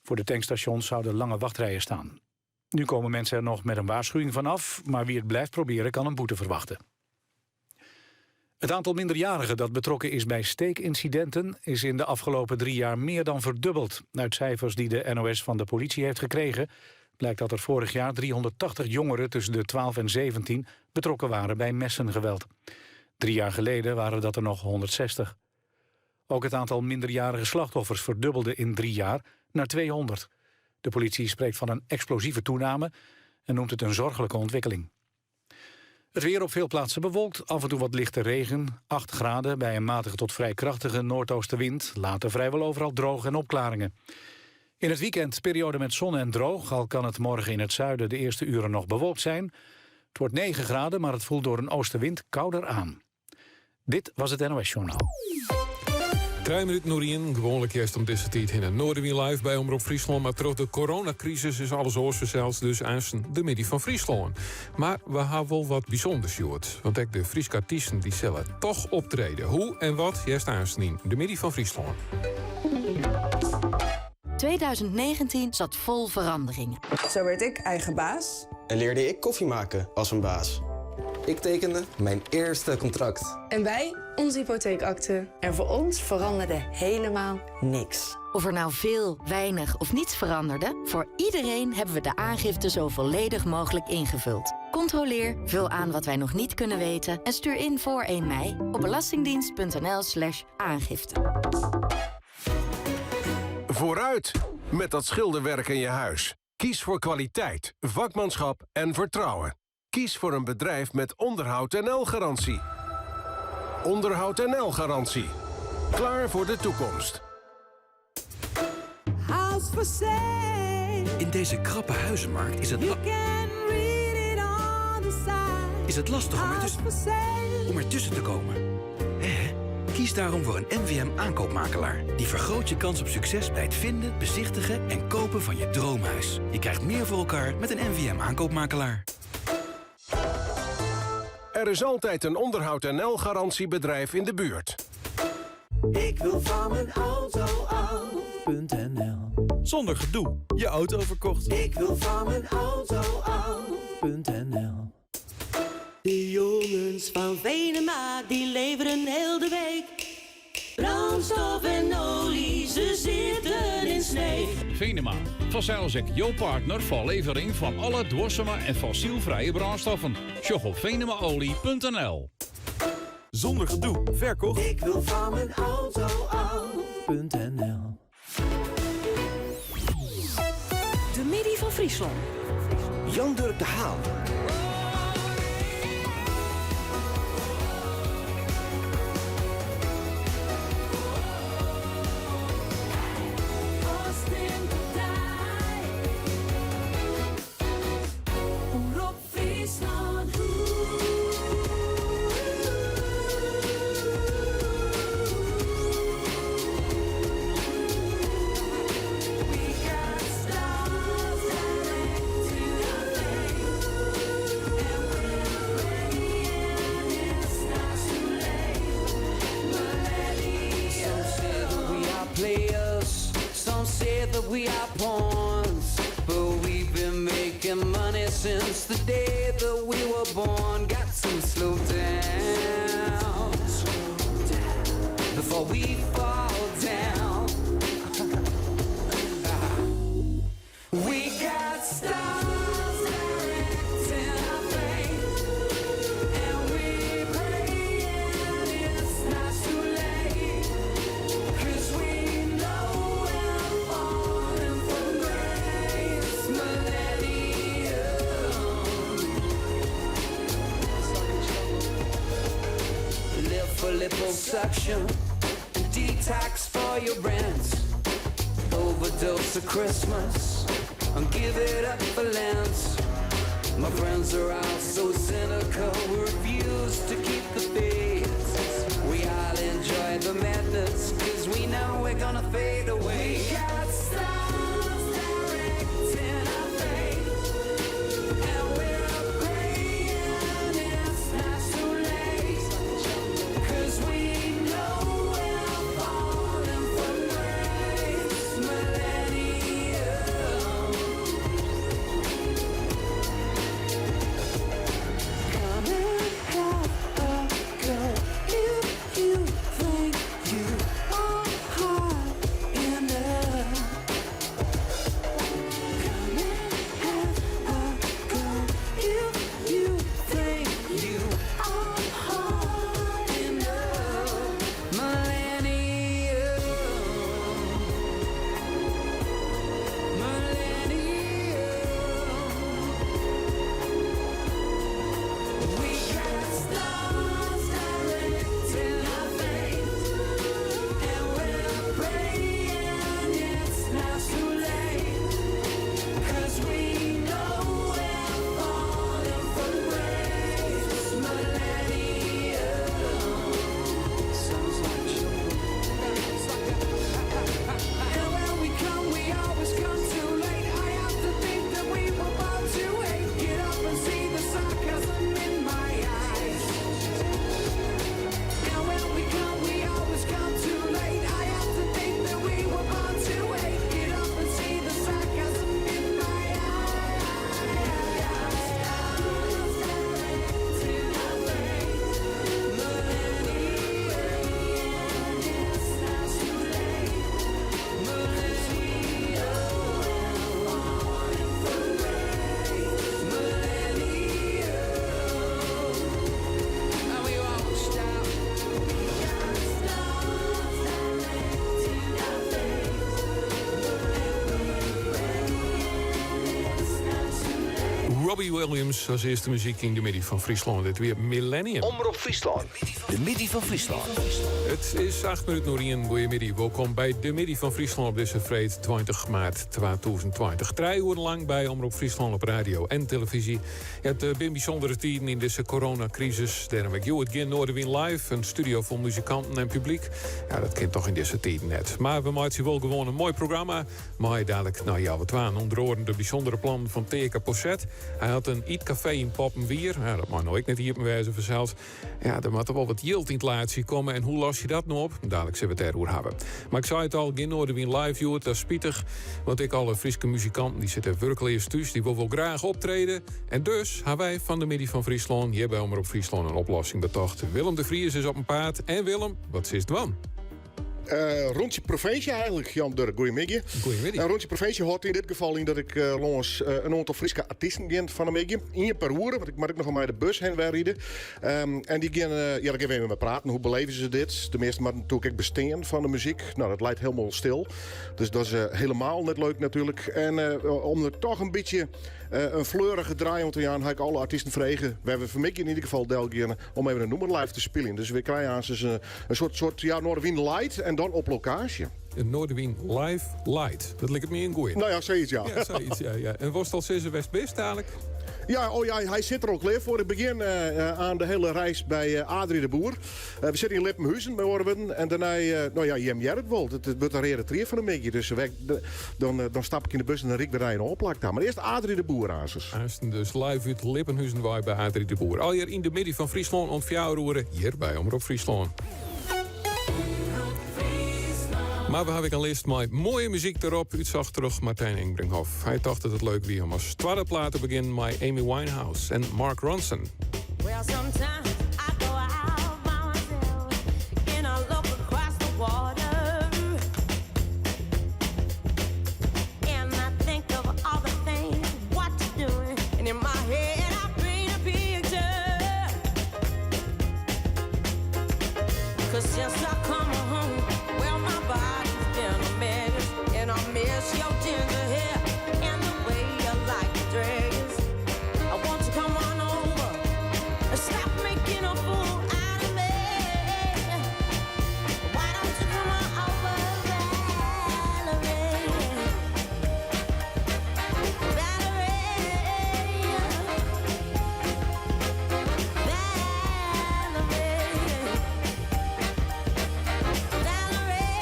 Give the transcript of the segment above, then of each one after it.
Voor de tankstations zouden lange wachtrijen staan. Nu komen mensen er nog met een waarschuwing vanaf, maar wie het blijft proberen kan een boete verwachten. Het aantal minderjarigen dat betrokken is bij steekincidenten is in de afgelopen drie jaar meer dan verdubbeld. Uit cijfers die de NOS van de politie heeft gekregen blijkt dat er vorig jaar 380 jongeren tussen de 12 en 17 betrokken waren bij messengeweld. Drie jaar geleden waren dat er nog 160. Ook het aantal minderjarige slachtoffers verdubbelde in drie jaar naar 200. De politie spreekt van een explosieve toename en noemt het een zorgelijke ontwikkeling. Het weer op veel plaatsen bewolkt, af en toe wat lichte regen. 8 graden bij een matige tot vrij krachtige noordoostenwind. Later vrijwel overal droog en opklaringen. In het weekend periode met zon en droog... al kan het morgen in het zuiden de eerste uren nog bewolkt zijn. Het wordt 9 graden, maar het voelt door een oostenwind kouder aan. Dit was het NOS Journaal. Trije minuten oer ienen, gewoanlik hearst om dizze tiid hinne Noardewyn live by Omrop Fryslân, mar troch de coronacrisis is alles oars fansels, dus aansten de middei fan Fryslân. Mar we ha wol wat bysûnders hjoed, want ek de Fryske artysten dy sille toch optrede. Hoe en wat hearst aansten yn de middei fan Fryslân. 2019 zat vol veranderingen. Zo werd ik eigen baas. En leerde ik koffie maken als een baas. Ik tekende mijn eerste contract. En wij onze hypotheekakte. En voor ons veranderde helemaal niks. Of er nou veel, weinig of niets veranderde, voor iedereen hebben we de aangifte zo volledig mogelijk ingevuld. Controleer, vul aan wat wij nog niet kunnen weten en stuur in voor 1 mei op belastingdienst.nl/slash aangifte. Vooruit met dat schilderwerk in je huis. Kies voor kwaliteit, vakmanschap en vertrouwen. Kies voor een bedrijf met Onderhoud NL-garantie. Onderhoud NL-garantie. Klaar voor de toekomst. House for sale. In deze krappe huizenmarkt is het, You can read it on the sign. is het lastig om, House for sale. om ertussen te komen. Hè? Kies daarom voor een NVM aankoopmakelaar. Die vergroot je kans op succes bij het vinden, bezichtigen en kopen van je droomhuis. Je krijgt meer voor elkaar met een NVM aankoopmakelaar. Er is altijd een Onderhoud NL-garantiebedrijf in de buurt. Ik wil van mijn auto af.nl Zonder gedoe. Je auto verkocht. Ik wil van mijn auto af.nl De jongens van Venema, die leveren heel de week. Brandstof en olie, ze zitten in Sneek. Venema, fansels ek jo partner foar levering fan alle duorseme en fossielfrije brânstoffen. Sjoch op venemaolie.nl. Zonder gedoe. Verkocht. Ik wil van mijn auto af.nl De middei fan Fryslân. Jan Durk de Haan. Omrop Fryslân. We got stars directing our fate, and we're praying it's not too late. Some say that we are players, some say that we are pawns. But we've been making money since the day that we were born. Got to slow down, before we fall down. We got stars directing our fate, and we're praying it's not too late. 'Cause we know we're falling from grace, millennium. Live for liposuction, detox for your rent, overdose of Christmas, and give it up for Lent. My friends are all so cynical, we refuse to keep the faith. We all enjoy the madness, 'cause we know we're gonna fade away. We got stars directing our fate, and we're praying it's not too late. 'Cause we know we're falling from grace, millennium. Robbie Williams as earste muzyk yn De Middei fan Fryslân. Dit wie Millennium. Omrop Fryslân, De Middei fan Fryslân. It is 8 minuten oer ien. Goeiemiddei, wolkom by De Middei fan Fryslân op dizze freed 20 maart 2020. Trije oeren lang by Omrop Fryslân op radio en televyzje. It binne bysûndere tiden yn dizze coronakrisis. Dêrom ek hjoed gjin Noardewyn Live, in studio fol muzikanten en publyk. Ja, dat kin toch yn dizze tiden net. Mar we meitsje wol gewoan in moai programma. Mei dalik nei healwei twaen ûnder oaren de bysûndere plannen fan Teake Posset. Hy hat in ytkafee yn Poppenwier. Ja, dat mei no ek net iepen wêze fansels. Ja, der moat wol wat jild yn it laadsje komme. En hoe los je dat no op? Dalik sille we it dêroer hawwe. Mar ik sei it al, gjin Noardewyn Live hjoed. Dat is spitich, want ek alle Fryske muzikanten dy sitte wurkleas thús. Dy wolle wol graach optrede. En dus ha wy fan de Middei fan Fryslân hjir by Omrop Fryslân in oplossing betocht. Willem de Vries is op 'en paad. En Willem, wat silst dwaan? Uh, rûntsje provinsje eigenlik, Jan Durk. Goeiemiddei. Goeiemiddei. In rûntsje provinsje hâldt yn dit gefal yn dat ik uh, lâns uh, in oantal Fryske artysten gean fan 'e middei. Ien per oere, want ik moat ek noch mei de bus hinne wer ride. Um, en dy gean, ja, dêr gean we even mei praten. Hoe beleve se dit? De measten moatte natuerlik ek bestean fan de muzyk. No, dat leit hielendal stil. Dus dat is hielendal net leuk natuerlik. En om der toch in bytsje in fleurige draai oan te jaan, ha ik alle artysten frege, wêr't we fan 'e middei yn ieder gefal del geane, om even in nûmer live te spyljen. Dus we krije aanst in soart, ja, Noardewyn Light en dan op lokaasje. In Noardewyn Live Light. Dat liket my in goeie. No ja, sayts, ja. Ja, sayts, ja, ja. En wolst al sizze wêr'tst bist dalik? Ja, oh ja, hy sit der al klear foar. Ik begjin oan de hiele reis by Adrie de Boer. We sitte yn Lippenhuzen by oare wurden. En dêrnei, no ja, jim hearre it wol. It wurdt in reade tried fan 'e middei. Dus dan, dan stap ik yn de bus en dan ryd ik wer nei in oar plak ta. Mar earst Adrie de Boer aansens. Aansten dus live út Lippenhuzen wei by Adrie de Boer. Allegear yn de middei fan Fryslân oant fjouwer oere hjir by Omrop Fryslân. Mar we hawwe ek in list mei moaie muzyk derop, útsocht troch Martijn Engbrinkhoff. Hy tocht dat it leuk wie om as twadde plaat te begjinnen mei Amy Winehouse en Mark Ronson. Well, sometimes I go out by myself and I look across the water. And I think of all the things what you're doing. And in my head I paint a picture. 'Cause since I come home, well, my body's been a mess. And I miss your ginger hair and the way you like to dress. I want you to come on over and stop making a fool out of me. Why don't you come on over, Valerie? Valerie. Valerie. Valerie.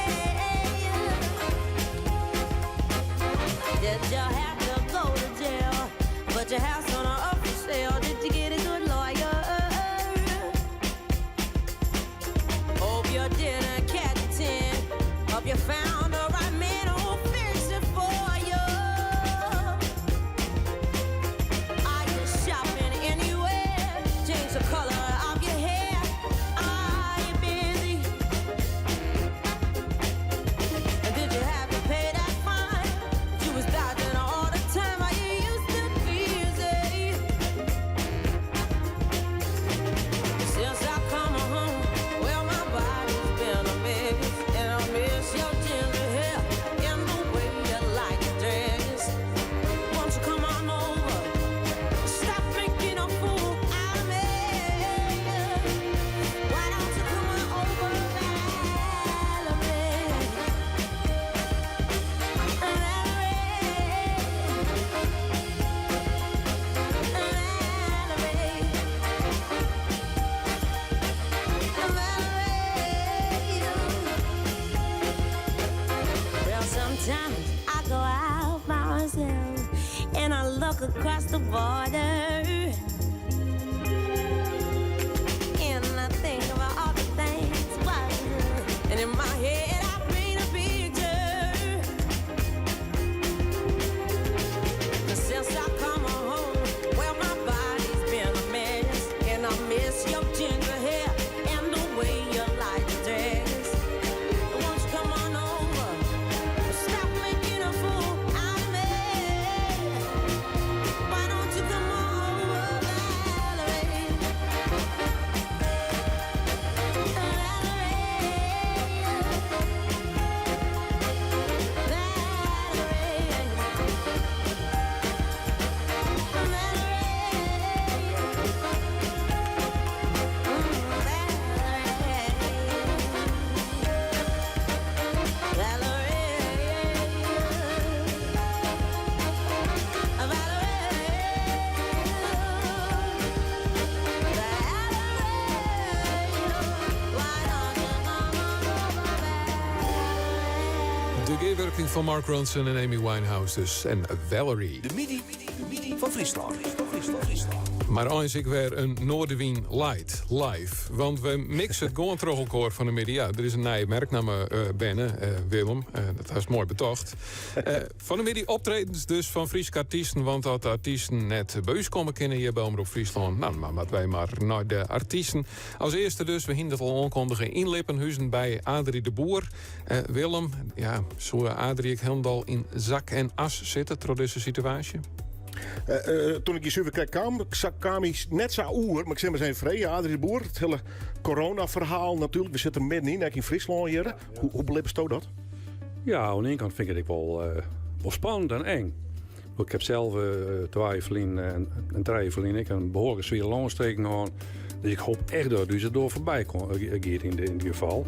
Did you have to go to jail? Put your house on up for sale. Did you get a good lawyer? Hope you didn't catch a 10. Hope you found the right man who'll fix it for you. Are you shopping anywhere? Change the color of your hair. Are you busy? And did you have to pay that fine? You was dodging all the time. Are you used to busy? Since I come home, well, my body's been a mess, and I miss your ginger hair and the way you like to dress. Won't you come on over? Stop making a fool out of me. Why don't you come on over, Valerie? Valerie. Valerie. Valerie. Well, sometimes I go out by myself and I look across the border. And I think about all the things what And in my head I paint a picture. 'Cause since I come home, well, my body's been a mess. And I miss your ginger hair and the way you like to dress. Won't you come on over? Stop making a fool out of me. Why don't you come on over, Fan Mark Ronson en Amy Winehouse dus. En Valerie. De middei fan Fryslân. Mar eins ek wer in Noardewyn Light, live. Want we mixe it gewoan troch elkoar fan 'e middei. Ja, der is in nije merknamme berne, Willem. Dat hast moai betocht. Fan 'e middei optredens dus fan Fryske artysten. Want as de artysten net by ús komme kinne hjir by Omrop Fryslân, nou, dan moatte wy mar nei de artysten. As earste dus, we hiene it al oankondige, yn Lippenhuzen by Adrie de Boer. Willem, ja, soe Adrie ek hielendal yn zak en as sitte troch dizze situaasje? Toen ik hjir suver krekt kaam, kaam hy net sa oer, mar ik sil him ris even freegje. Adrie de Boer, it hiele coronaferhaal natuerlik, we sitte der middenyn, ek yn Fryslân hjir. Hoe belibbesto dat? Ja, oan de iene kant fyn ik it ek wol, wol spannend en eng. Ik ha sels twa jier ferlyn en trije jier ferlyn ek in behoarlike swiere longontsteking hân. Dus ik hoop echt dat ús it doar foarby giet yn dit gefal.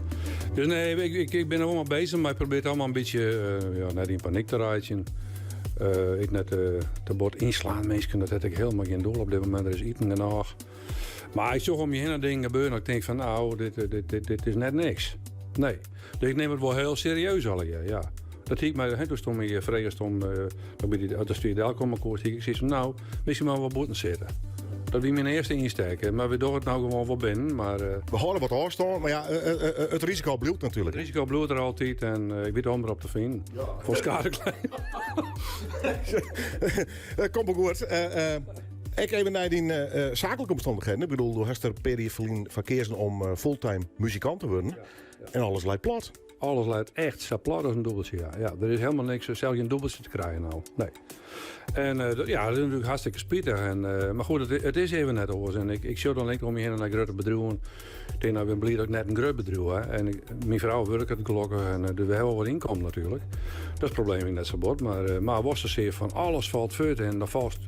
Dus nee, ik bin der wol mei beuzich, mar ik probearje it allegear in bytsje ja, net yn panyk te reitsjen. Ek net te bot ynslaan minsken, dat hat ek hielendal gjin doel op dit momint. Der is iten genôch. Mar ik sjoch om je hinne dingen gebeuren dat ik tink fan nou, dit is net niks. Nee. Dus ik nim it wol hiel serieus allegear, ja. Dat hie ik my, hè, doe'tst my fregest om by dy, as de delkomme koest, hie ik sayts fan nou, miskien moatte we wol bûten sitte. Dat wie myn earste ynstek. Mar we dogge it no gewoan wol binnen. Mar, We hâlde wat ôfstân, mar ja, it risiko bliuwt natuerlik. It risiko bliuwt der altyd en ik wit de omrop te finen. Foar skadeklein. Komt wol goed. Ek even nei dyn saaklike omstannichheden. Ik bedoel, do hast der in pear jier ferlyn foar keazen om fulltime muzikant te wurden. En alles leit plat. Alles leit echt sa plat as in dûbeltsje, ja. Ja, der is hielendal niks, sels gjin dûbeltsje te krijen no. Nee. En ja, dat is natuerlik hartstikke spitich. En, mar goed, it is even net oars. En ik sjoch dan ek om my hinne nei grutte bedriuwen. Ik tink, nou, ik bin bliid dat ik net in grut bedriuw ha. En myn frou wurket gelokkich en dus we ha wol wat ynkommen natuerlik. Dat is it probleem net sa bot. Mar wol sa fan alles falt fuort en dan falst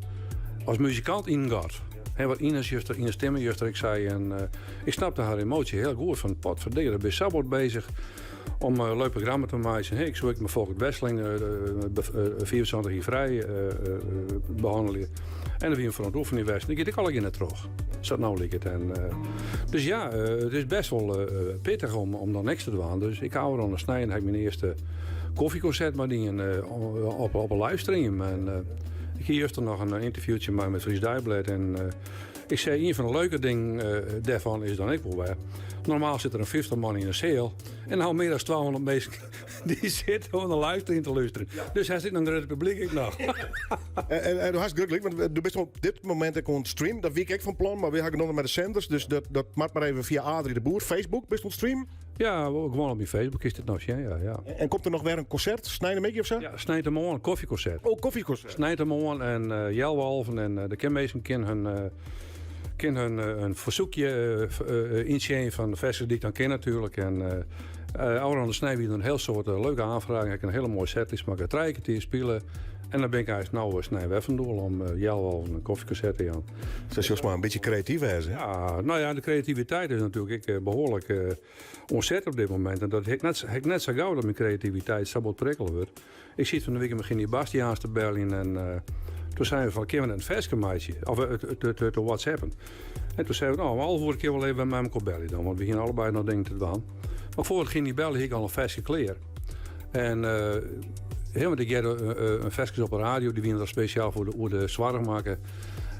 as muzikant yn in gat. Hè, wat Ines juster, Ines Timmer juster ek sei. En ik snapte har emoasje hiel goed fan potferdikke. Do bist sa bot beuzich om in leuk programma te meitsjen. Hey, ik soe ek mei Folkert Wesseling 75 jier frij behannelje. En dan wie foar it oefenjen west. Dat giet ek allegear net troch. Sa't no liket. En, dus ja, it is best wol pittich om dan niks te dwaan. Dus ik hou der oan de snein ha ik myn earste kofjekonsert mar dien op 'e livestream. En, ik hie juster noch in ynterviewtsje mei it Fries Deiblêd. En ik sei, ien fan de leuke dingen dêrfan is dan ek wol wer. Normaal sit der in 50 man yn 'e seal. En no mear dan 200 minsken dy sitte oan de livestream te lústerjen. Dus hy sit in grutte publyk ek noch. En do hast grut gelyk, want do bist op dit momint ek oan it streamen. Dat wie ik ek fan plan, mar we ha genommen mei de senders. Dus dat moat mar even fia Adrie de Boer. Facebook, bist oan it streamen? Ja, gewoan op myn Facebook is dit noch sjen, ja, ja. En komt der noch wer in konsert? Sneinemiddei of sa? Ja, sneintemoarn, kofjekonsert. Oh, kofjekonsert. Sneintemoarn en healwei alven en de kin minsken kin hun kin hun in fersoekje yntsjinje fan de ferskes dy't ik dan kin natuerlik. En ôfrûne snein wie der in hiel soad leuke oanfragen. Ik ha in hiele moaie setlist makke, trije kertier spile. En dan bin ik eins no snein wer fan doel om healwei alven in kofjekonsert te jaan. Sa sjochst mar in bytsje kreatyf wêze. Ja, no ja, de kreativiteit is natuerlik ek behoarlik oan set op dit momint. En dat ha ik net, ha ik net sa gau dat myn kreativiteit sa bot prikkele wurdt. Ik siet fan de wike mei Ginny Bastiaans te beljen en toen seine we fan, kinne we net in ferske meitsje? Of te whatsappen. En toen seine we, nou, om 11 oere kinne we wol even mei mekoar belje dan, want we hiene allebeide noch dingen te dwaan. Mar foardat Ginny belle, hie ik al in ferske klear. En uh, want ik hearde in ferskes op de radio, dy wiene der spesjaal foar de, oer de soarch makke.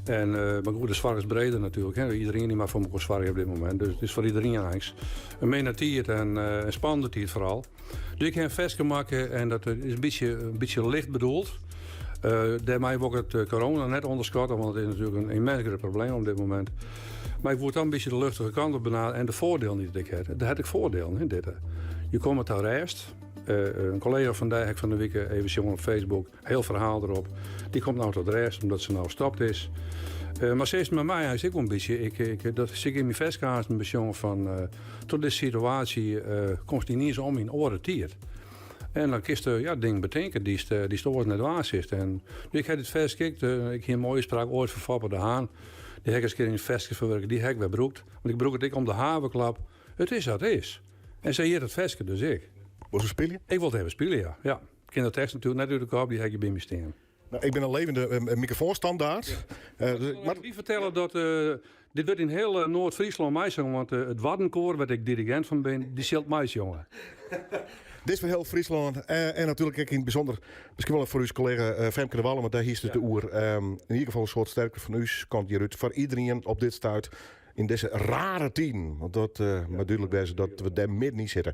En, uh, mar goed, de soarch is breder natuerlik. Hè. Iderien dy moat foar mekoar soargje op dit momint. Dus it is foar iderien eins in minne tiid en in spannende tiid foaral. Dus ik ha in ferske makke en dat is in bytsje licht bedoeld. Uh, dêrmei wol ik it corona net ûnderskatte, want it is natuerlik in ymmens grut probleem op dit momint. Mar ik wol dan in bytsje de luchtige kant op benaderen en de foardielen dy't ik ha. Dêr ha ik foardielen, hè, dit. Je komme ta rêst. Uh, in kollega fan dy ha ik fan de wike even sjoen op Facebook, hiel ferhaal derop. Dy komt no ta rêst omdat se no stopt is. Uh, mar sa is it mei my eins ek wol in bytsje. Ik, dat sil ik yn myn ferske aanst besjonge fan uh, troch dizze situaasje uh, komst yniens om yn oare tiid. En dan kinst ja, dingen betinke dy'tst dy'tst oars net dwaan silst. En ik ha dit ferske ek, ik hie in moaie útspraak oait fan Foppe de Haan. Dy ha ik ris in kear yn it ferske ferwurke, dy ha ik wer brûkt. Want ik brûk it ek om de haverklap. It is wat it is. En sa hjit it ferske dus ek. Wolst spylje? Ik wol it even spylje, ja. ja. Ik kin de tekst natuerlik net út de kop, dy ha ik by my stean. Nou, ik bin in levende mikrofoanstandaard. Ja. Uh, dy fertelle dat dit wurdt yn hiel Noard-Fryslân meisongen, want it Waddenkoar, wêr't ik dirigint fan bin, dy sil it meisjonge. Dit is foar hiel Fryslân en natuerlik ek yn it bysûnder miskien wol foar ús kollega Femke de Walle, want dêr hiest it oer. Yn ieder gefal in soad sterkte fan ús kant hjirút foar iderien op dit stuit yn dizze rare tiden. Want dat moat dúdlik wêze dat we dêr middenyn sitte.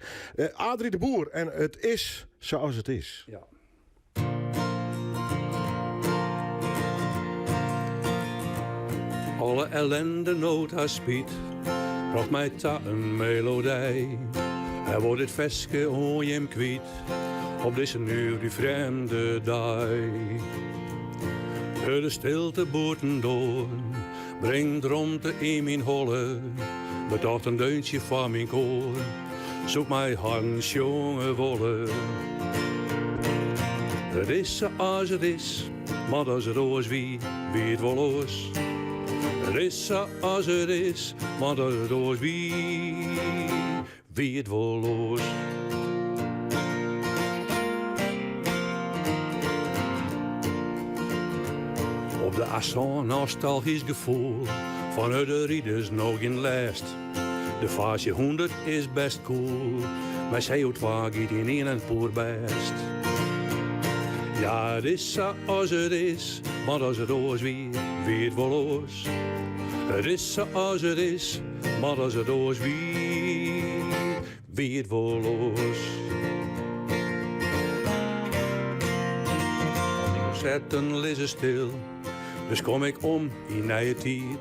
Adri de Boer en it is sa as it is. Ja. Alle ellende, nood ha spyt brocht my ta in melodij. En wol dit ferske oan jim kwyt op dizze nuver frjemde dei. De stilte bûtendoar bringt romte yn myn holle, betocht in deuntsje foar myn koar, soe 'k mei harren sjonge wolle. It is sa as it is, want as it oars wie, wie it wol oars. It is sa as it is, want as it oars wie, wie it wol oars. Op de afstân nostalgysk gefoel fan hurde riders no gjin lêst. De faasje 100 is best cool, mei CO2 giet ynienen poerbêst. Ja, it is sa as it is, want as it oars wie, wie it wol oars. It is sa as it is, want as it oars wie, wie it wol oars. Al myn konserten lizze stil, dus kom ik om yn nije tiid.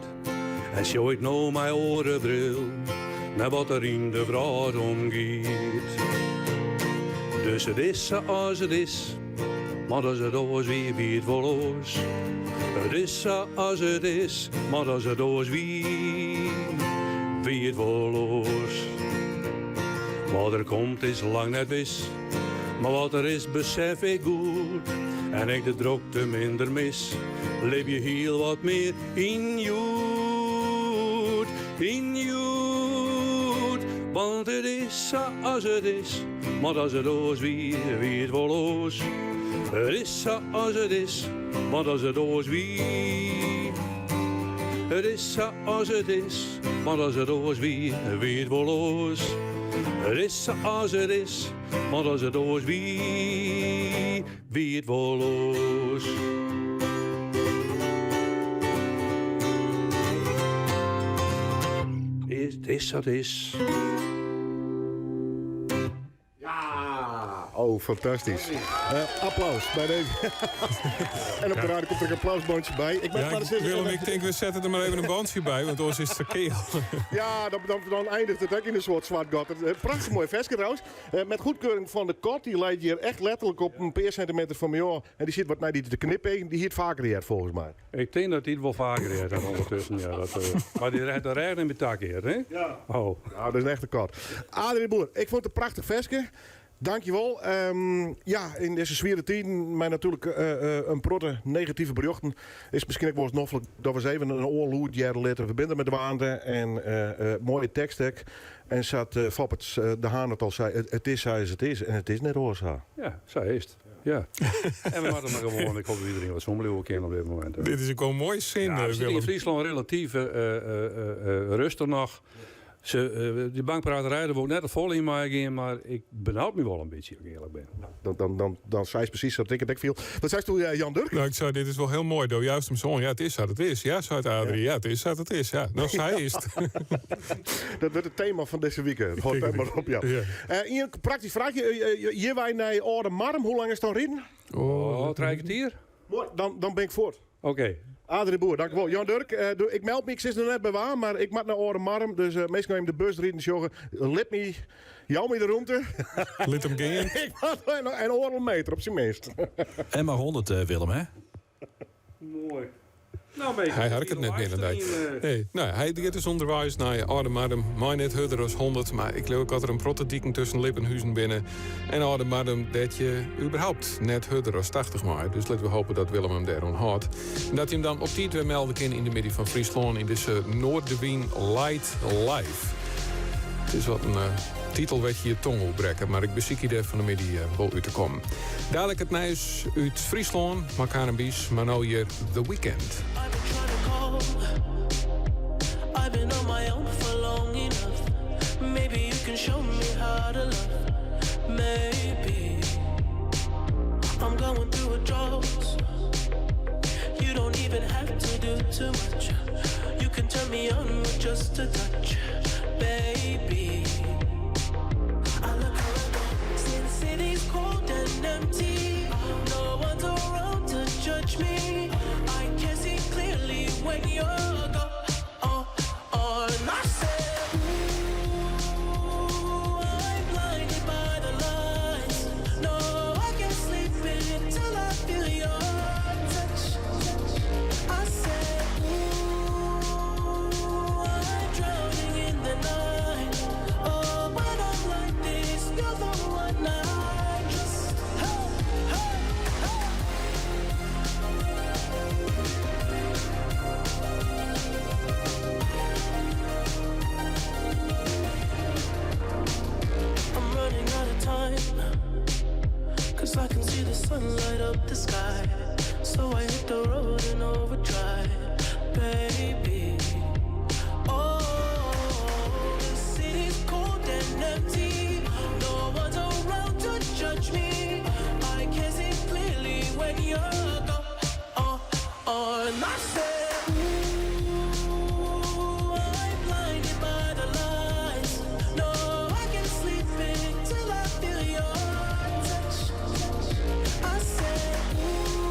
En sjoch ik no mei oare bril nei wat der yn de wrâld omgiet. Dus it is sa as it is, want as it oars wie, wie it wol oars. It is sa as it is, want as it oars wie, wie it wol oars. Wat der komt is lang net wis, mar wat der is besef ik goed. En ek de drokte minder mis, libje hiel wat mear yn hjoed, yn hjoed. Want it is sa as it is, want as it oars wie, wie it wol oars. It is sa as it is, want as it oars wie. It is sa as it is, want as it oars wie, wie it wol oars. It is sa as it is, want as it oars wie, wie it wol oars. It is sa't is. Ja! Oh, fantastysk. Applaus by dizze. En op de radio komt der in applausbandje by. Ik Ja, Willem, ik tink we sette der mar even in bandje by, want oars is it ferkeard. Ja, dan, dan, dan eindiget it ek yn in soart swart gat. Prachtich moai ferske trouwens. Met goedkeuring fan de kat, dy leit hjir echt letterlik op in pear sintimeter fan my ôf. En dy sit wat nei dy te knipeagen. Dy hie it faker heard folgens my. Ik tink dat dy it wol faker heard hat ûndertusken. Ja, dat, mar dy hat de rêch net mear takeard, hè? Ja. Oh. Nou, dat is in echte kat. Adrie de Boer, ik fûn it in prachtich ferske. Dankjewol. Ja, yn dizze swiere tiden, mei natuerlik in protte negative berjochten, is it miskien ek wolris noflik dat we ris even in oar lûd hearre litte. We binne der mei dwaande en moaie tekst ek. En sa't Foppert de Haan it al sei, it is sa as it is en it is net oars sa. Ja, sa is it. Ja. En we moatte mar gewoan, ik hoop dat iedereen wat sûn bliuwe kin op dit momint. Dit is ek wol in moaie sin, Ja, we sitte yn Willem. Fryslân relatyf rêstich noch. Se, dy bankpraterij, dêr wol ik net te folle yn meigean, mar ik benaud my wol in bytsje, as ik earlik bin. Dan, dan, dan, dan seist presys sa't ik it ek fiel. Wat seisto, Jan Durk? Nou, ik sei, dit is wol hiel moai. Do joust him sa oan. Ja, it is sa't it is. Ja, seit Adrie. Ja, it is sa't it is. Ja, no, sa is it. Dat wurdt it tema fan dizze wike. Hâld dêr mar op, ja. Ien praktysk fraachje. Hjirwei nei Aldemardum, hoe lang is it dan riden? Oh, 3 kwartier. Moai, dan, dan bin ik fuort. Oké. Adrie de Boer, dankjewol. Jan Durk, ik meld my, ik sis noch net by wa, mar ik moat nei Aldemardum. Dus minsken even de bus riden sjogge. Lit my, jou my de rûmte. Lit him gean. Ik moat in oardel meter op syn minst. En mar 100, Willem, hè? Moai. Nou, meester, Hy harket net mear dan dy. Nee, nou, hy giet dus ûnderweis nei Aldemardum. Mei net hurder as 100, mar ik leau ek dat der in protte diken tusken Lippenhuzen binne en Aldemardum dêr't je überhaupt net hurder as 80 mei. Dus litte we hoopje dat Willem him dêroan hâldt. En dat hy him dan op tiid wer melde kin yn de middei fan Fryslân yn dizze Noardewyn Light Live. It is wat in titel wêr't je je tong oer brekke, mar ik besykje dêr fan 'e middei wol út te kommen. Dalik it nijs út Fryslân, mei Karen Bies, mar no hjir The Weeknd. I've been on my own for long enough. Maybe you can show me how to love. Maybe I'm going through a drought. You don't even have to do too much. You can turn me on with just a touch, baby. I look around since city's cold and empty. No one's around to judge me. I can see clearly when you're gone. And I said, Ooh, I'm blinded by the lights. No, I can't sleep until I feel your touch. I said, Ooh, I'm drowning in the night. Oh, when I'm like this, you're the one I trust. Hey, hey, hey. I'm running out of time. Cause I can see the sun light up the sky. So I hit the road in overdrive, baby. Oh, the city's cold and empty. No one's around to judge me. I can see clearly when you're gone. Oh, oh, and I said, Ooh, I'm blinded by the lights. No, I can't sleep until I feel your touch. I said, Ooh,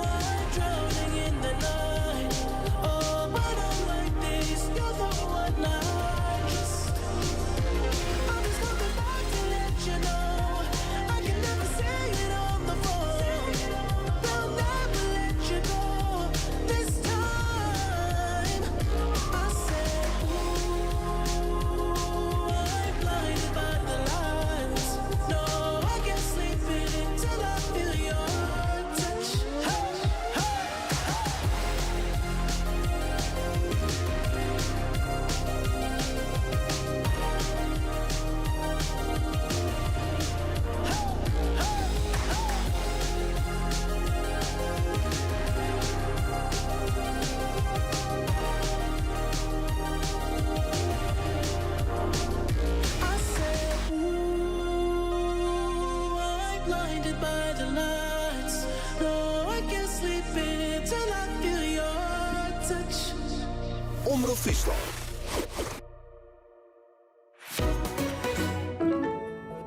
I'm drowning in the night. Oh, when I'm like this, you're the one I trust. I'm just coming back to let you know I can never say it on the phone. They'll never let you go this time. I said, Ooh, I'm blinded by the lights. No, I can't sleep until I feel your touch. Hey, hey, hey. I said, Ooh, I'm blinded by the lights. No, I can't sleep until I feel your touch. Omrop Fryslân.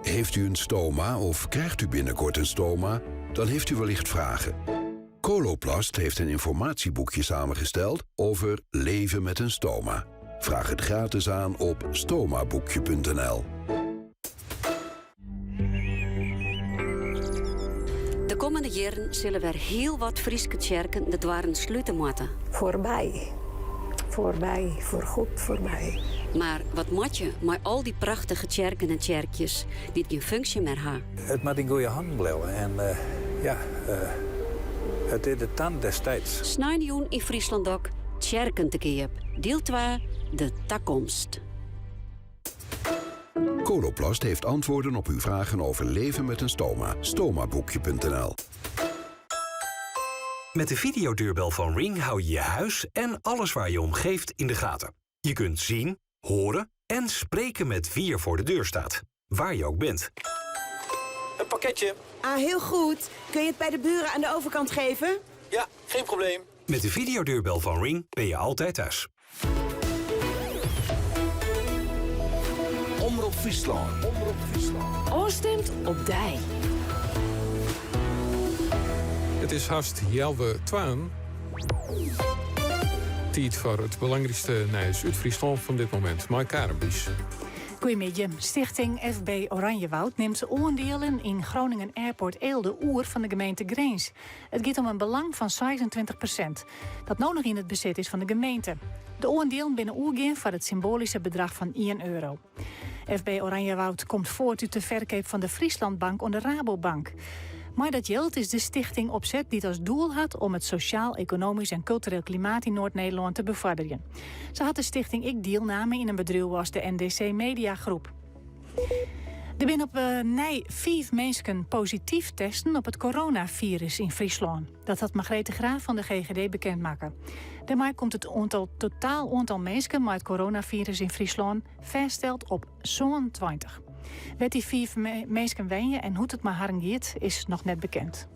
Heeft u een stoma of krijgt u binnenkort een stoma? Dan heeft u wellicht vragen. Coloplast heeft een informatieboekje samengesteld over leven met een stoma. Vraag het gratis aan op stomaboekje.nl. De kommende jierren sille wer hiel wat Fryske tsjerken de doarren slute moatte. Voorbij. Voorbij, voorgoed voorbij. Mar wat moat je mei al dy prachtige tsjerken en tsjerkjes dy't gjin funksje mear ha? It moat yn goede hannen bliuwe en ja, it is de tand des tijds. Sneinjûn yn Fryslân Dok, Tsjerken te keap, diel 2, de takomst. Coloplast heeft antwoorden op uw vragen over leven met een stoma. Stomaboekje.nl Met de videodeurbel van Ring hou je je huis en alles waar je om geeft in de gaten. Je kunt zien, horen en spreken met wie er voor de deur staat. Waar je ook bent. Een pakketje. Ah, heel goed. Kun je het bij de buren aan de overkant geven? Ja, geen probleem. Met de videodeurbel van Ring ben je altijd thuis. Omrop Fryslân. Omrop Fryslân. Ofstimd op dy. It is hast healwei twaen. Tiid foar it belangrykste nijs út Fryslân fan dit momint. Mei Karen Bies. Goeiemiddei. Stichting FB Oranjewoud nimt oandielen yn Groningen Airport Eelde oer fan de gemeente Grins. It giet om in belang fan 26%, dat no noch yn it besit is fan de gemeente. De oandielen binne oergien foar it symboalyske bedrach fan 1 euro. FB Oranjewoud komt fuort út de ferkeap fan de Friesland Bank oan de Rabobank. Mei dat jild is de stichting opset dy't as doel hat om it sosjaal, ekonomysk en kultureel klimaat yn Noard-Nederlân te befoarderjen. Sa hat de stichting ek dielname yn in bedriuw as de NDC Media Groep. Der binne op 'e nij fiif minsken posityf testen op it coronafirus yn Fryslân. Dat hat Margreet de Graaf fan de GGD bekend makke. Dêrmei komt it oantal totaal oantal minsken mei it coronafirus yn Fryslân fêststeld op 27. Wêr't dy fiif minsken wenje en hoe't it mei harren giet, is noch net bekend.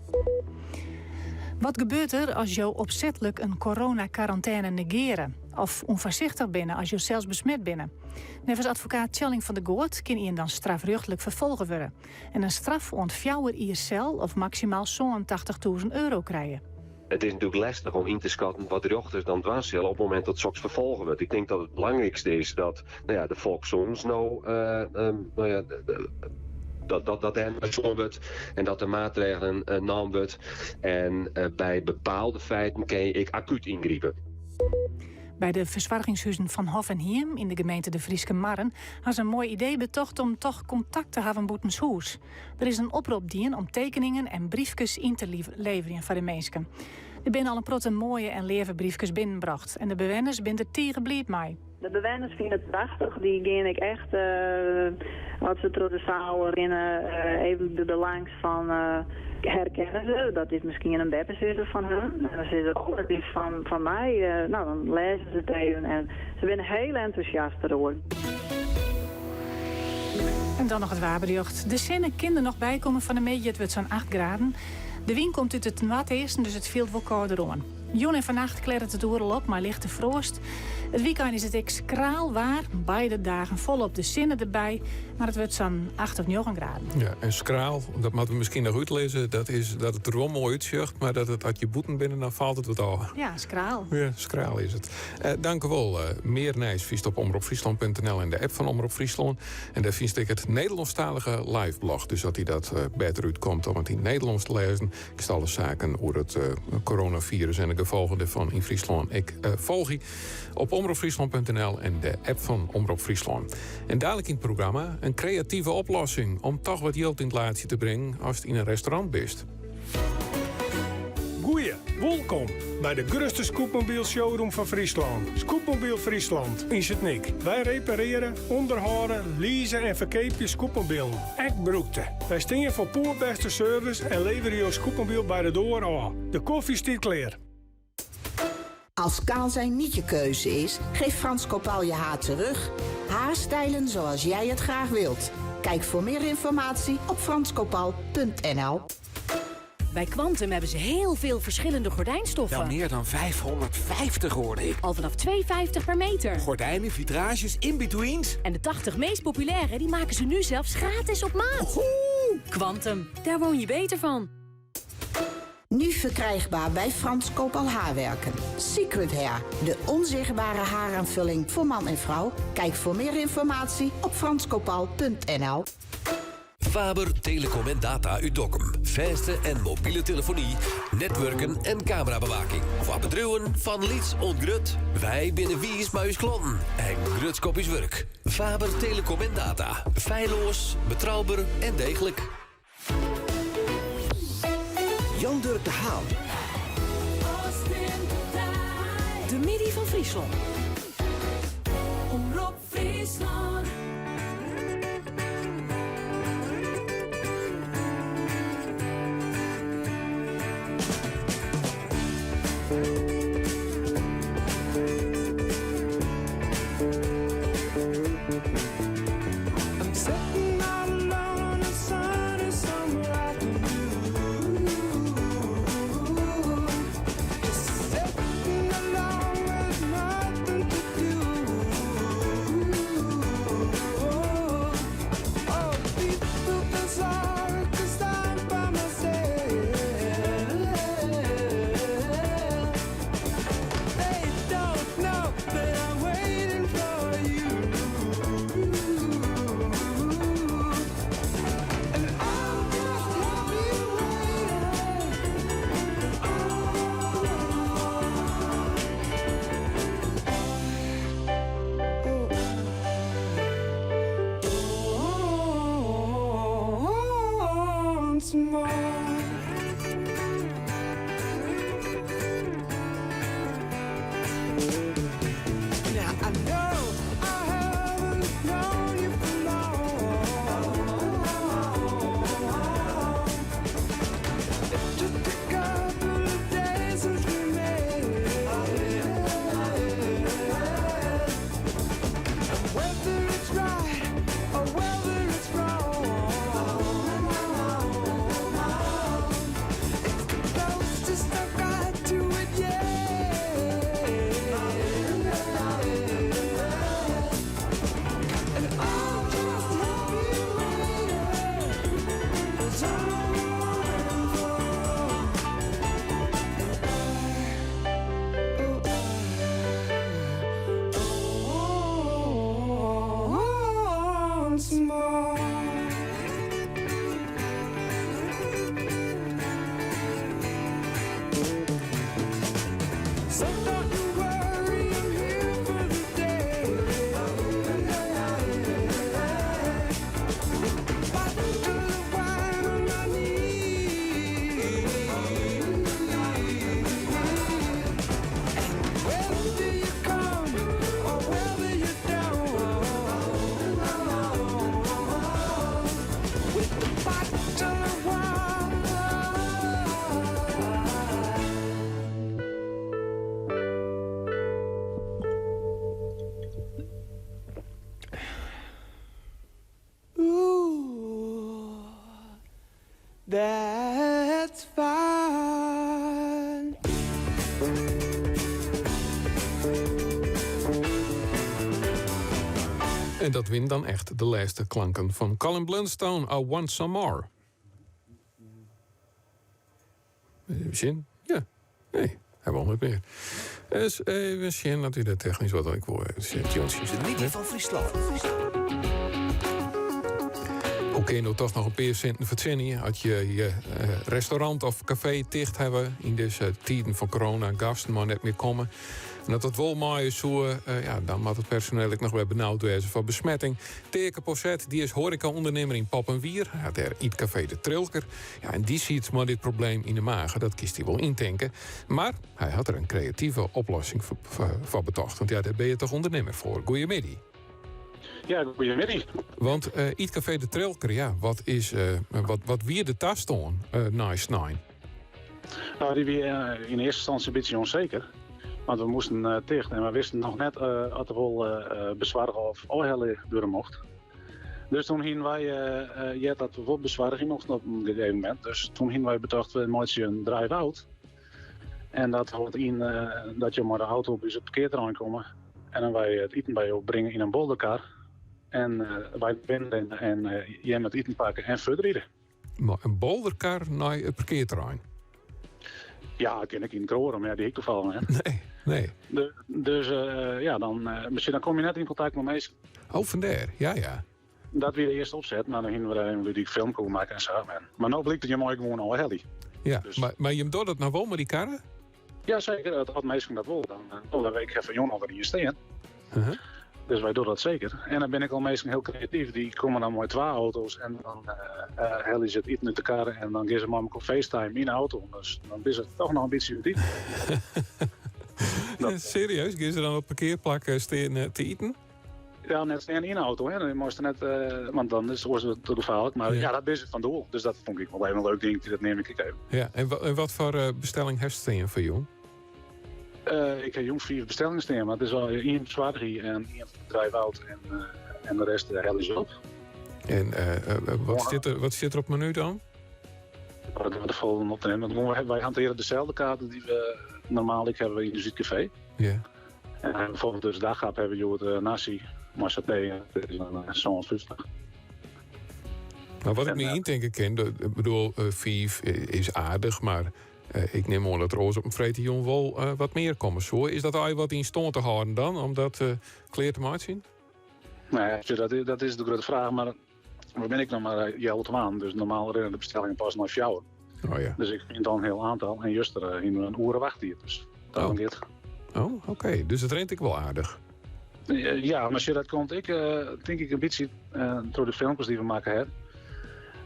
Wat gebeurt der as jo opsetlik in coronakarantêne negeare of ûnfoarsichtich binne as jo sels besmet binne? Neffens advokaat Tjalling van der Goot kin ien dan strafrjochtlik ferfolge wurde en in straf oant fjouwer jier sel of maksimaal 87.000 euro krije. It is natuerlik lestich om yn te skatten wat rjochters dan dwaan sille op it momint dat soks ferfolge wurdt. Ik tink dat it belangrykste is dat no ja, de folkssûnens no no ja, dat, dat, dat dêr nei sjoen wurdt en dat der maatregelen naam wurdt. En by bepaalde feiten kinne je ek akút yngripe. By de fersoargingshuzen fan Hof en Hiem yn de gemeente De Fryske Marren ha se in moai idee betocht om toch kontakt te hawwen bûtenshûs. Der is in oprop dien om tekeningen en briefkes yn te leverjen foar de minsken. Der binne al in protte moaie en leave briefkes binnenbrocht en de bewenners binne der tige bliid mei. De bewenners fine it prachtich. Dy gean ek echt, as se troch de saal rinne, even der langs fan herkenne se, dat is miskien in beppesizzer fan hun. En dan sizze se, oh, dat is fan my. No, dan lêze se it even en se binne hiel entûsjast deroer. En dan noch it waarberjocht. De sinne kin der noch bykomme fan 'e middei. It wurdt sa'n 8 graden. De wyn komt út it noardeasten, dus it fielt wol kâlder oan. Jûn en fannacht klearret it oeral op mei lichte froast. It wykein is it ek skraal waar. Beide dagen folop de sinne derby, mar it wurdt sa'n 8 of 9 graden. Ja, en skraal, dat moatte we miskien noch útlizze, dat is dat it der wol moai útsjocht, mar dat it as je bûten binne, dan falt it wat ôf. Ja, skraal. Ja, skraal is it. Eh, dankewol. Eh, mear nijs fynst op omropfryslan.nl en de app fan Omrop Fryslân. En dêr fynst ek it Nederlânsktalige liveblog. Dus as dy dat eh, better útkomt om it yn Nederlânsk te lêzen, kinst alle saken oer it coronafirus en de gefolgen dêrfan yn Fryslân ek folgje op omropfryslan.nl en de app fan Omrop Fryslân. En dalik yn it programma in kreative oplossing om toch wat jild yn it laadsje te bringen ast yn in restaurant bist. Goeie, wolkom by de grutste scootmobiel showroom fan Fryslân. Scootmobiel Friesland yn Sint Nyk. Wy repareare, ûnderhâlde, lease en ferkeapje scootmobielen, ek brûkte. Wy stean foar poerbêste service en leverje jo scootmobiel by de doar ôf. De kofje stiet klear. Als kaal zijn niet je keuze is, geeft Frans Kopal je haar terug. Haarstijlen zoals jij het graag wilt. Kijk voor meer informatie op franskopal.nl. Bij Kwantum hebben ze heel veel verschillende gordijnstoffen. Wel meer dan 550 hoorde ik. Al vanaf 2,50 per meter. Gordijnen, vitrages, in-betweens. En de 80 meest populaire, die maken ze nu zelfs gratis op maat. Kwantum, daar woon je beter van. Nu verkrijgbaar bij Frans Kopal Haarwerken. Secret Hair, de onzichtbare haaraanvulling voor man en vrouw. Kijk voor meer informatie op franskopal.nl. Faber Telecom en Data út Dokkum. Fêste en mobile telefony, netwurken en kamerabewaking. Foar bedriuwen fan lyts oant grut. Wy binne wiis mei ús klanten en grutsk op ús wurk. Faber Telecom en Data. Feilloas, betrouber en deeglik. Jan Durk de Haan. De middei fan Fryslân. Omrop Fryslân. I'm sitting all alone on a sunny summer afternoon. Just sitting alone with nothing to do. That's fine. En dat wienen dan echt de lêste klanken fan Colin Blunstone, I Want Some More. Even sjen. Ja, nee, hy wol net mear. Dus even sjen dat u dat technysk wat ik wol even sjen. De middei fan Fryslân. Hoe kin je no toch noch in pear sinten fertsjinje as je je restaurant of kafee ticht hawwe yn dizze tiden fan corona, gasten meie net mear komme. En as dat wol meie soe, ja, dan moat it personeel ek noch wer benaud wêze foar besmetting. Teake Posset, dy is hoareka-ûndernimmer yn Poppenwier. Hy hat dêr ytkafee De Trilker. Ja, en dy siet mei dit probleem yn 'e mage, dat kinst dy wol yntinke. Mar hy hat der in kreative oplossing foar betocht. Want ja, dêr binne je toch ûndernimmer foar. Goeiemiddei. Ja, goeiemiddei. Want ytkafee De Trilker, ja, wat, is, wat, wat wie de tastân nei snein? Nou, dy wie yn earste ynstânsje in bytsje ûnseker. Want we moasten ticht en we wisten noch net oft der wol besoarge of ôfhelle wurde mocht. Dus toen hienen wy heard dat we wol besoargje mochten op in gegeven momint. Dus toen hienen wy betocht, we meitsje in drive-out. En dat hâldt yn dat jo mei de auto op ús parkearterrein komme. En dan wy it iten by jo bringe yn in bolderkar. En wy binnenrinne en jim it iten pakke en fuortride. Mei in bolderkar nei it parkearterrein? Ja, kin ek yn it kroar, mar ja, dy hie ik tafallich net. Nee, nee. Dus ja, dan, miskien dan kom je net yn kontakt mei minsken. Oh, fandêr, ja, ja. Dat wie de earste opset, mar dan hiene we dêr even ludyk filmke oer makke en sa. Mar no blykt dat je mei gewoan ôfhelje. Ja, dus. Mar jim dogge dat noch wol mei dy karre? Ja, seker. As minsken dat wolle, dan wolle wy. Ik ha fan jûn al wer ien stean. Dus wy dogge dat seker. En dan binne ek al minsken hiel kreatyf. Dy komme dan mei twa auto's en dan helje se it iten út de kar en dan gean se mei elkoar FaceTime yn de auto. Dus dan is it toch noch in bytsje út iten. Serieus? Gean se dan op parkearplak stean te iten? Ja, net stean yn de auto, hè. Dan moast net, want dan is it oars te gefaarlik. Mar ja, dat is it fan doel. Dus dat fûn ik wol even in leuk ding, dat neam ik ek even. Ja, en wat foar bestelling hast stean foar jûn? Ik ha jûn fiif bestellingen stean, mar it is al ien besoargje en ien drive-out en de rest helje se op. En wat stiet der op it menu dan? Dat de volgende op te nemen. Want wy hantearje deselde kaarten dy't we normaal ek hawwe yn it kafee. Ja. En bijvoorbeeld dus daghap hawwe we hjoed nasi mei saté, dat is dan 57. Nou, wat ik my yntinke kin, ik bedoel, fiif is aardich, mar ik nim oan dat der oars op in freedtejûn wol wat mear komme soe. Is dat allegear wat yn stân te hâlden dan, om dat klear te meitsjen? Nou ja, dat is de grutte fraach, mar we binne ek noch mar healwei twaen, dus normaal rinne de bestellingen pas nei fjouwer. Oh ja. Dus ik fyn dan in hiel oantal en juster hiene we in oere wachttiid, dus dat oh. giet. Oh, oké. Dus it rint ek wol aardich. Ja, mar sjoch, dat komt ek, tink ik, in bytsje troch de filmkes dy't we makke hawwe.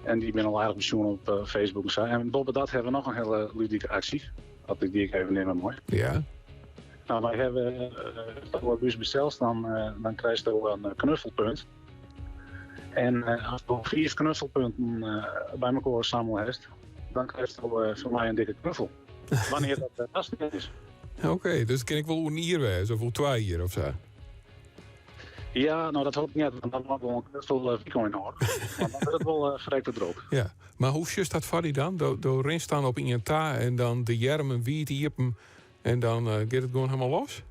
En dy binne al aardich besjoen op Facebook en sa. En boppedat hawwe we noch in hiele ludike aksje, as ik dy ek even nimme mei. Ja. Nou, wy hawwe, as do by ús bestelst, dan, dan krijst do in knuffelpunt. En as do fiif knuffelpunten by mekoar sammele hast, dan krijst do fan my in dikke knuffel. Wannear dat tastien is. Oké, dus it kin ek wol oer in jier wêze of oer twa jier of sa. Ja, no dat hoop ik net, want dan moat ik wol in knuffel wykein hâlde. Want dan wurdt it wol ferrekte drok. Ja, mar hoe sjochst dat foar dy dan? Do rinst dan op ien ta en dan de earmen wiid iepen en dan giet it gewoan hielendal los?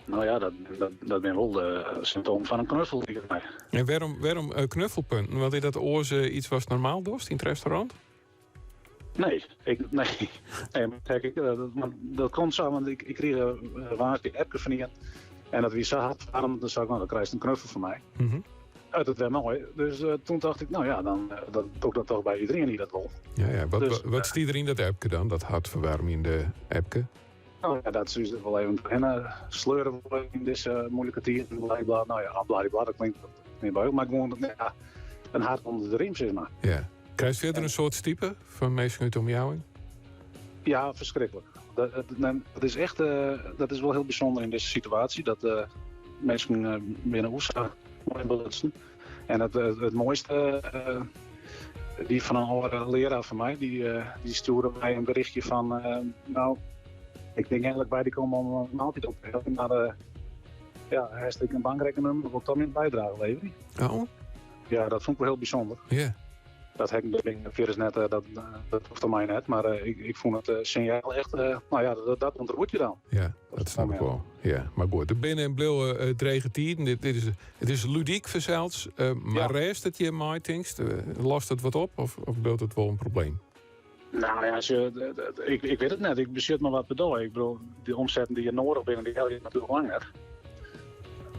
No ja, dat, dat, dat binne wol de symptomen fan in knuffel, liket my. En wêrom, wêrom knuffelpunten? Want is dat oars iets watst normaal dochst yn it restaurant? Nee, ik, nee. nee mar ik, ik, dat, mar dat komt sa, want ik, ik krige woansdei in appke fan ien. En dat wie sa hartferwaarmend, dan sei ik, no, dan krijst in knuffel fan my. As it wer mei. Dus toen tocht ik, no ja, dan, dan doch ik dat toch by iderien dy't dat wol. Ja, ja. Wat, Dus, wat, wat stie der yn dat appke dan, dat hartferwaarmjende appke? No ja, dat se ús der wol even trochhinne sleure wolle yn dizze moeilike tiden. Bladibla. No ja, bladibla, dat klinkt net by, mar gewoan ja, in hart ûnder de riem, sis mar. Ja. Krijst fierder in soad stipe fan minsken út de omjouwing? Ja, ferskriklik. Dat, dat, dat is echt, dat is wol hiel bysûnder yn dizze situaasje, dat minsken binne oer sa moai belutsen. En it, it moaiste wie fan in âlde learaar fan my, dy, dy stjoerde my in berichtje fan, no, ik tink eindelijk by dy komme om in maaltyd op te heljen, mar ja, hast ek in bankrekkennûmer, wol ik toch myn bydrage leverje. Oh. Ja, dat fûn ik wol hiel bysûnder. Ja. Dat ha ik fierders net, dat, dat hoecht oan my net. Mar ik, ik fûn it sinjaal echt, no ja, dat, dat ûntroert je dan. Ja, dat snap ik wol. Ja, mar goed, der binne en bliuwe drege tiden. Dit, dit is, it is ludyk fansels, mar ja. rêst it hjir mei, tinkst? Lost it wat op of, of bliuwt it wol in probleem? No ja, ik, ik wit it net. Ik besjit mar wat per dei. Ik bedoel, dy omsetten dy't je nedich binne, dy helje je natuerlik lang net.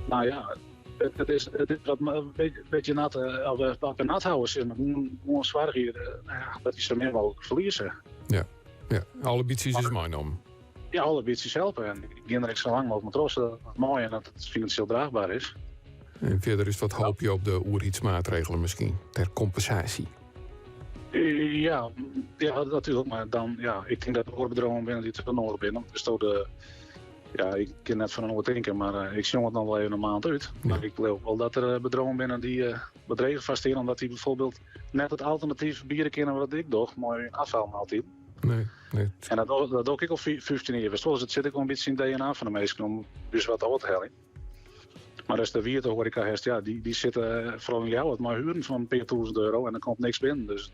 No ja, it, is, it is wat in bytsje nat, of wat nat hawwe, sis mar. Gewoan soargje nou ja, dat je sa min mooglik ferlieze. Ja, ja. alle bytsjes is meinommen. Ja, alle bytsjes helpe. En ik gean der ek sa lang mooglik mei troch, sadat it mei en dat it finansjeel draachber is. En fierder is wat hoopje op de oerheidsmaatregelen miskien, ter kompensaasje. Ja, ja, natuerlik. Mar dan, ja, ik tink dat der oare bedriuwen binne dy't der nedich binne. Dus de, ja, ik kin net fan in oar tinke, mar eh, ik sjong it noch wol even in maand út. Mar ik leau wol dat der eh, bedriuwen binne dy't eh, wat dreger foarstean, omdat dy byfoarbyld net it alternatyf biede kinne wat ik doch mei afhaalmaaltyd. Nee, nee. En dat, dat doch ik al 15 jier. Dus it sit ek wol in bytsje yn it DNA fan de minsken om dus wat ôf te heljen. Mar as de wiete hoareka hast, ja, dy, dy sitte eh, foaral yn Ljouwert mei huren fan in pear tûzen euro en der komt niks binnen. Dus,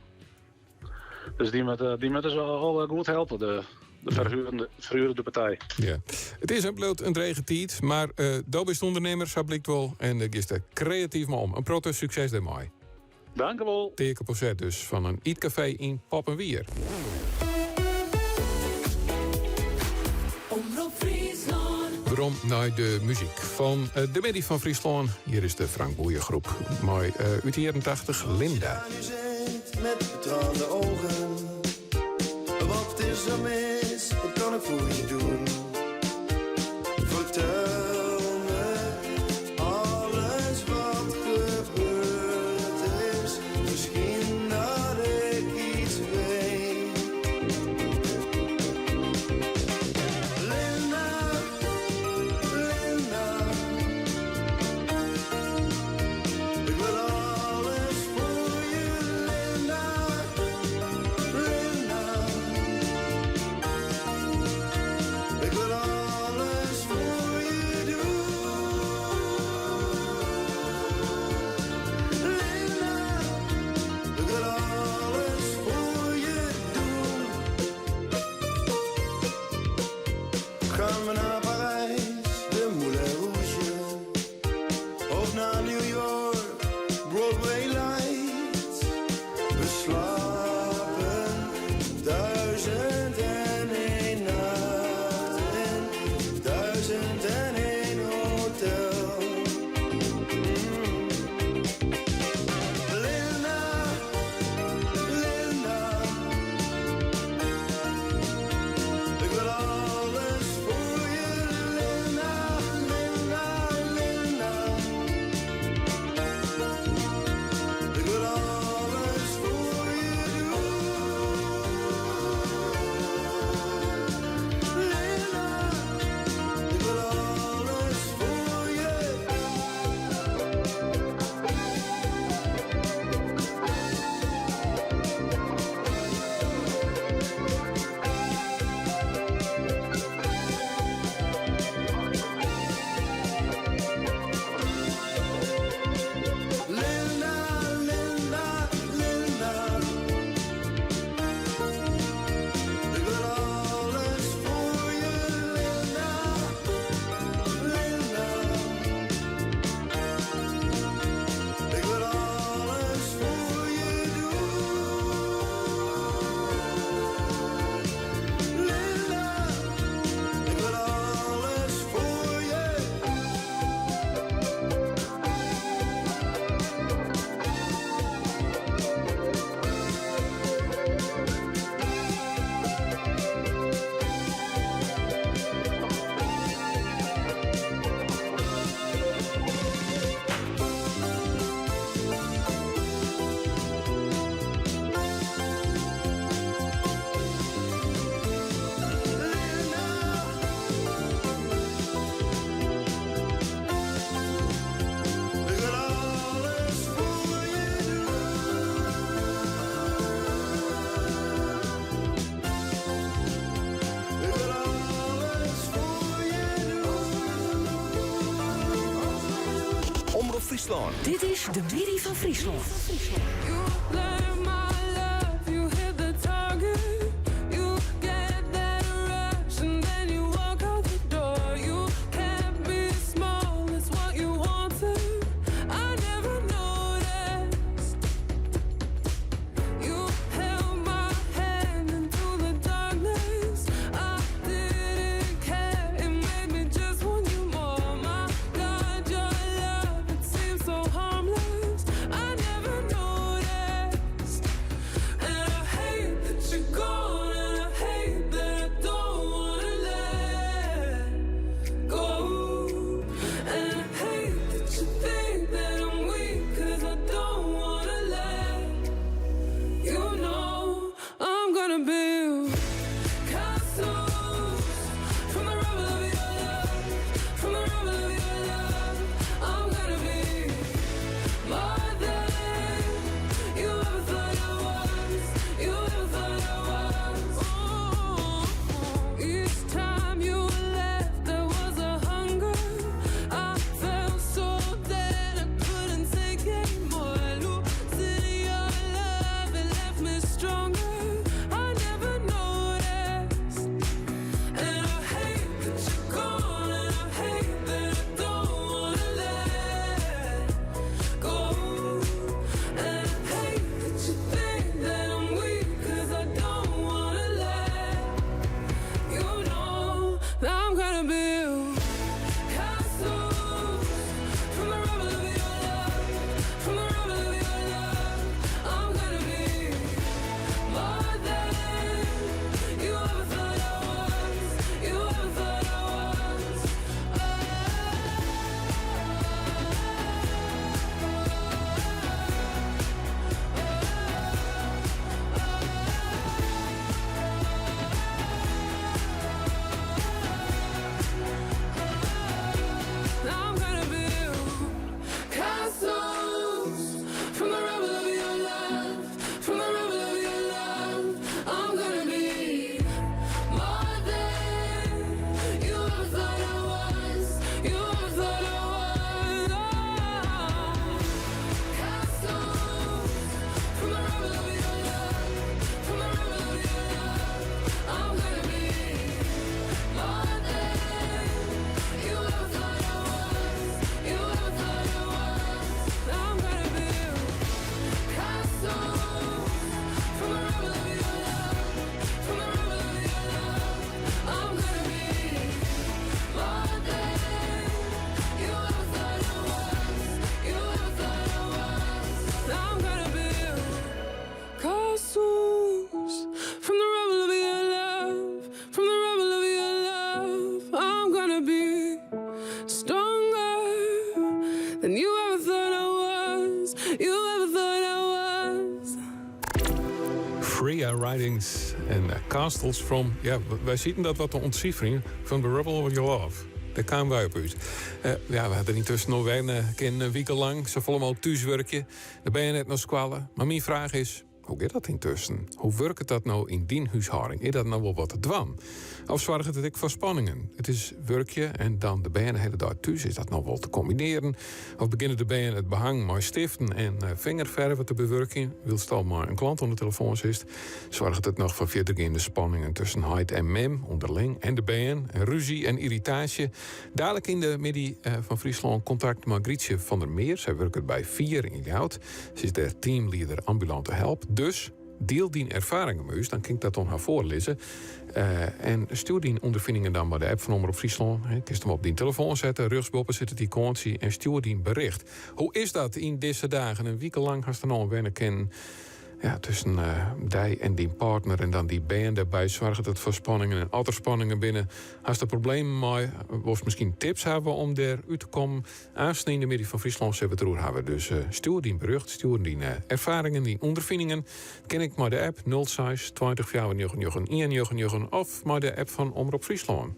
dus dy moatte, dy moatte se al goed helpe, de, de ferhuurende, ferhuurende partij. Ja. It is en bliuwt in drege tiid, mar uh, do bist ûndernimmer, sa blykt wol. En uh, giest der kreatyf mei om. In protte sukses dêrmei. Dank wol. Teake Poset dus fan in ytkafee yn Poppenwier. Omrop Fryslân. Werom nei de muzyk fan eh, de Middei fan Fryslân. Hjir is de Frank Boeijen groep mei uh, út de jierren 80 Linda. Met betraande ogen. Wat is er mis? Wat kan ik voor je doen? Vertel me alles wat gebeurd is. Misschien dat ik iets weet. Linda, Linda. Ik wil alles voor je, Linda, Linda. Fryslân. Dit is de middei fan Fryslân. Freya Ridings en Castles from... Ja, wy sieten dat wat te ûntsiferjen From the Rubble of Your Love. Dêr kamen wy op út. Uh, ja, we hawwe der yntusken al wenne kin in wike lang safolle mooglik thúswurkje. De bern net nei skoalle. Mar myn fraach is, hoe giet dat yntusken? Hoe wurket dat no yn dyn húshâlding? Is dat no wol wat te dwaan? Of soarget it ek foar spanningen? It is wurkje en dan de bern de hiele dei thús. Is dat no wol te kombinearjen? Of begjinne de bern it behang mei stiften en eh, fingerferve te bewurkjen, wylst al mei in klant oan de telefoan sitst? Soarget it noch foar fierdergeande spanningen tusken heit en mem, ûnderling en de bern, en rúzje en yrritaasje? Dalik yn de middei eh, fan Fryslân kontakt mei Grytsje van der Meer. Sy wurket by Fier yn Ljouwert. Se is dêr teamlieder ambulante help. Dus diel dyn erfaringen mei ús, dan kin ik dat oan har foarlizze. Uh, en stjoer dyn ûnderfiningen dan mei de app fan Omrop Fryslân. Kinst him op dyn telefoan sette, rjochtsboppe sit it ikoantsje en stjoer dyn bericht. Hoe is dat yn dizze dagen? In wike lang hast der no oan wenne kinnen. Ja, tusken uh, dy en dyn partner en dan dy bern dêrby soarget it foar spanningen. En as der spanningen binne, hast der problemen mei. Wolst miskien tips hawwe om dêr út te kommen? Aansten yn de middei fan Fryslân sille we it deroer hawwe. Dus uh, stjoer dyn berjocht, stjoer dyn uh, erfaringen, dyn ûnderfiningen. Kin ek mei de app 06 20 499 199 of mei de app fan Omrop Fryslân.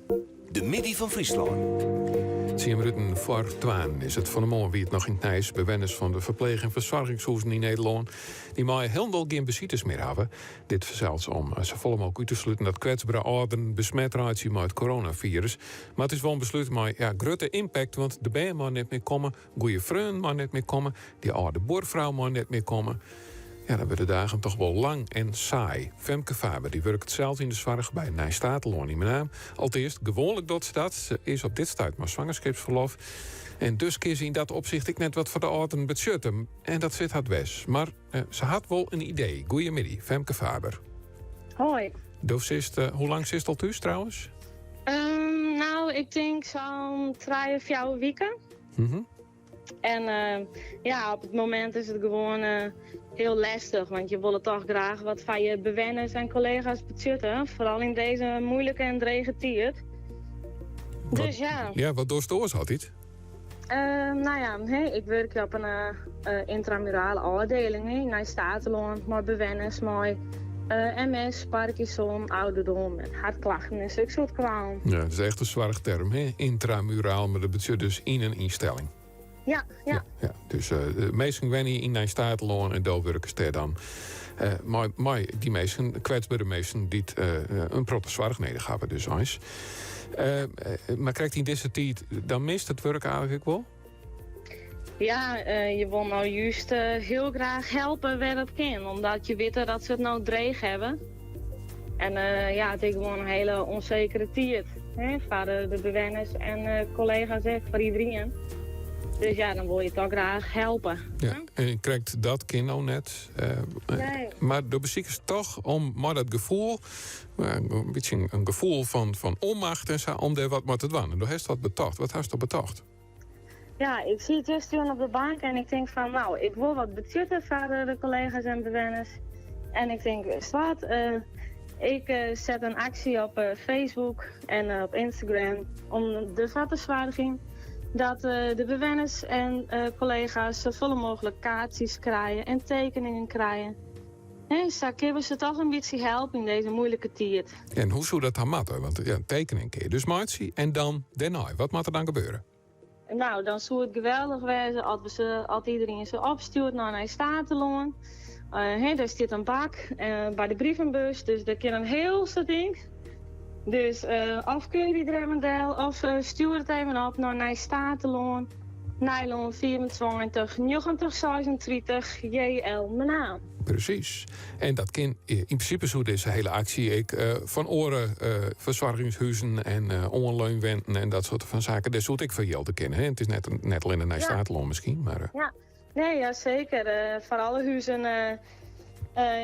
De middei fan Fryslân. Tsien minuten foar twaen is it. Fan 'e moarn wie it noch yn it nijs. Bewenners fan de ferpleech en fersoargingshûzen yn Nederlân dy meie hielendal gjin besites mear hawwe. Dit fansels om safolle mooglik út te sluten dat kwetsbere âlderen besmet reitsje mei it coronafirus. Mar it is wol in beslút mei ja, grutte impact, want de bern meie net mear komme, goede freonen meie net mear komme, dy âlde buorfrou mei net mear komme. Ja, dan wurde de dagen toch wol lang en saai. Femke Faber dy wurket sels yn de soarch by Nij Statelân yn Menaam. Alteast, gewoanlik docht se dat. Se is op dit stuit mei swangerskipsferlof. En dus kin se yn dat opsicht ek net wat foar de âlderen betsjutte. En dat sit har dwers. Mar eh, se hat wol in idee. Goeiemiddei, Femke Faber. Hoi. Do sitst, eh, hoe lang sitst al thús trouwens? Um, nou, ik tink sa'n trije, fjouwer wiken. Mm En uh, ja, op it momint is it gewoan uh, hiel lestich, want je wolle toch graach wat foar je bewenners en kollega's betsjutte. Foaral yn dizze muoilike en drege tiid. Dus ja. Ja, wat dochst oars altyd? Uh, nou ja, hè, ik wurkje op in uh, intramurale ôfdieling hè, Nij Statelân, mei bewenners mei uh, MS, Parkinson, ouderdom en hertklachten en zulke soort kwalen. Ja, dat is echt in soarchterm, hè? Intramuraal, mar dat betsjut dus yn in ynstelling. Ja, ja. Ja, ja. Dus uh, de minsken wenje yn Nij Statelân en do wurkest dêr dan. Uh, mei, mei dy minsken, kwetsbere minsken, dy't uh, in protte soarch nedich hawwe, dus eins. Uh, mar krekt yn dizze tiid, dan mist it wurk eigentlik ek wol? Ja, uh, je wol no juist uh, hiel graach helpe wêr't dat kin. Omdat je witte dat se it no dreech hawwe. En uh, ja, it is gewoan in hiele ûnsekere tiid. Hè, foar de, de bewenners en kollega's ek, foar iderien. Dus ja, dan wol je toch graach helpe. Ja, en krekt dat kin no net. Nee. Mar do besikest toch om mei dat gefoel, in bytsje in gefoel fan, fan onmacht en sa, om dêr wat mei te dwaan. En do hast wat betocht. Wat hasto betocht? Ja, ik siet juster op de bank en ik tink fan, nou, ik wol wat betsjutte foar de kollega's en bewenners. En ik tink, wat, uh, ik uh, set in aksje op uh, Facebook en op Instagram om derfoar te soargjen dat de bewenners en kollega's safolle mooglik kaartsjes krije en tekeningen krije. En sa kinne we se toch in bytsje helpe yn dizze muoilike tiid. En hoe soe dat dan moatte? Want ja, in tekening kinne je dus meitsje en dan dêrnei. Wat moat der dan gebeure? Nou, dan soe it geweldich wêze as, we se, as iderien se opstjoert nei Nij Statelân. Uh, hè, dêr stiet in bak uh, by de brievenbus, dus dêr kin in hiel soad yn. Dus uh, of keurje dy der even del, of stjoer it even op nei Nij Statelân, Nijlân 24 90 36 JL Menaam. Presys. En dat kin yn prinsipe soe dizze hiele aksje ek fan oare fersoargingshuzen en oanleunwenten en dat soarte fan saken, dêr soe it ek foar jilde kinne. Hè? It is net, net allinne Nij Statelân miskien, mar. Ja, nee, ja, seker. Foar alle huzen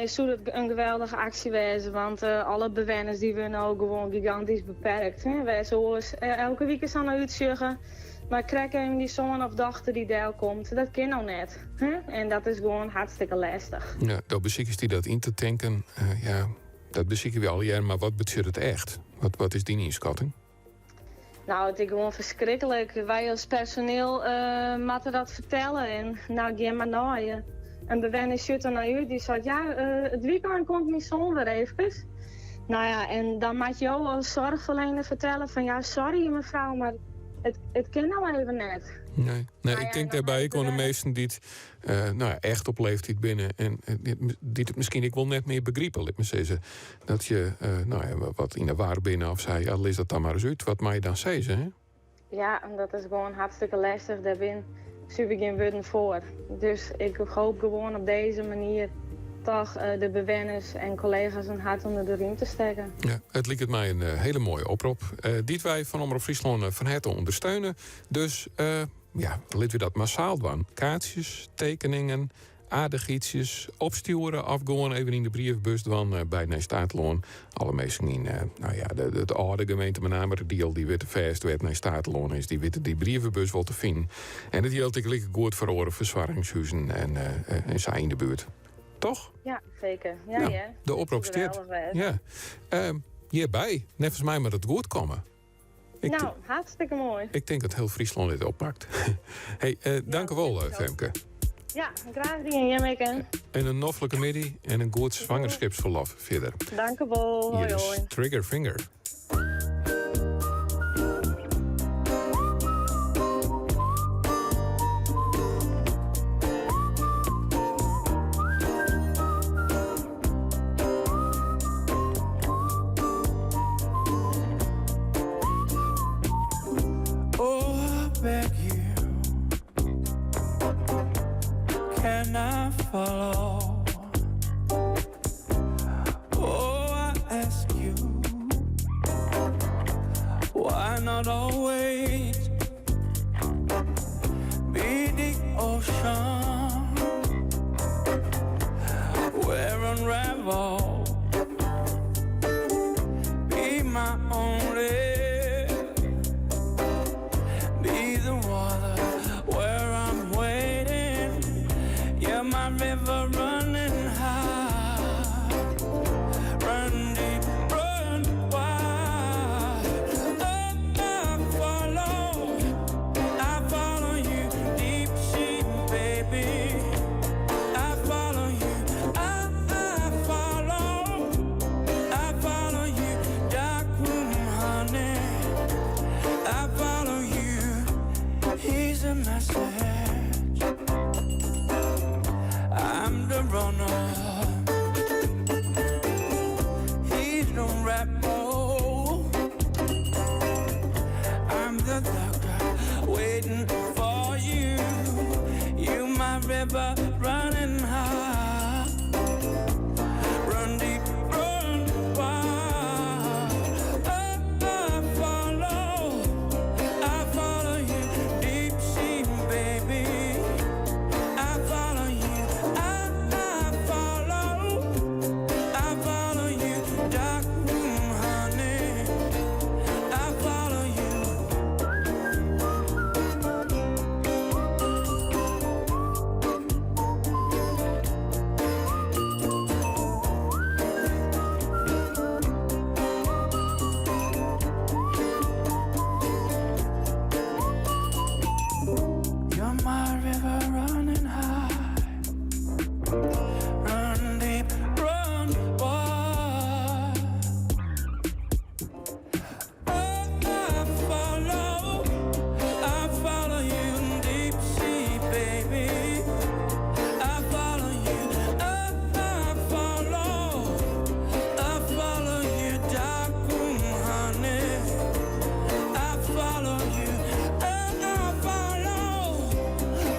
soe dat in geweldige aksje wêze, want alle bewenners dy wurde no gewoan gigantysk beperkt. Hè? Wêr se oars elke wike sa nei útsjogge. Mar krekt even dy soan of dochter dy't delkomt, dat kin no net. Hè? En dat is gewoan hartstikke lestich. Ja, do besikest dy dat yn te tinken. Uh, ja, dat besykje we allegear, mar wat betsjut it echt? Wat, wat is dyn ynskatting? Nou, it is gewoan ferskriklik. Wy as personeel uh, moatte dat fertelle. En nou, gean mar nei. In bewenner sjocht der nei út, dy seit, ja, uh, it wykein komt myn soan wer efkes. Nou ja, en dan moat jo as soarchferliener fertelle fan, ja, sorry mefrou, mar it, it kin no even net. Nee, nee ik tink dêrby ek oan de minsken dy't uh, nou ja, echt op leeftiid binne en dy't it miskien ek wol net mear begripe, lit my sizze. Dat je uh, nou ja, wat yn 'e war binne of sa, ja, lis dat dan mar ris út. Wat moatte je dan sizze? Hè? Ja, en dat is gewoan hartstikke lestich. Dêr binne suver gjin wurden foar. Dus ik hoopje gewoan op dizze manier toch uh, de bewenners en kollega's in hert ûnder de riem te stekken. Ja, it liket my in hiele moaie oprop. Uh, dy't wy fan Omrop Fryslân fan herte ûndersteune. Dus uh, ja, litte we dat massaal dwaan. Kaartsjes, tekeningen, aardichheidsjes opstjoere of gewoan even yn de briefbus dwaan eh, by Nij Statelân. Alle minsken yn eh, nou ja, de, de, de âlde gemeente Menameradiel dy witte fêst wêr't Nij Statelân is. Dy witte dy brievebus wol te finen. En dat jildt ek like goed foar oare fersoargingshuzen en, uh, en sa yn de buert. Toch? Ja, seker. Ja, nou, ja. De oprop stiet. Ja. Uh, hjirby, neffens my moat it goed komme. Ik nou, hartstikke moai. Ik tink dat hiel Fryslân dit oppakt. hey, uh, dank u wol, eh, Femke. Ja, graach dien, Jemmeke. En in noflike middei en in goed swangerskipsferlof fierder. Dank u wol. Hoi, hoi. Trigger Finger. not always. Be the ocean where unravel. Be my only. Be the water where I'm waiting. Yeah, my river running high. Run deep, run wide. Oh, I follow. I follow you, deep sea, baby. I follow you. I, I follow. I follow you, dark room, honey. I follow you. He's a message. I'm the runner. He's no rebel. I'm the doctor waiting for you. You my river running high. Run deep, run wide. Oh, I follow, I follow you, deep sea, baby. I follow you, I, I follow, I follow you, dark room, honey. I follow you. You're my river running high. Run deep, run wide. Oh, I follow, I follow you, deep sea, baby. I follow you, I, I follow, I follow you, dark room, honey. I follow you, I, I follow,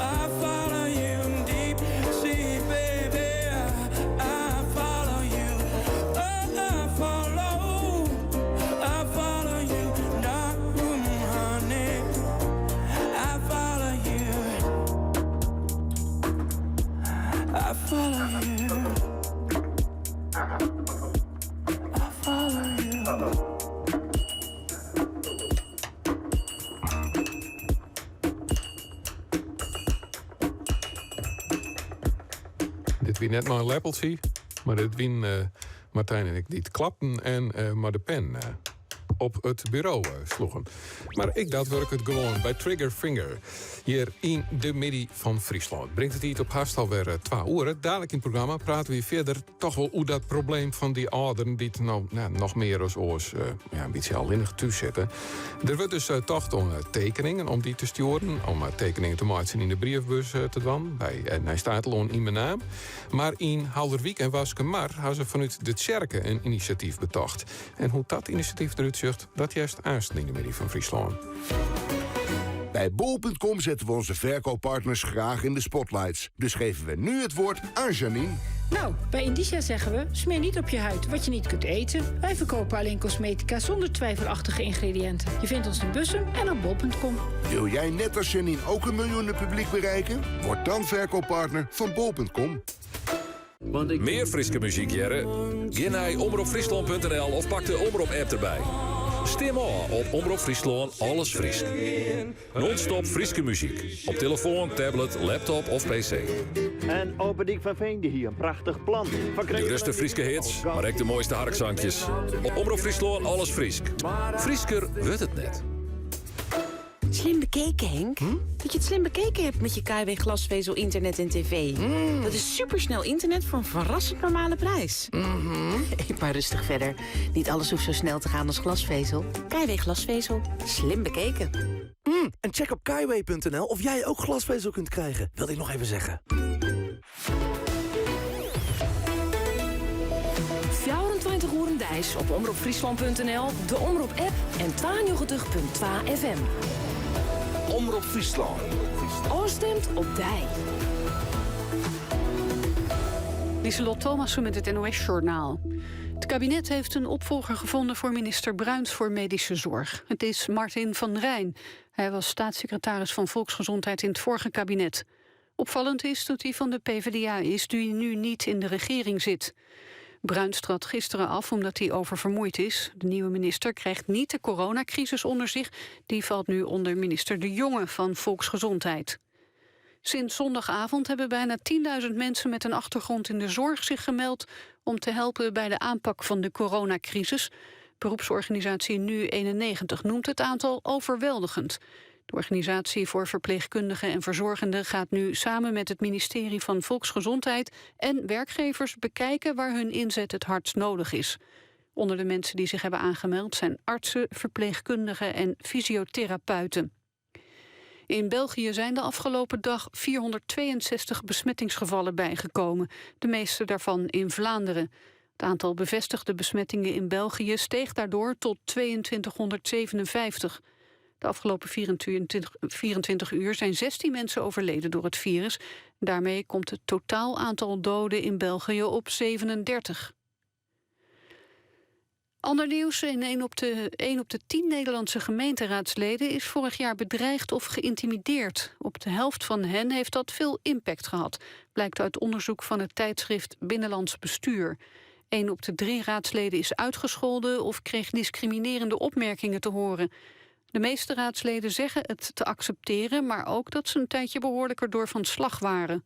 I follow you, deep sea, baby. I follow you, I, I follow, I follow you, dark room, honey. I follow you. I follow you. I follow you. Dit wie net mar in leppeltsje, mar dit wienen eh, Martijn en ik dy't klapten en eh, mar de pen eh, op it buro sloegen. Mar ek dat wurket gewoan by Trigger Finger. Hjir yn De Middei fan Fryslân. Bringt de tiid op hast alwer 2 oere. Dalik yn it programma prate wy fierder toch wol oer dat probleem fan dy âlderen dy't no, no, noch mear as oars ja, in bytsje allinnich thús sitte. Der wurdt dus tocht oan tekeningen om dy te stjoeren, om tekeningen te meitsjen yn de briefbus te dwaan by Nij Statelân yn Menaam. Mar yn Haulerwyk en Waskemar ha se fanút de tsjerke in inisjatyf betocht. En hoe't dat inisjatyf derút sjocht, dat hearst aansten yn De Middei fan Fryslân. Bij bol.com zetten we onze verkooppartners graag in de spotlights. Dus geven we nu het woord aan Janine. Nou, bij Indicia zeggen we: smeer niet op je huid wat je niet kunt eten. Wij verkopen alleen cosmetica zonder twijfelachtige ingrediënten. Je vindt ons in Bussum en op bol.com. Wil jij net als Janine ook een miljoenen publiek bereiken? Word dan verkooppartner van bol.com. Mear Fryske muzyk hearre? Gean nei omropfryslân.nl of pak de Omrop-app derby. Stim ôf op Omrop Fryslân Alles Frysk. Non-stop Fryske muzyk. Op telefoan, tablet, laptop of PC. En Ope Dyk van Veen die hie in prachtich plan. Fan De grutste Fryske hits, mar ek de moaiste harksankjes. Op Omrop Fryslân Alles Frysk. Frysker wurdt it net. Slim bekeken, Henk. Dat je het slim bekeken hebt met je KW glasvezel, internet en tv. Dat is supersnel internet voor een verrassend normale prijs. Mm Maar rustig verder. Niet alles hoeft zo snel te gaan als glasvezel. KW glasvezel. Slim bekeken. En check op caiway.nl of jij ook glasvezel kunt krijgen. Wilde ik nog even zeggen. 24 oeren deis op omropfryslan.nl, de Omrop-app en 92.2 FM. Omrop Fryslân. Ofstimd op dy. Lieselot Thomassen met het NOS-journaal. Het kabinet heeft een opvolger gevonden voor minister Bruins voor medische zorg. Het is Martin van Rijn. Hij was staatssecretaris van Volksgezondheid in het vorige kabinet. Opvallend is dat hij van de PvdA is, die nu niet in de regering zit. Bruins trad gisteren af omdat hij oververmoeid is. De nieuwe minister krijgt niet de coronacrisis onder zich. Die valt nu onder minister De Jonge van Volksgezondheid. Sinds zondagavond hebben bijna 10.000 mensen met een achtergrond in de zorg zich gemeld om te helpen bij de aanpak van de coronacrisis. Beroepsorganisatie Nu91 noemt het aantal overweldigend. De organisatie voor verpleegkundigen en verzorgenden gaat nu samen met het ministerie van Volksgezondheid en werkgevers bekijken waar hun inzet het hardst nodig is. Onder de mensen die zich hebben aangemeld zijn artsen, verpleegkundigen en fysiotherapeuten. In België zijn de afgelopen dag 462 besmettingsgevallen bijgekomen, de meeste daarvan in Vlaanderen. Het aantal bevestigde besmettingen in België steeg daardoor tot 2257. De afgelopen 24, 24 uur zijn 16 mensen overleden door het virus. Daarmee komt het totaal aantal doden in België op 37. Ander nieuws, in 1 op de, 1 op de 10 Nederlandse gemeenteraadsleden is vorig jaar bedreigd of geïntimideerd. Op de helft van hen heeft dat veel impact gehad, blijkt uit onderzoek van het tijdschrift Binnenlands Bestuur. 1 op de 3 raadsleden is uitgescholden of kreeg discriminerende opmerkingen te horen. De meeste raadsleden zeggen het te accepteren, maar ook dat ze een tijdje behoorlijk erdoor van slag waren.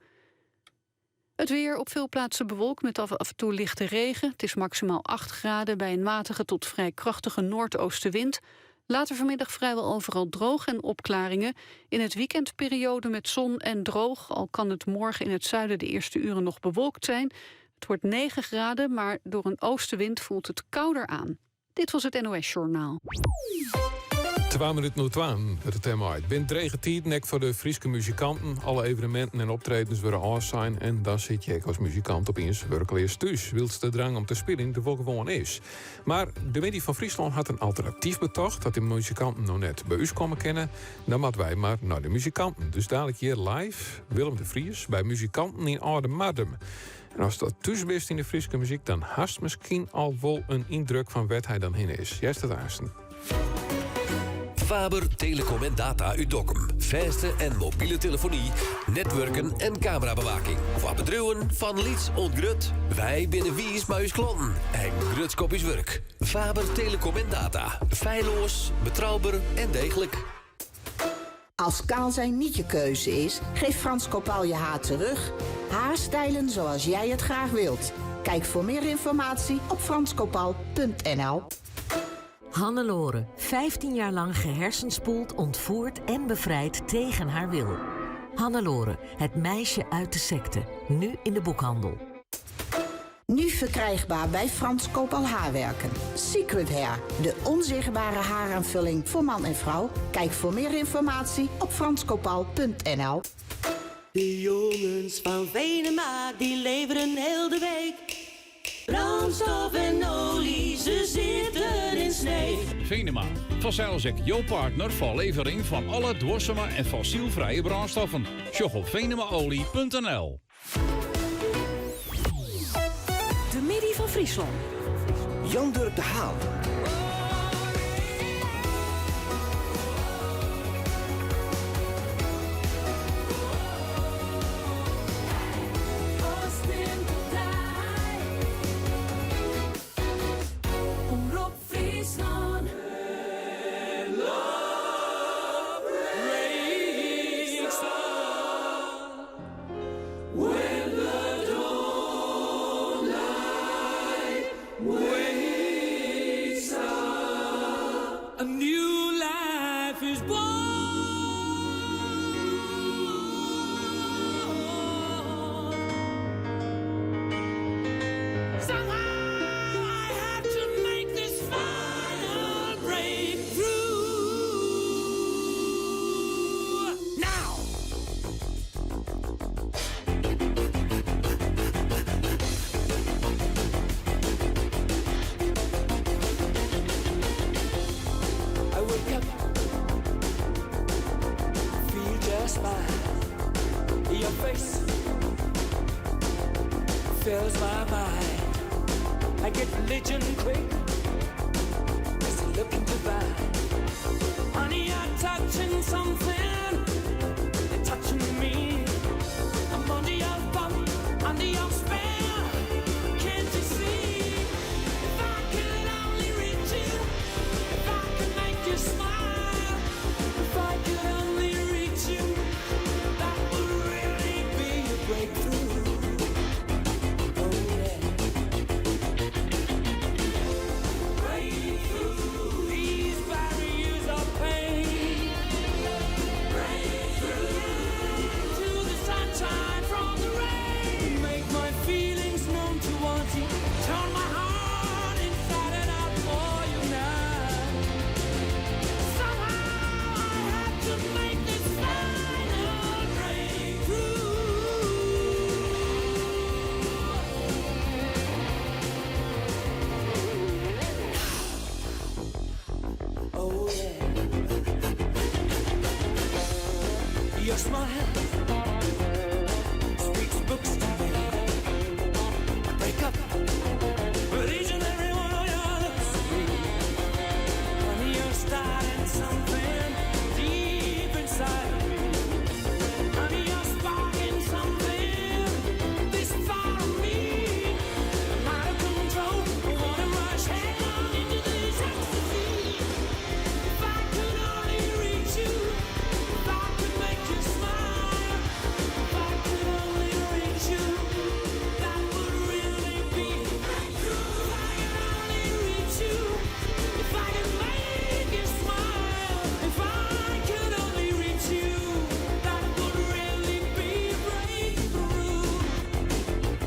Het weer op veel plaatsen bewolkt met af en toe lichte regen. Het is maximaal 8 graden bij een matige tot vrij krachtige noordoostenwind. Later vanmiddag vrijwel overal droog en opklaringen. In het weekend periode met zon en droog. Al kan het morgen in het zuiden de eerste uren nog bewolkt zijn. Het wordt 9 graden, maar door een oostenwind voelt het kouder aan. Dit was het NOS Journaal. 2 minuten 02 het thema uit. Binnen drege tiid, nek voor de Fryske muzikanten. Alle evenementen en optredens worden af zijn. En dan zit je als muzikant opeens werkelijk thuis. Wilst de drang om te spelen de wel gewoon is. Maar de Middei van Fryslân hat in alternatyf betocht... dat de muzikanten noch net by ús komme kinne. Dan moatte wy mar nei de muzikanten. Dus dalik hjir live Willem de Vries by muzikanten yn Aldemardum. En ast dat thús bist yn de Fryske muzyk, dan hast miskien al wol in yndruk fan wêr't hy dan hinne is. Hearst it aansten. Faber, Telecom en Data út Dokkum. Fêste en mobile telefony, netwurken en kamerabewaking. Foar bedriuwen fan lyts oant grut. Wy binne wiis mei ús klanten en grutsk op ús wurk. Faber, Telecom en Data. Feilloas, betrouber en deeglik. Als kaal zijn niet je keuze is, geeft Frans Kopal je haar terug. Haarstijlen zoals jij het graag wilt. Kijk voor meer informatie op franskopal.nl. Hannelore, 15 jaar lang gehersenspoeld, ontvoerd en bevrijd tegen haar wil. Hannelore, het meisje uit de sekte, nu in de boekhandel. Nu verkrijgbaar bij Frans Kopal Haarwerken. Secret Hair, de onzichtbare haaraanvulling voor man en vrouw. Kijk voor meer informatie op franskopal.nl. De jongens van Venema, die leveren heel de week. Brandstof en olie, ze zitten in Sneek. Venema, fansels ek jo partner foar levering fan alle duorsume en fossylfrije brânstoffen. Sjoch op venemaolie.nl. De middei fan Fryslân. Jan Durk de Haan. Omrop Fryslân. When the dawn light wakes up, a new life is born. Somehow I have to make this final breakthrough. Now. I wake up, feel just fine. Your face fills my mind. get religion quick. Cause you're looking divine. Honey, you're touching something. You're touching me. I'm under your thumb, under your spell. Can't you see? If I could only reach you, if I could make you smile, if I could only reach you, that would really be a breakthrough. Oh yeah. Break through these barriers of pain. Break through to the sunshine from the rain. Make my feelings known towards you. Turn my heart inside and out for you now. Somehow I have to make this final breakthrough. Oh yeah. Your smile speaks books to me. I break up with each and every one of your looks. Honey, you're starting something deep inside of me. Honey, you're sparking something this far of me. I'm out of control. I wanna rush headlong into this ecstasy. If I could only reach you, if I could make you smile, if I could only reach you, that would really be a breakthrough. If I could only reach you, if I could make you smile, if I could only reach you, that would really be a breakthrough.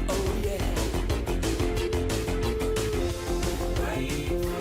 Oh yeah. Breakthrough.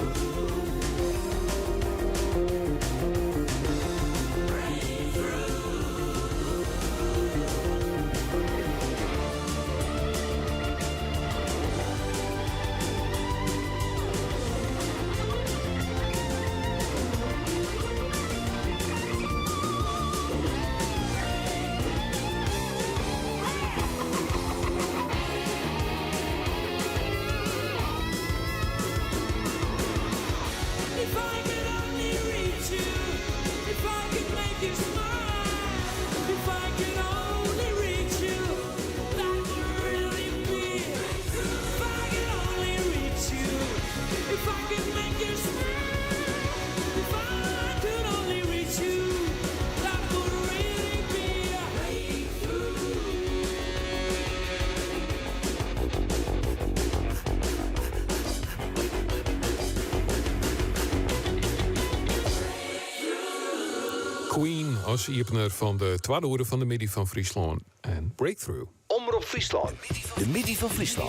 If I could only reach you, if I could make you smile, if I could only reach you, that would really be. If I could only reach you, if I could make you smile, if I could only reach you, that would really be a breakthrough. Queen as iepener fan de twadde oere fan de middei fan Fryslân en Breakthrough. Omrop Fryslân, de middei fan Fryslân.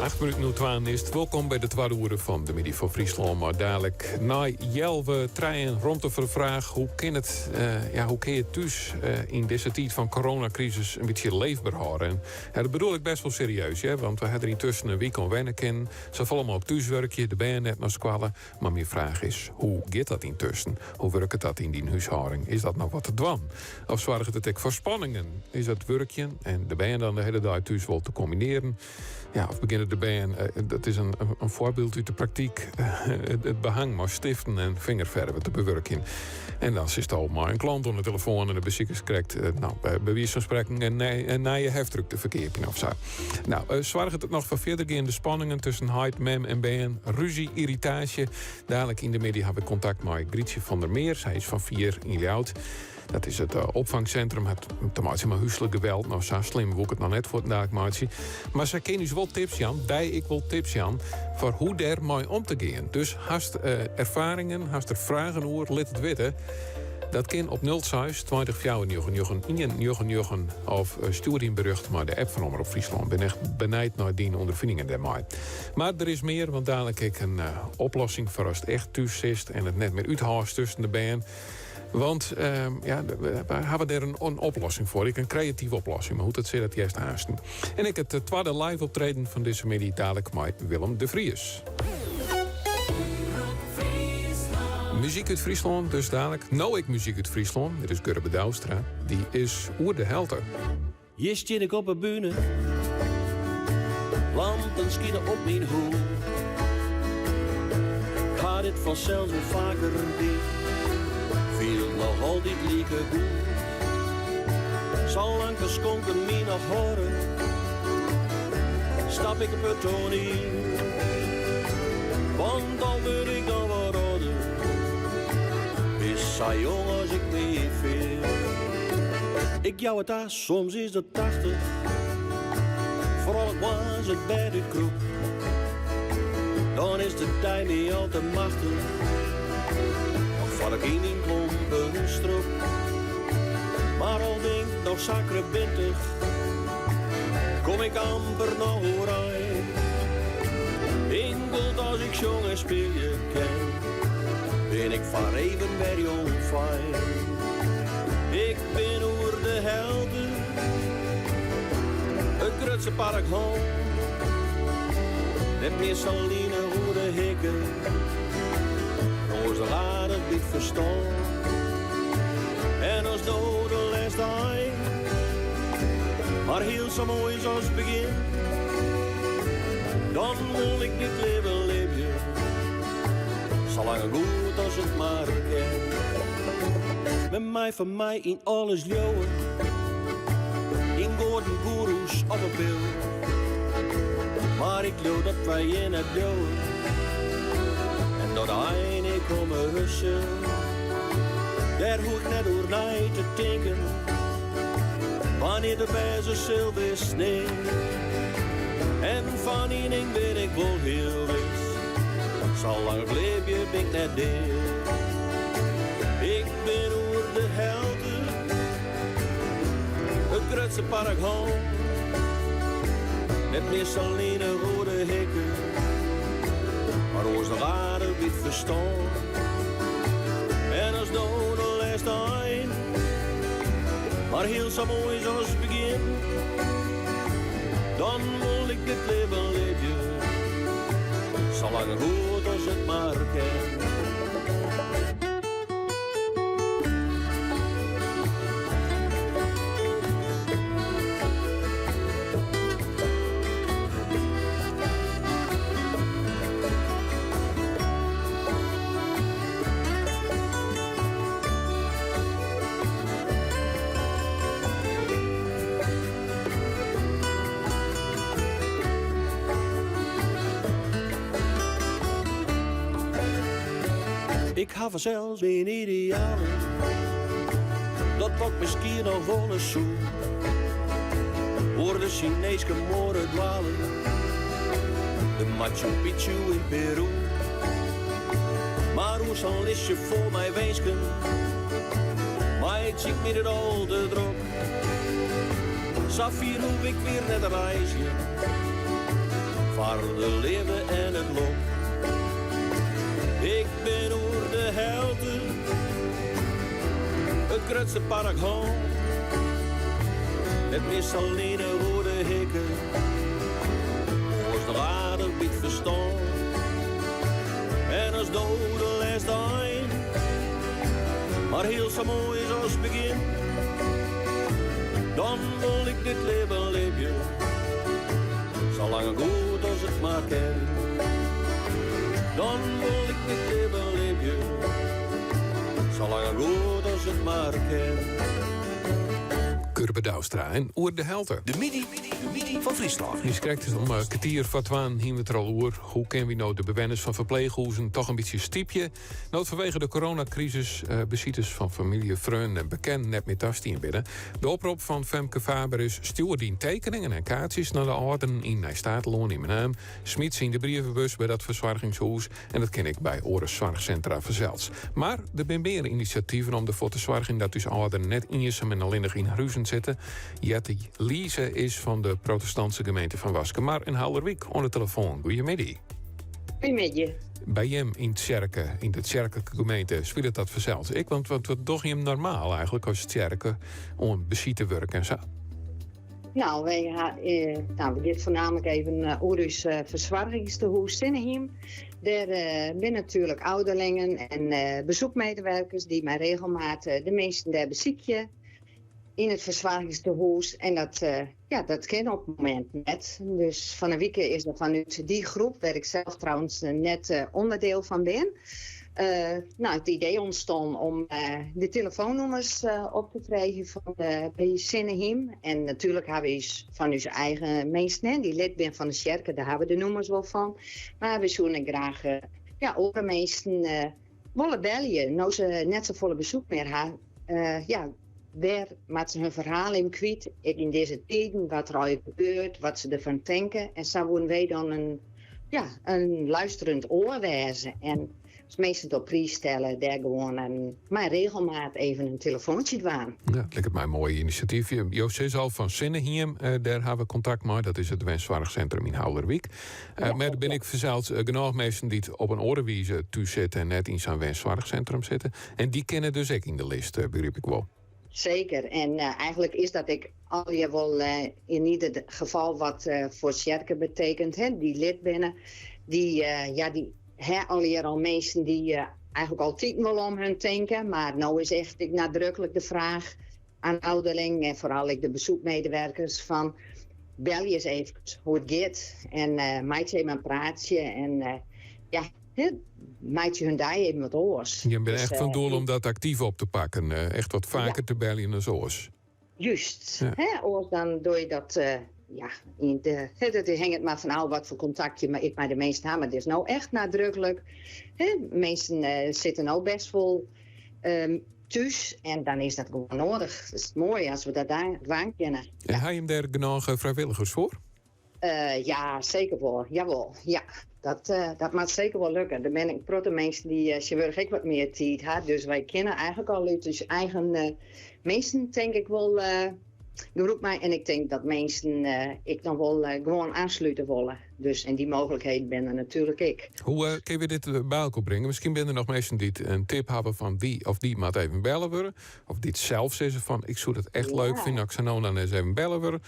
8 minuten oer twaen is it. Wolkom by de twadde oere fan de middei fan Fryslân. Mar dalik nei healwei trijen romte foar de fraach... hoe kin it, eh, ja, hoe kin je thús eh, yn dizze tiid fan coronakrisis in bytsje leefber hâlde? En ja, dat bedoel ik best wol serieus, hè, want we ha der yntusken in wike oan wenne kinnen. Safolle mooglik thúswurkje, de bern net nei skoalle. Mar myn fraach is, hoe giet dat yntusken? Hoe wurket dat yn dyn húshâlding? Is dat noch wat te dwaan? Of soarget it ek foar spanningen? Is dat wurkjen en de bern dan de hiele dei thús wol te kombinearjen? Ja, of begjinne de bern, eh, dat is in, in foarbyld út de praktyk, it behang mei stiften en fingerferve te bewurkjen. En dan sitst al mei in klant oan de telefoan en de besikers krekt, eh, no, by wize fan sprekken, in, in nije heftruck te ferkeapjen of sa. No, eh, soarget it noch foar fierdergeande spanningen tusken heit, mem en bern? Rúzje, yrritaasje? Dalik yn de middei ha ik kontakt mei Grytsje van der Meer. Sy is fan Fier yn Ljouwert. Dat is it eh, opfangcentrum. Hat te meitsjen mei húslik geweld. No, sa slim woe ik it noch net fuortendalik meitsje. Mar sy kin ús wol tips jaan, dy ek wol tips jaan, foar hoe dêr mei om te gean. Dus hast eh, erfaringen, hast der fragen oer, lit it witte. Dat kin op 06 20 4 9 9 1 9 9 of eh, stjoer dyn berjocht mei de app fan Omrop Fryslân. Bin echt benijd nei dyn ûnderfiningen dêrmei. Mar der is mear, want dalik ek in eh, oplossing foar ast echt thús sitst en it net mear úthâldst tusken de bern. Want ehm, ja, we hawwe dêr in, in oplossing foar. Ek in kreative oplossing, mar hoe't dat sit, dat hearst aansten. En ek it twadde live optreden fan dizze middei dalik mei Willem de Vries. Muzyk út Fryslân, dus dalik. No ek muzyk út Fryslân. Dit is Gurbe Douwstra. Dy is oer de helte. Hjir stean ik op 'e bühne. Lampen skine op myn hûd. dit fansels wol faker dien, fielt noch altyd like goed. Salang't de skonken my noch hâlde, stap ik it toaniel. Want al wurd ik dan wat âlder, bist sa jong as ik my fiel. Ik jou it ta, soms is dat 80, foaral as ik moarns it bêd útkrûp. Dan is de dei my al te machtich, noch foar ik yn myn klompen strûp. Mar al bin ik noch sa krebintich, kom ik amper noch oerein. Inkeld as ik sjonge en spylje kin, bin ik foar even wer jongfeint. Ik bin oer de helte, it grutste park hân. Net mear sa linich oer de hikke, oars noch aardich by it ferstân. En as no de lêste ein mar hiel sa moai is as it begjin, dan wol ik dit libben libje, sa lang en goed as it mar kin. Men mei fan my yn alles leauwe, yn goaden, goeroes of in pil. Mar ik leau dat wy hjir net bliuwe en dat de ein ek komme sil. Dêr hoech ik net oer nei te tinken, wannear't it wêze sil witst nea. En fan ien ding bin ik wol hiel wis, salang ik libje bin ik net dea. Ik bin oer de helte, it grutste part hân. Net mear sa linich oer de hikke, mar oars noch aardich by it ferstân. En as no de lêste ein mar hiel sa moai is as it begjin, dan wol ik dit libben libje, sa lang en goed as it mar kin. Ik ha fansels myn idealen, dat wat miskien noch wolle soe. Oer de Sineeske muorre dwale, de Machu Picchu yn Peru. Mar oer sa'n listje fol mei winsken, meitsje ik my net al te drok. Safier hoech ik wier net te reizgjen, foar de leafde en it lok. Ik bin oer de helte, it grutste part hân. Net mear sa linich oer de hikke, oars noch aardich by it ferstân. En as no de lêste ein mar hiel sa moai is as it begjin, dan wol ik dit libben libje, sa lang en goed as it mar kin. Dan wol ik dit libben libje, sa lang en goed as it mar kin. Gurbe Douwstra en Oer de Helte. De middei fan Fryslân. Niiskrekt om kertier foar twaen hiene we it der al oer. Hoe kinne wy no de bewenners fan ferpleechhûzen toch in bytsje stypje? No't fanwege de coronakrisis besites fan famylje, freonen en bekenden net mear tastien binne. De oprop fan Femke Faber is stjoer dyn tekeningen en kaartsjes nei de âlderen yn Nij Statelân yn Menaam. Smyt se yn de brievebus by dat fersoargingshûs en dat kin ek by oare soarchsintra fansels. Mar der binne mear inisjativen om derfoar te soargjen dat ús âlderen net iensum en allinnich yn har huzen sitte. Jetty Liese is fan de protestantse gemeente fan Waskemar en Haulerwyk oan de telefoan. Goeiemiddei. Goeiemiddei. By jim yn tsjerke, yn de tsjerklike gemeente, spilet dat fansels ek? Want wat dogge jim normaal eigentlik as tsjerke oan besitewurk en sa? Nou, wy ha, eh, nou, we gean foarnaamlik even eh, oer ús eh, fersoargingstehûs Sinnehiem. Dêr binne natuerlik ouderlingen en besoekmedewerkers dy't mei regelmaat de minsken dêr besykje. Yn it fersoargingstehûs en dat, ja, dat kin op it momint net. Dus fan 'e wike is der fanút dy groep, wêr't ik sels trouwens net ûnderdiel fan bin, no, it idee ûntstien om de telefoannûmers op te freegjen fan by Sinnehiem. En natuerlik hawwe wy fan ús eigen minsken, dy't lid binne fan de tsjerke, dêr hawwe we de nûmers wol fan. Mar we soene graach, ja, oare minsken wolle belje, no't se net safolle besoek mear ha. Ja, wêr moatte se hun ferhaal even kwyt, ek yn dizze tiden, wat der allegear gebeurt, wat se derfan tinke. En sa woene wy dan in, ja, in luisterend oar wêze. En as minsken it op priis stelle, dêr gewoan in, mei regelmaat even in telefoantsje dwaan. Ja, it liket my in moai inisjatyf. Jo sizze al fan Sinnehiem, dêr ha we kontakt mei. Dat is it wensoarchsintrum yn Haulerwyk. Mar der binne ek fansels genôch minsken dy't op in oare wize thús sitte en net yn sa'n wensoarchsintrum sitte. En dy kinne dus ek yn de list, begryp ik wol. Seker. En eigenlik is dat ek allegear wol yn ieder gefal wat foar tsjerke betekent. Hè, dy't lid binne, dy, ja, dy ha allegear al minsken dy't eigenlik altiten wol om hun tinke. Mar no is echt ek nadruklik de fraach aan ouderling en foaral ek de besoekmedewerkers fan belje ris eefkes hoe't it giet en meitsje even in praatsje en ja, meitsje hun dei even wat oars. Je binne echt fan doel om dat aktyf op te pakken, echt wat faker te beljen as oars. Just. Hè, oars dan doe je dat, ja, yn de, dat hinget mar fan ôf wat foar kontakt je ek mei de minsken ha, mar it is no echt nadruklik. Hè, minsken sitte no best wol thús en dan is dat gewoan noadich. It is moai as we dat dwaan kinne. En ha jim dêr genôch frijwilligers foar? Ja, seker wol. Jawol, ja. Dat moat seker wol lukke. Der binne in protte minsken dy't tsjintwurdich ek wat mear tiid ha. Dus wy kinne eigenlik al út ús eigen minsken tink ik wol gebrûk meitsje. En ik tink dat minsken ek noch wol gewoan oanslute wolle. Dus, en dy mooglikheden binne der natuerlik ek. Hoe kinne we dit by elkoar bringe? Miskien binne der noch minsken dy't in tip hawwe fan dy of dy moat even belle wurde. Of dy't sels sizze fan ik soe dat echt leuk fine as ik sa no en dan ris even belle wurde.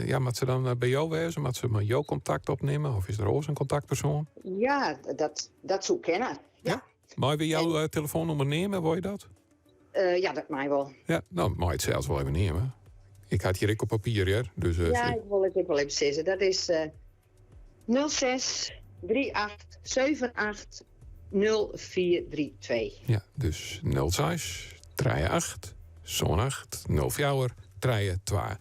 Ja, moat se dan by jo wêze? Moat se mei jo kontakt opnimme? Of is der oars in kontaktpersoan? Ja, dat soe kinne. Ja? Meie we jo telefoannûmer neame, wol je dat? Ja, dat mei wol. Ja, no, mei it sels wol even neame. Ik ha it hjir ek op papier, hear. Dus, ja, ik wol it ek wol even sizze. Dat is 06 38 78 0432. Ja, dus 06 38 78 04 32.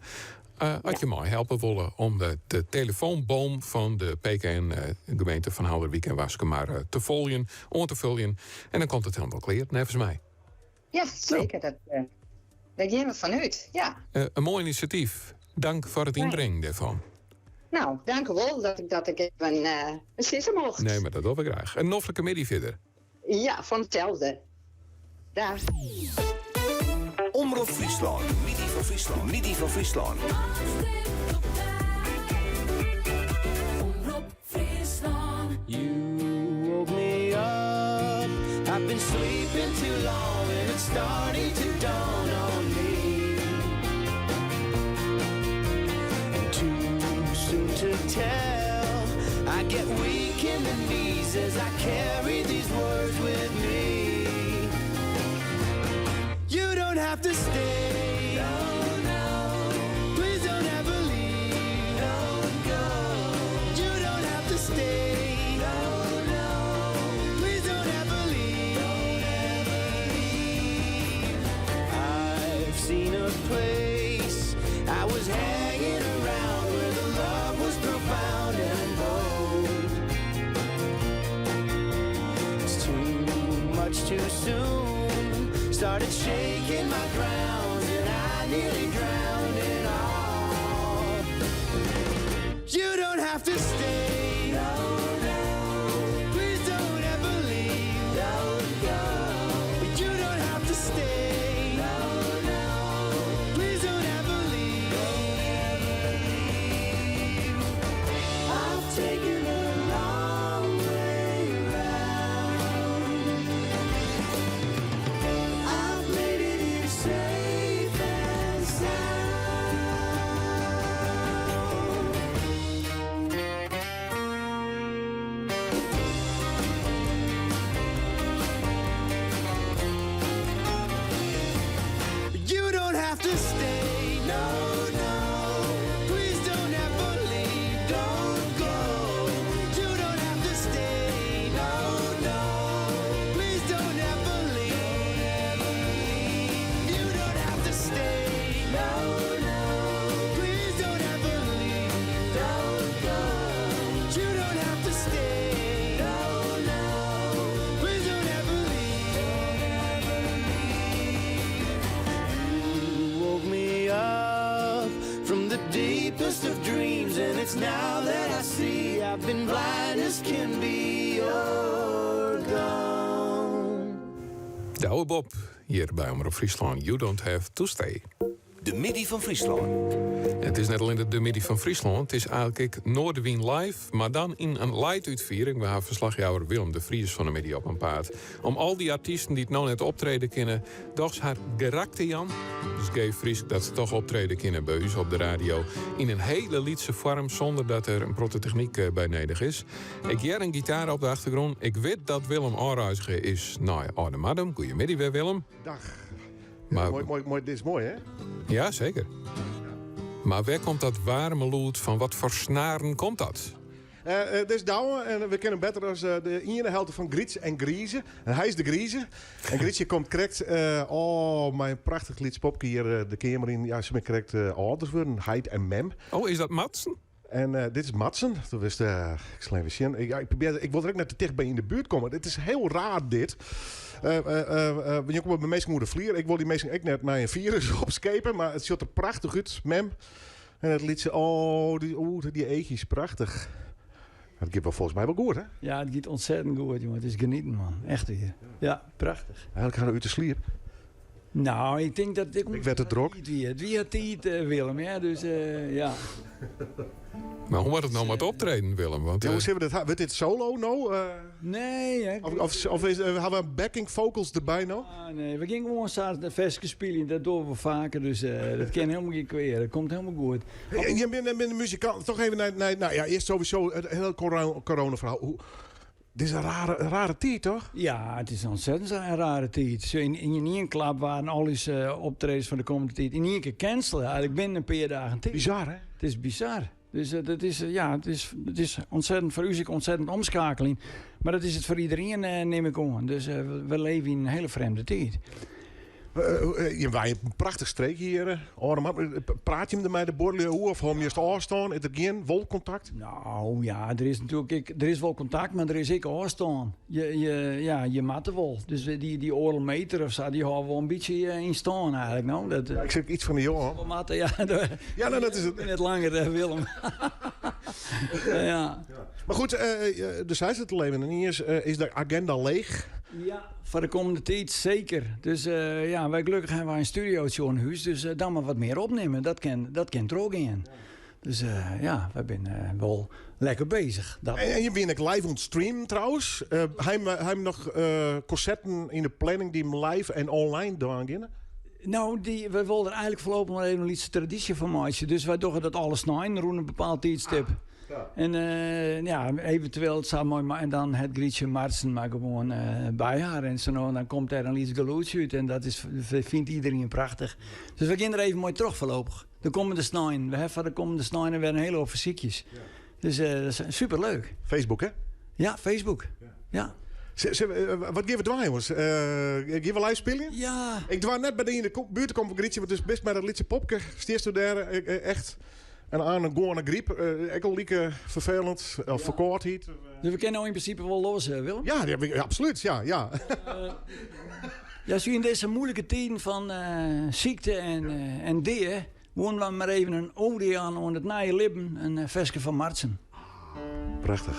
As je meihelpe wolle om de telefoanboom fan de PKN gemeente fan Haulerwyk en Waskemar te foljen, oan te foljen. En dan komt it hielendal klear, neffens my. Ja, seker. Dat, dêr gean we fanút, ja. In moai inisjatyf. Dank foar it ynbringen dêrfan. No, dank wol dat ik even sizze mocht. Nee, mar dat dogge we graach. In noflike middei fierder. Ja, fan itselde. Dag. Omrop Fryslân, Middei fan Fryslân, Middei fan Fryslân. Omrop Fryslân. You woke me up. I've been sleeping too long and it's starting to dawn on me. And too soon to tell. I get weak in the knees as I carry these words with me. You don't have to stay. No, no. Please don't ever leave. Don't go. You don't have to stay. No, no. Please don't ever leave. Don't ever leave. I've seen a place I was hanging around where the love was profound and bold. It's too much too soon. Started shaking my grounds and I nearly drowned it all. You don't have to stay. No, no. Please don't ever leave. Don't go. You don't have to stay. No, no. Please don't ever leave. Don't ever leave. I've taken a long way round. I've made it here safe and sound. You don't have to stay. Ik bin blind as can be, you're gone. Douwe Bob, hjir by Omrop Fryslân, You Don't Have To Stay. De middei fan Fryslân. It is net allinnich de middei fan Fryslân, it is eigenlik ek Noardewyn live, mar dan yn in live-útfiering. We ha ferslachjouwer Willem de Vries fan 'e middei op 'en paad. Om al dy artysten dy't no net optrede kinne, dochs har gerak te jaan. Dus geef Frysk dat se toch optrede kinne by ús op de radio. Yn in hiele lytse foarm, sûnder dat der in protte technyk eh, by nedich is. Ik hear in gitaar op de achtergrûn. Ik wit dat Willem ôfreizge is nei Aldemardum. Goeiemiddei wer, Willem. Dag. Maar, moai, moai, moai, dit is moai, hè? Ja, seker. Mar wêr komt dat waarme lûd fan? Wat foar snaren komt dat? Uh, dit is Douwe en we kennen hem better as de iene helte fan Grytz en Grize. En hy is de Grize. En Grytsje komt krekt, oh, mei in prachtich lyts popke hjir de keamer yn. Ja, se binne krekt âlders wurden, heit en mem. Oh, is dat Madsen? En dit is Madsen. Dat wist, ik sil even sjen. Ik, ja, ik, probeer, ik wol der ek net te ticht by yn de buert komme. It is hiel raar dit. Je komme by minsken oer de flier. Ik wol dy minsken ek net mei in firus opskepe, mar it sjocht der prachtich út, mem. En it lytse, oh, dy, oeh, dy eachjes, prachtich. Dat giet wol folgens my wol goed, hè? Ja, it giet ontzettend goed, jongen. It is genieten, man. Echt wier. Ja, prachtich. Eigenlik ha we út de sliep. Nou, ik tink dat ik. Ik werd te drok. It wie, it wie tiid, eh, Willem, ja, dus eh, ja. Mar hoe moat it no mei it optreden, Willem? Want, Ja, hoe sille we dat ha? Wurdt dit solo no? Eh, Nee, hè. of, of, of is, eh, ha we backing vocals derby no? Ah, nee, we gean gewoan sa de ferske spyljen, dat dogge we faker, dus eh, dat kin hielendal gjin kwea. Dat komt hielendal goed. Hey, je bent, bent een muzikant. Toch even naar, naar, nou ja, eerst sowieso het hele corona, corona-verhaal. Hoe, dit is een rare, een rare tiid, toch? Ja, it is in ontzettend in rare tiid. Zo yn, yn ien klap waarden al ús eh, optredens fan de kommende tiid yn ien kear cancelled. Eigenlik binnen in pear dagen tiid. Bizar, hè? It is bizar. Dus eh, dat is, eh, ja, it is, it is ontzettend foar ús ek ontzettend omskeakeling. Mar dat is it foar iderien, eh, nim ik oan. Dus eh, we, we leve yn in hiele frjemde tiid. Eh, eh, wy in prachtich streek hjir. eh, Âlde Praat je der mei de buorlju oer of hâld je ôfstân? Is der gjin wol kontakt? Nou ja, der is natuerlik ek, der is wol kontakt, mar der is ek ôfstân. Je, je, ja, je moatte wol. Dus dy, dy oardel meter of sa, dy hâlde wol in bytsje eh, yn stân eigenlik. No? Dat, Ja, ik sit iets fan de jonge. We moatte, ja. Ja, nou, dat is het. Net langer, eh, Willem. ja. Mar goed, eh, eh, de zij het leven en is, is de agenda leech? Ja, foar de kommende tiid seker. Dus eh, ja, wy gelokkich hawwe wy in studio'tsje oan hûs, dus eh, dan mar wat mear opnimme. Dat kin, dat kin trochgean. Dus eh, ja, wy binne wol lekker bezich. Dat... En, en je bent ek live oan it streamen trouwens. Uh, ha je noch uh, konserten yn de planning dy't live en online dwaan geane? Nou, dy, wy wolle der eigenlik foarlopich noch even in lytse tradysje fan meitsje. Dus wy dogge dat alle sneinen rûn in bepaald tiidstip. En eh, ja, eventueel sa mei, en dan hat Grytsje Martsen mar gewoan eh, by har. En sa no en dan komt der in lyts gelûdsje út. En dat is, fynt iderien prachtich. Dus we gean der even mei troch foarlopich. De kommende snein. We hawwe foar de kommende sneinen wer in hiele hoop fersykjes. Dus eh, dat is superleuk. Facebook, hè? Ja, Facebook. Ja. Wat gean we dwaan, jongens? Uh, gean we live spyljen? Ja. Ik doar net by dy yn de buert te kommen fan Grytsje, want it is best mei dat lytse popke. Stiest dêr echt en oan in gewoane gryp. Ek al like ferfelend. Of ferkâldheid. Dus we kinne no yn prinsipe wol los, Willem? Ja, ja, absoluut. Ja, ja. Ja, zo yn dizze muoilike tiden fan sykte en, en dea, woene we mar even in ode jaan oan it nije libben, in ferske fan Martsen. Prachtich.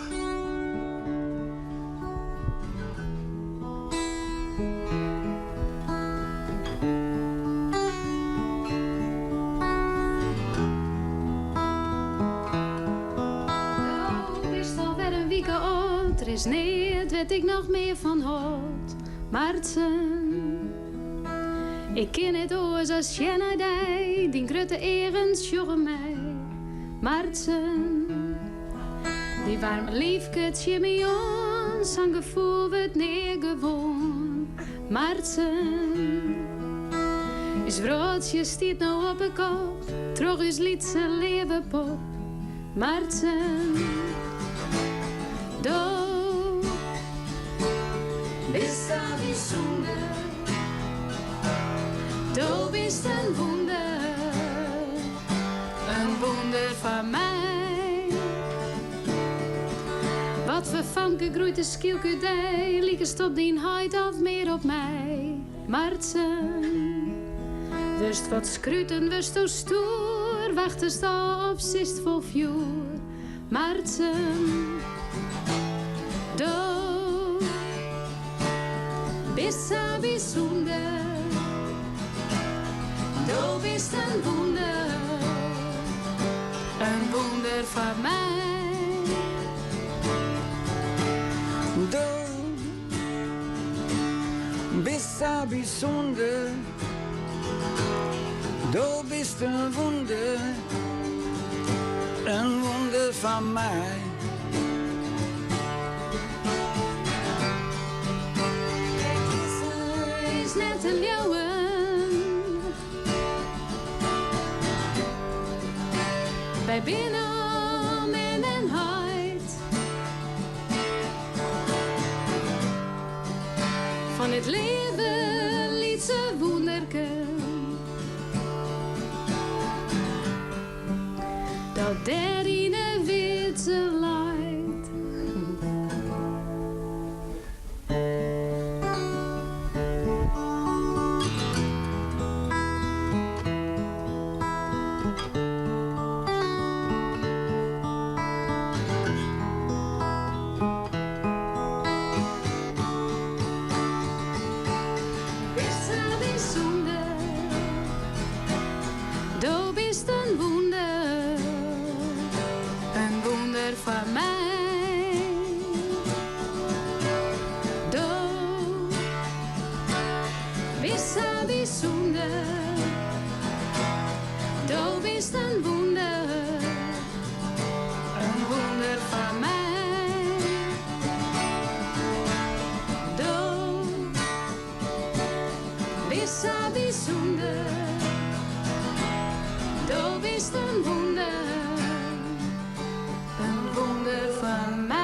Do bist alwer in wike âld, der is neat wêr't ik noch mear fan hâld. Martsen, ik kin net oars as sjen nei dy, dyn grutte eagen sjogge my. Martsen, dyn waarme liifke tsjin my oan, sa'n gefoel wurdt nea gewoan. Martsen, ús wrâldsje stiet no op 'e kop, troch ús lytse leave pop. Martsen, do bist sa bysûnder, do bist in wûnder, in wûnder foar my. Wat foar famke groeit der skielk út dy, likest op dyn heit of mear op my? Martsen, wurdst wat skruten, wurdsto stoer, wachtest ôf of sitst fol fjoer? Martsen, do bist sa bysûnder, do bist in wûnder, in wûnder foar my. Do bist sa bysûnder, do bist in wûnder, in wûnder foar my. Is net te leauwen. Wy binne al mem en heit. Fan it leven lytse wûnderke. Dat dêr yn 'e widze leit. Bist sa bysûnder, do bist in wûnder, in wûnder foar my. Do bist sa bysûnder, do bist in wûnder, in wûnder foar my. Do bist sa bysûnder, do bist in wûnder, in wûnder foar my.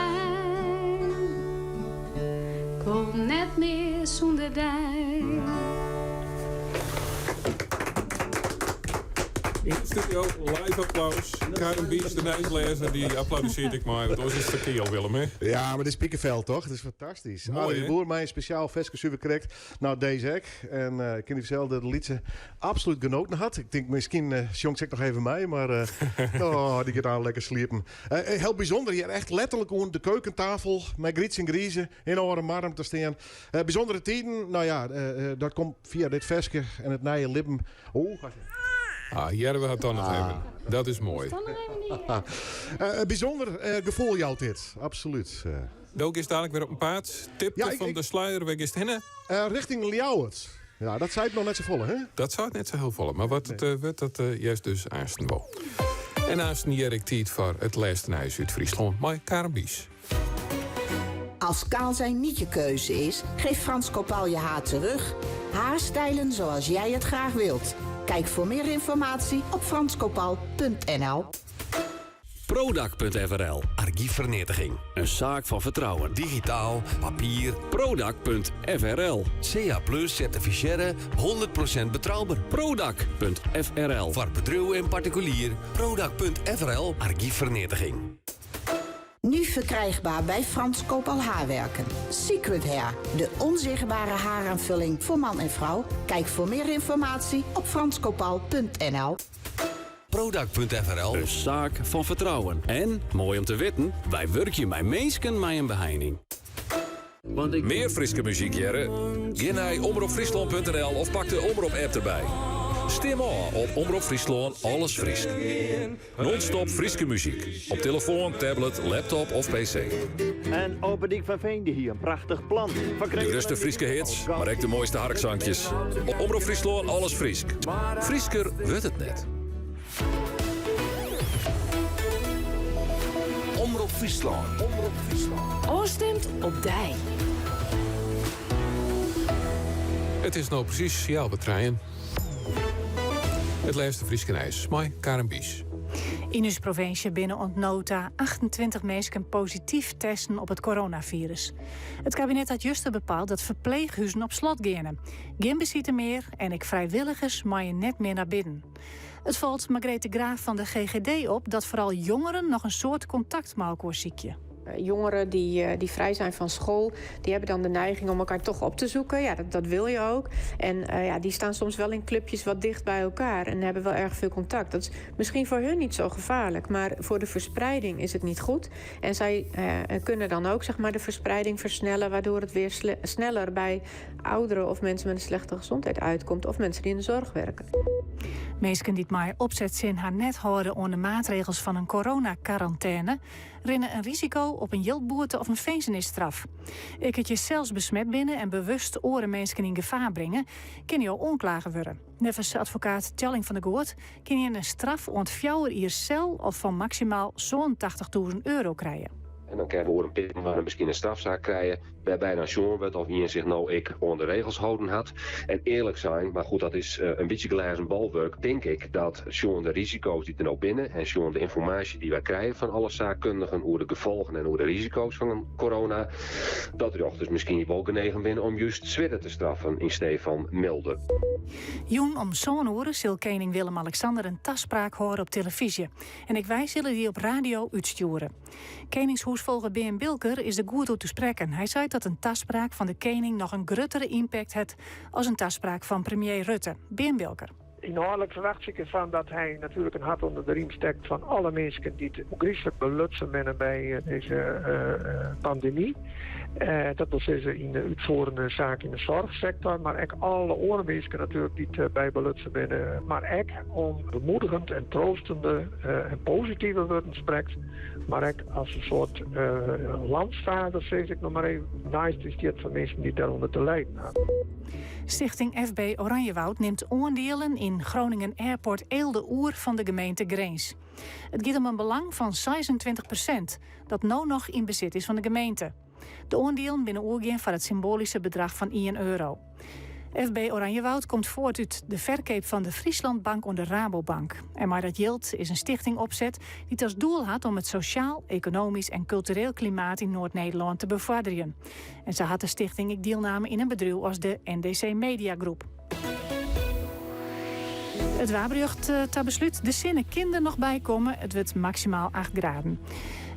'k Wol net mear sûnder dy. Yn de studio live applaus. Karen Bies, de nijslêzer, dy applaudisearret ek mei. Want oars is it ferkeal, Willem, hè? Ja, mar dit is pikefel, toch? Dit is fantastysk. Moai, Adrie hè? de Boer mei in spesjaal ferske suver krekt. Nou, dizze ek. En ik kin dy fertelle dat de lytse absolút genoten hat. Ik tink, miskien sjongt se ek noch even mei, mar oh, dy giet aanst lekker sliepen. Hiel bysûnder hjir, echt letterlik oan de keukentafel mei Grytsje en Grize yn oare marm te stean. Bysûndere tiden, nou ja, dat komt fia dit ferske en it nije libben. Oh, Ah, hearre we har dan noch even. Dat is moai. Bysûnder gefoel jout dit, absolút. Do giest dalik wer op 'en paad. Tipke Ja, ik- fan ik- de sluier, wêr giest hinne? Richting Ljouwert. Ja, dat seit noch net safolle, hè? Dat seit net sa hiel folle, mar wat it wurdt, dat hearst dus aansten wol. En aansten hear ik tiid foar it lêste nijs út Fryslân mei Karen Bies. Als kaal zijn niet je keuze is, geeft Frans Kopal je haar terug. Haarstijlen zoals jij het graag wilt. Kijk voor meer informatie op franskopal.nl. Prodak.frl. Argyfferneatiging. In saak fan fertrouwen. Digitaal, papier. Prodak.frl. CA Plus sertifisearre, 100% betrouber. Prodak.frl. Foar bedriuw en partikulier. Prodak.frl. Argyfferneatiging. Nu verkrijgbaar bij Frans Kopal Haarwerken. Secret Hair, de onzichtbare haaraanvulling voor man en vrouw. Kijk voor meer informatie op franskopal.nl. Prodak.frl. In saak fan fertrouwen. En, moai om te witten, wy wurkje mei minsken mei in beheining. Mear Fryske muzyk hearre? Gean nei omropfryslân.nl of pak de Omrop-app derby. Stim ôf op Omrop Fryslân Alles Frysk. Non-stop Fryske muzyk. Op telefoan, tablet, laptop of PC. En Ope Dyk van Veen die hie in prachtich plan. Fan De grutste Fryske hits, mar ek de moaiste harksankjes. Omrop Fryslân Alles Frysk. Frysker wurdt it net. Omrop Fryslân. Omrop Fryslân. Ofstimd op dy. It is no presys healwei trijen. It lêste Fryske nijs mei Karen Bies. Yn ús provinsje binne oant no ta 28 minsken posityf testen op it coronafirus. It kabinet hat juster bepaald dat ferpleechhuzen op slot geane. Gjin besite mear en ek frijwilligers meie net mear nei binnen. It falt Margreet de Graaf fan de GGD op dat foaral jongeren noch in soad kontakt mei elkoar sykje. Jongeren die, eh, die vrij zijn van school, die hebben dan de neiging om elkaar toch op te zoeken. Ja, dat, dat wil je ook. En uh, ja, die staan soms wel in clubjes wat dicht bij elkaar en hebben wel erg veel contact. Dat is misschien voor hun niet zo gevaarlijk, maar voor de verspreiding is het niet goed. En zij uh, kunnen dan ook zeg maar, de verspreiding versnellen, waardoor het weer sneller bij ouderen of mensen met een slechte gezondheid uitkomt of mensen die in de zorg werken. Minsken dy't mei opsetsin har net hâlde oan de maatregels fan in coronakarantêne, rinne in risiko op in jildboete of in finzenisstraf. Ek as je sels besmet binne en bewust oare minsken yn gefaar bringe, kinne jo oanklage wurde. Neffens advokaat Tjalling van der Goot kinne je in straf oant 4 jier sel of fan maksimaal 87.000 euro krije. En dan kinne we oer in pear moanne miskien in strafsaak krije, wêrby dan sjoen wurdt of ien sich no ek oan de regels holden hat. En earlik sein, mar goed dat is in bytsje glêzen bolwurk, tink ik dat sjoen de risiko's dy't der no binne en sjoen de ynformaasje dy't wy krije fan alle saakkundigen oer de gefolgen en oer de risiko's fan corona, dat rjochters miskien wol genegen binne om just swierder te straffen yn stee fan mylder. Jûn om sân oere sil kening Willem-Alexander in taspraak hâlde op telefyzje. En ek wy sille dy op radio útstjoere. Keningshûsfolger Bearn Bilker is der goed oer te sprekken. Hy seit dat in taspraak fan de kening noch in gruttere impact hat as in taspraak fan premier Rutte. Bearn Bilker. Ynhâldlik ferwachtsje ik derfan dat hy natuerlik in hert ûnder de riem stekt fan alle minsken dy't ôfgryslik belutsen binne by dizze pandemy. Dat wol sizze yn de útfoerende saak yn de soarchsektor, mar ek alle oare minsken natuerlik dy't by belutsen binne. Mar ek om bemoedigjend en troastende en positive wurden sprekt, mar ek as in soart landsvader, sis ik noch mar even, neist ús stiet foar minsken dy't dêrûnder te lijden hawwe. Stichting FB Oranjewoud nimt oandielen yn Groningen Airport Eelde oer fan de gemeente Grins. It giet om in belang fan 26%, dat no noch yn besit is fan de gemeente. De oandielen binne oergien foar it symboalyske bedrach fan 1 euro. FB Oranjewoud komt foart út de ferkeap fan de Friesland Bank oan de Rabobank. En mei dat jild is in stichting opset dy't as doel hat om it sosjaal, ekonomysk en kultureel klimaat yn Noard-Nederlân te befoarderjen. En sa hat de stichting ek dielname yn in bedriuw as de NDC Media Groep. It waarberjocht eh, ta beslút. De sinne kin der noch by komme. It wurdt maksimaal 8 graden.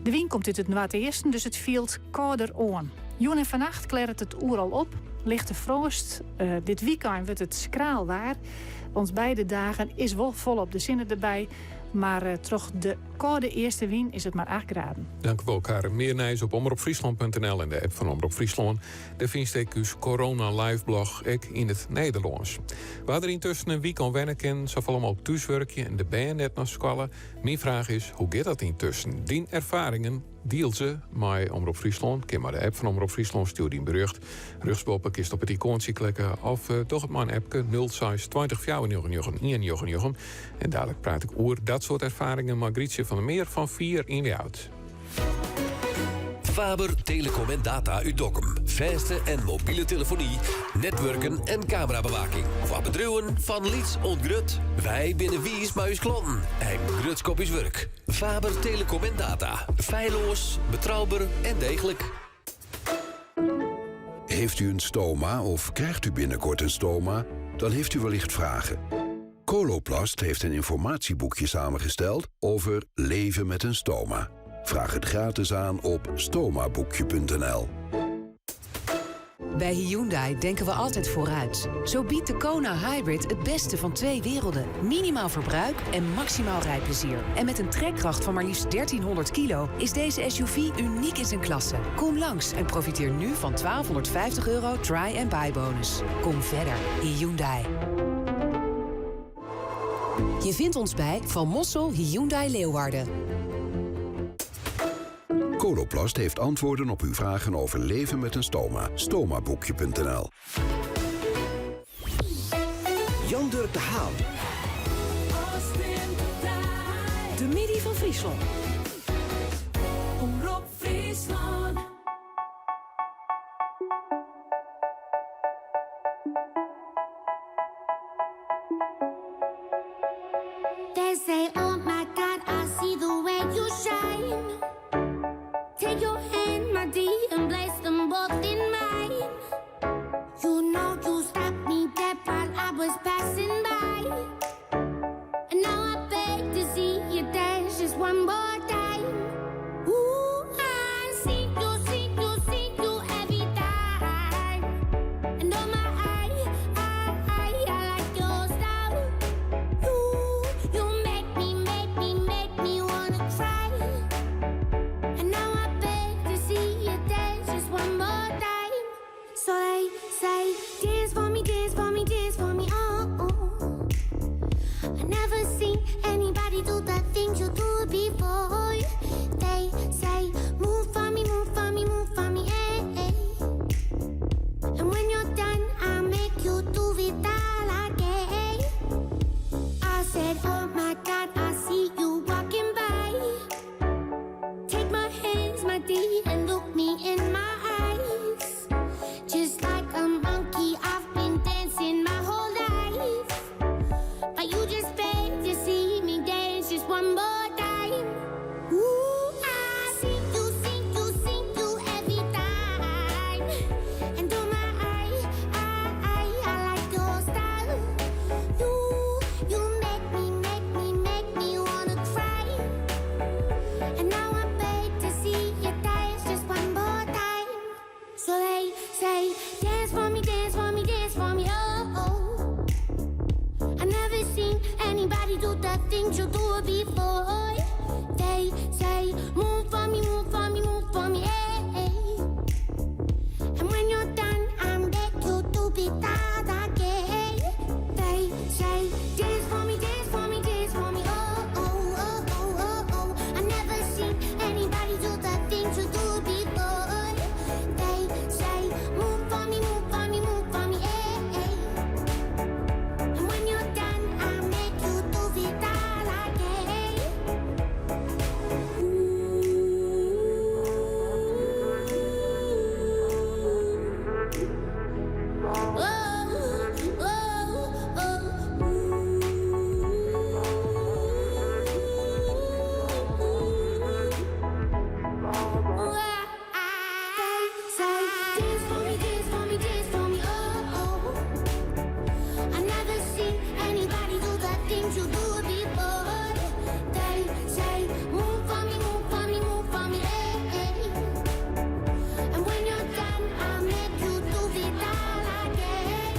De wyn komt út it noardeasten, dus it fielt kâlder oan. Jûn en fannacht klearret it oeral op. Lichte froast. Uh, dit wykein wurdt it skraal waar. Want beide dagen is wol folop de sinne derby. Mar uh, troch de kâlde eastewyn is it mar 8 graden. Dank u wol, Karin. Mear nijs op omropfryslan.nl en de app fan Omrop Fryslân. Dêr fynst ek ús corona liveblog ek yn it Nederlânsk. Wa der yntusken in wike oan wenne kin, safolle mooglik thúswurkje en de bern net nei skoalle. Myn fraach is, hoe giet dat yntusken? Dyn erfaringen, diel se mei Omrop Fryslân. Kin mei de app fan Omrop Fryslân, stjoer dyn berjocht. Rjochtsboppe kinst op it ikoantsje klikke of eh, doch it mei in appke 06 20 499 199. En dadlik praat ik oer dat soart erfaringen mei Grytsje van der Meer fan Fier yn Ljouwert. Faber Telecom en Data út Dokkum. Fêste en mobile telefony, netwurken en kamerabewaking. Foar bedriuwen fan lyts oant grut. Wy binne wiis mei ús klanten en grutsk op ús wurk. Faber Telecom en Data. Feilloas, betrouber en deeglik. Heeft u een stoma of krijgt u binnenkort een stoma? Dan heeft u wellicht vragen. Coloplast heeft een informatieboekje samengesteld over leven met een stoma. Vraag het gratis aan op stomaboekje.nl. Bij Hyundai denken we altijd vooruit. Zo biedt de Kona Hybrid het beste van twee werelden. Minimaal verbruik en maximaal rijplezier. En met een trekkracht van maar liefst 1300 kilo is deze SUV uniek in zijn klasse. Kom langs en profiteer nu van 1250 euro try and buy bonus. Kom verder, Hyundai. Je vindt ons bij Van Mossel Hyundai Leeuwarden. Coloplast heeft antwoorden op uw vragen over leven met een stoma. Stomaboekje.nl Jan Dirk de Haan. De middei fan Fryslân. Omrop Fryslân. They say, oh my God, I see the way you shine. Take your hand, my dear, and place them both in mine. You know you stopped me dead while I was passing by. And now I beg to see you dance just one more time. Ooh, I said, Oh my God, I see you walking by. Take my hands, my dear, and look me in my eyes. Just like a monkey, I've been dancing my whole life. But you just beg to see me dance just one more time. Ooh, I see you, see you, see you every time. And oh my, I, I, I like your style. You, you make me, make me, make me wanna cry. And now I beg to see you dance just one more time. So they say, dance for me, dance for me, dance for me, oh. oh. I never seen anybody do the things you do before. They say, move for me, move for me, move for me, hey. hey. And when you're done, I'm beg you to be that again. They say, dance for me, dance for me, dance for me, oh, oh, oh, oh, oh, oh. I never seen anybody do the things you do before. They say, move for me, move for me, move for me, hey, hey. And when you're done, I make you do it all again. Oh, oh, oh. They say, dance for me, dance for me, dance for me, oh, oh. I never seen anybody do the things you do before. They say, move for me, move for me, move for me, hey, hey. And when you're done, I'll make you do it all again.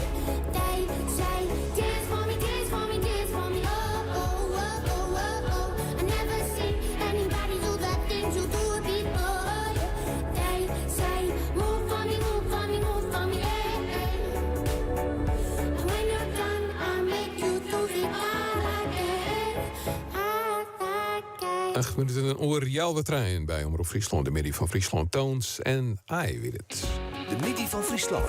They say, dance for me, dance for me, dance for me, oh, oh, oh, oh, oh, oh. I never seen anybody do the things you do before. They say, move for me, move for me, move for me, hey, hey. And when you're done, I'll make you do it all again. All again. 8 minuten oer healwei trijen by Omrop Fryslân, de middei fan Fryslân Tones en I wie it. De middei fan Fryslân.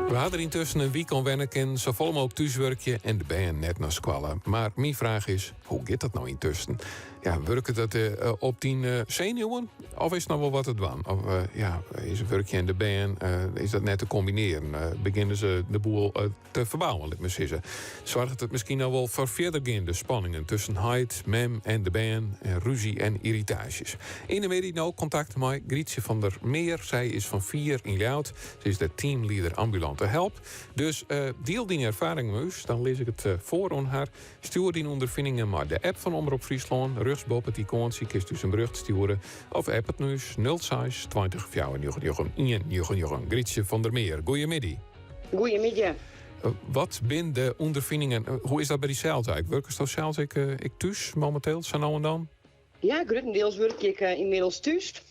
We ha der yntusken in wike oan wenne kinnen, safolle mooglik thúswurkje en de bern net nei skoalle. Mar myn fraach is, hoe giet dat no yntusken? Ja, wurket dat eh, op dyn uh, senuwen? Of is der noch wol wat te dwaan? Of uh, ja, is wurkje en de bern, is dat net te kombinearjen? Begjinne se de boel te ferbouwen, lit my sizze. Soarget it miskien noch wol foar fierdergeande spanningen tusken heit, mem en de bern en rúzje en yrritaasjes. Yn de middei no kontakt mei Grytsje van der Meer. Sy is fan Fier yn Ljouwert. Se is de teamleader ambulante help. Dus uh, diel dyn erfaring mei ús, dan lis ik it foar oan har. Stjoer dyn ûnderfiningen mei de app fan Omrop Fryslân. Rjochtsboppe it ikoantsje kinst ús in berjocht stjoere. Of app it ús 06 20 499 199. Grytsje van der Meer, goeiemiddei. Goeiemiddei. Wat binne de ûnderfiningen? Hoe is dat by dysels eigentlik? Wurkest do sels ek, ek thús mominteel, sa no en dan? Ja, gruttendiels wurkje ik ynmiddels thús.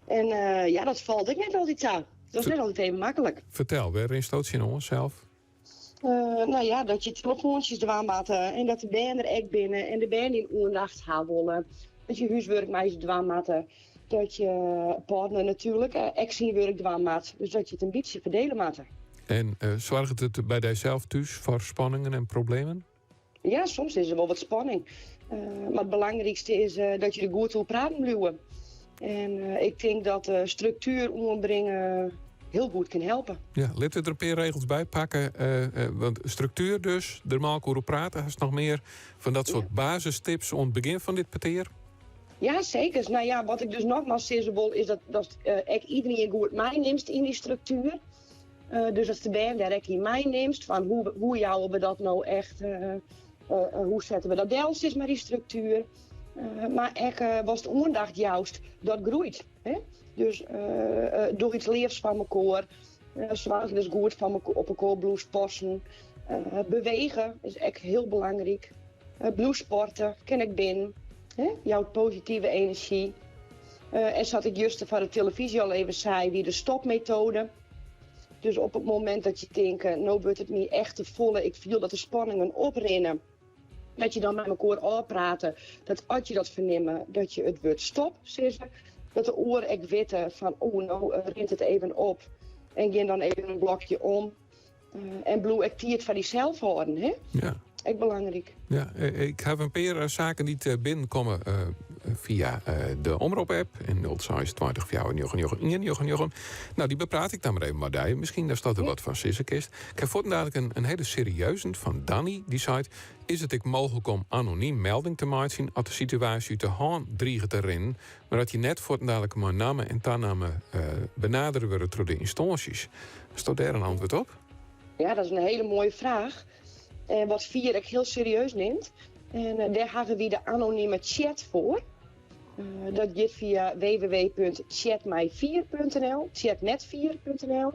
En ja, dat falt ek net altyd ta. Dat is net altyd even maklik. Fertel, wêr rinsto tsjinoan sels? No ja, dat je telefoantsjes dwaan moatte en dat de bern der ek binne en de bern dyn oandacht ha wolle. Dat je húswurk mei se dwaan moatte. Dat je partner natuerlik ek syn wurk dwaan moat. Dus dat je it in bytsje ferdele moatte. En soarget it by dysels thús foar spanningen en problemen? Ja, soms is der wol wat spanning. Mar it belangrykste is dat je der goed oer praten bliuwe. En ik tink dat struktuer oanbringe hiel goed kin helpe. Ja, lit we der in pear regels by pakke. Want struktuer dus, der mei elkoar oer prate. Hast noch mear fan dat soart basistips oan it begjin fan dit petear? Ja, seker. No ja, wat ik dus nogmaals sizze wol is dat, dat ek iderien goed meinimst yn dy struktuer. Dus dat de bern dêr ek yn meinimst fan hoe, hoe jouwe we dat no echt, hoe sette we dat del, sis mar, dy struktuer. Mar ek watst oandacht joust, dat groeit. Hè? Dus doch yts leafs foar mekoar. Soargje dus goed foar mekoar, op elkoar bliuwst passen. Bewege is ek hiel belangryk. Bliuw sporte, kin ek binnen. Hè? Jout positive enerzjy. En sa't ik juster foar de telefyzje al even sei, wie de stopmetoade. Dus op it momint dat je tinke, no wurdt it my echt te folle, ik fiel dat de spanningen oprinne, dat je dan mei mekoar ôfprate dat as je dat fernimme, dat je it wurd stop sizze. Dat de oar ek witte fan, oh, no rint it even op en gean dan even in blokje om. En bliuw ek tiid foar dysels hâlden. Hè? Ja. Ek belangryk. Ja, ik haw in pear saken dy't binnenkomme fia de Omrop-app en 06 20 4 9 9 1 9 9. Nou, dy bepraat ik dan mar even mei dy. Miskien datst der wat fan sizze kinst. Ik haw fuortendalik in hiele serieuze fan Danny. Dy seit, is it ek mooglik om anonym melding te meitsjen as de situaasje út de hân driget te rinnen, mar dat je net fuortendalik mei namme en tanamme benadere wurde troch de ynstânsjes? Hasto dêr in antwurd op? Ja, dat is in hiele moaie fraach. En wat Fier ek hiel serieus nimt. En dêr hawwe wy de anonime chat foar. Dat giet fia www.chatmeifier.nl, chatmetfier.nl.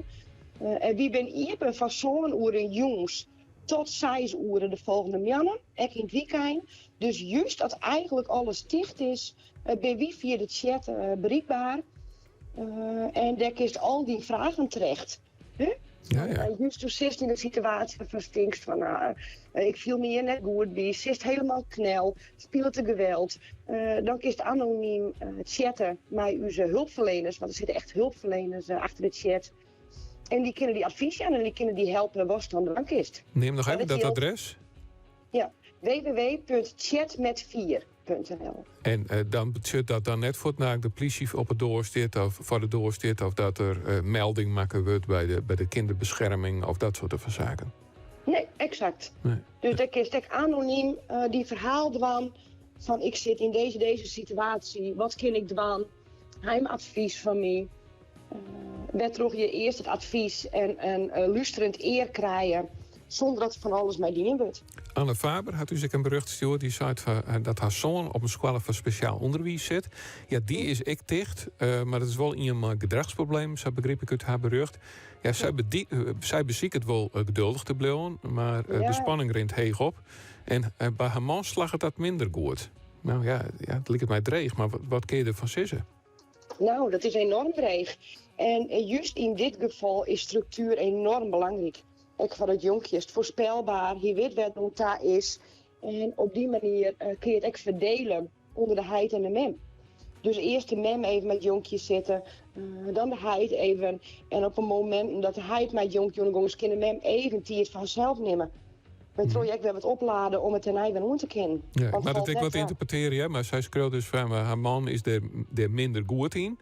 En wy binne iepen fan sân oere jûns tot seis oere de folgjende moarn, ek yn it wykein. Dus just as eigenlik alles ticht is, binne wy fia de chat berikber. En dêr kinst al dyn fragen terecht. Ja, ja. En just do sitst yn de situaasje wêrfan'tst tinkst fan, nou, ik fiel my hjir net goed by, sitst hielendal knel, spilet der geweld, dan kinst anonym chatte mei ús hulpferleners, want der sitte echt hulpferleners achter de chat. En dy kinne dy advys jaan en dy kinne dy helpe watst dan dwaan kinst. Neam noch even dat adres. Ja, www.chatmetfier.nl. En dan betsjut dat dan net fuortendalik de plysje op 'e doar stiet of foar de doar stiet of dat der melding makke wurdt by de kinderbescherming of dat soarte fan saken? Nee, eksakt. Nee. Dus dêr kinst ek anonym dyn ferhaal dwaan fan ik sit yn dizze dizze situaasje, wat kin ik dwaan? Ha jim advys foar my? Wêrtroch je earst it advys en in lústerend ear krije sûnder dat der fan alles mei dien wurdt. Anne Faber hat ús ek in berjocht stjoerd. Dy seit dat har soan op in skoalle foar spesjaal ûnderwiis sit. Ja, dy is ek ticht, mar it is wol ien mei gedrachsproblemen, sa begryp ik út har berjocht. Ja, sy besiket wol geduldich te bliuwen, mar de spanning rint heech op. En by har man slagget dat minder goed. Nou ja, ja, it liket my dreech, mar wat kinne je derfan sizze? Nou, dat is enorm dreech. En just yn dit gefal is struktuer enorm belangryk. Ek foar it jonkje is it foarspelber, hy wit wêr't er oan ta is. En op dy manier kin je it ek ferdele ûnder de heit en de mem. Dus earst de mem even mei it jonkje sitte, dan de heit even. En op 'e mominten dat de heit mei it jonkje oan de gong is, kin de mem even tiid foar harsels nimme. Wêrtroch je ek wer wat oplade om it dêrnei wer oan te kinnen. Ja, ik moat it ek wat ynterpretearje, mar sy skriuwt dus fan har man is dêr minder goed yn.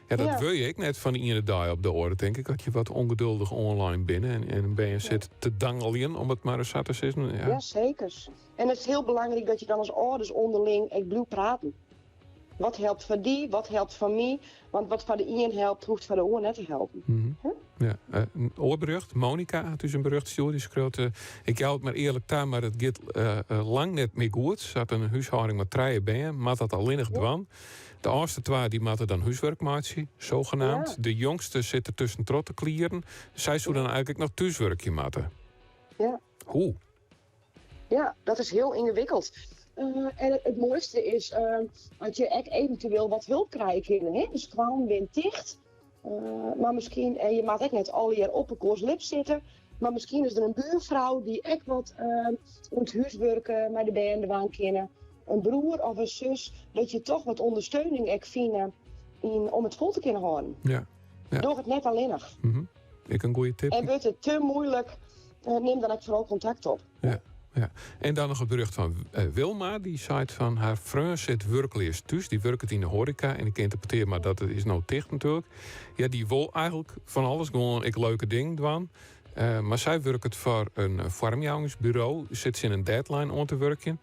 Ja, dat wurd je ek net fan de iene dei op de oare, tink ik. As je wat ûngeduldich oanlein binne en in bern sit te dangeljen, om it mar ris sa te sizzen. Ja. Ja, seker. En it is hiel belangryk dat je dan as âlders ûnderling ek bliuwe praten. Wat helpt foar dy, wat helpt foar my? Want wat foar de ien helpt, hoecht foar de oar net te helpen. Ja, in oar berjocht. Monica hat ús in berjocht stjoerd. Dy skriuwt, Ik jou it mar earlik ta, mar it giet lang net mear goed. Se hat in húshâlding mei trije bern, moat dat allinnich dwaan. De âldste twa dy moatte dan húswurk meitsje, zogenaamd. De jongste sit der tuskentroch te klieren. Sy soe dan eigenlik ek noch thúswurkje moatte. Hoe? Ja, dat is hiel yngewikkeld. En it moaiste is as je ek eventueel wat help krije kinne. Hè? De skoallen binne ticht. Mar miskien, en je moatte ek net allegear op elkoars lip sitte, mar miskien is der in buorfrou dy't ek wat oan it húswurk mei de bern dwaan kinne. In broer of in sus, dat je toch wat ûndersteuning ek fine yn, om it fol te kinnen hâlden. Ja. Ja. Doch it net allinnich. Ek in goede tip. En wurdt it te muoilik, nim dan ek foaral kontakt op. Ja, ja. En dan noch it berjocht fan Wilma. Dy seit fan har freon sit wurkleas thús. Dy wurket yn de hoareka. En ik ynterpretearje mar dat is no ticht natuerlik. Ja, dy wol eigenlik fan alles gewoan ek leuke dingen dwaan. Mar sy wurket foar in foarmjouwingsburo. Sit tsjin in deadline oan te wurkjen.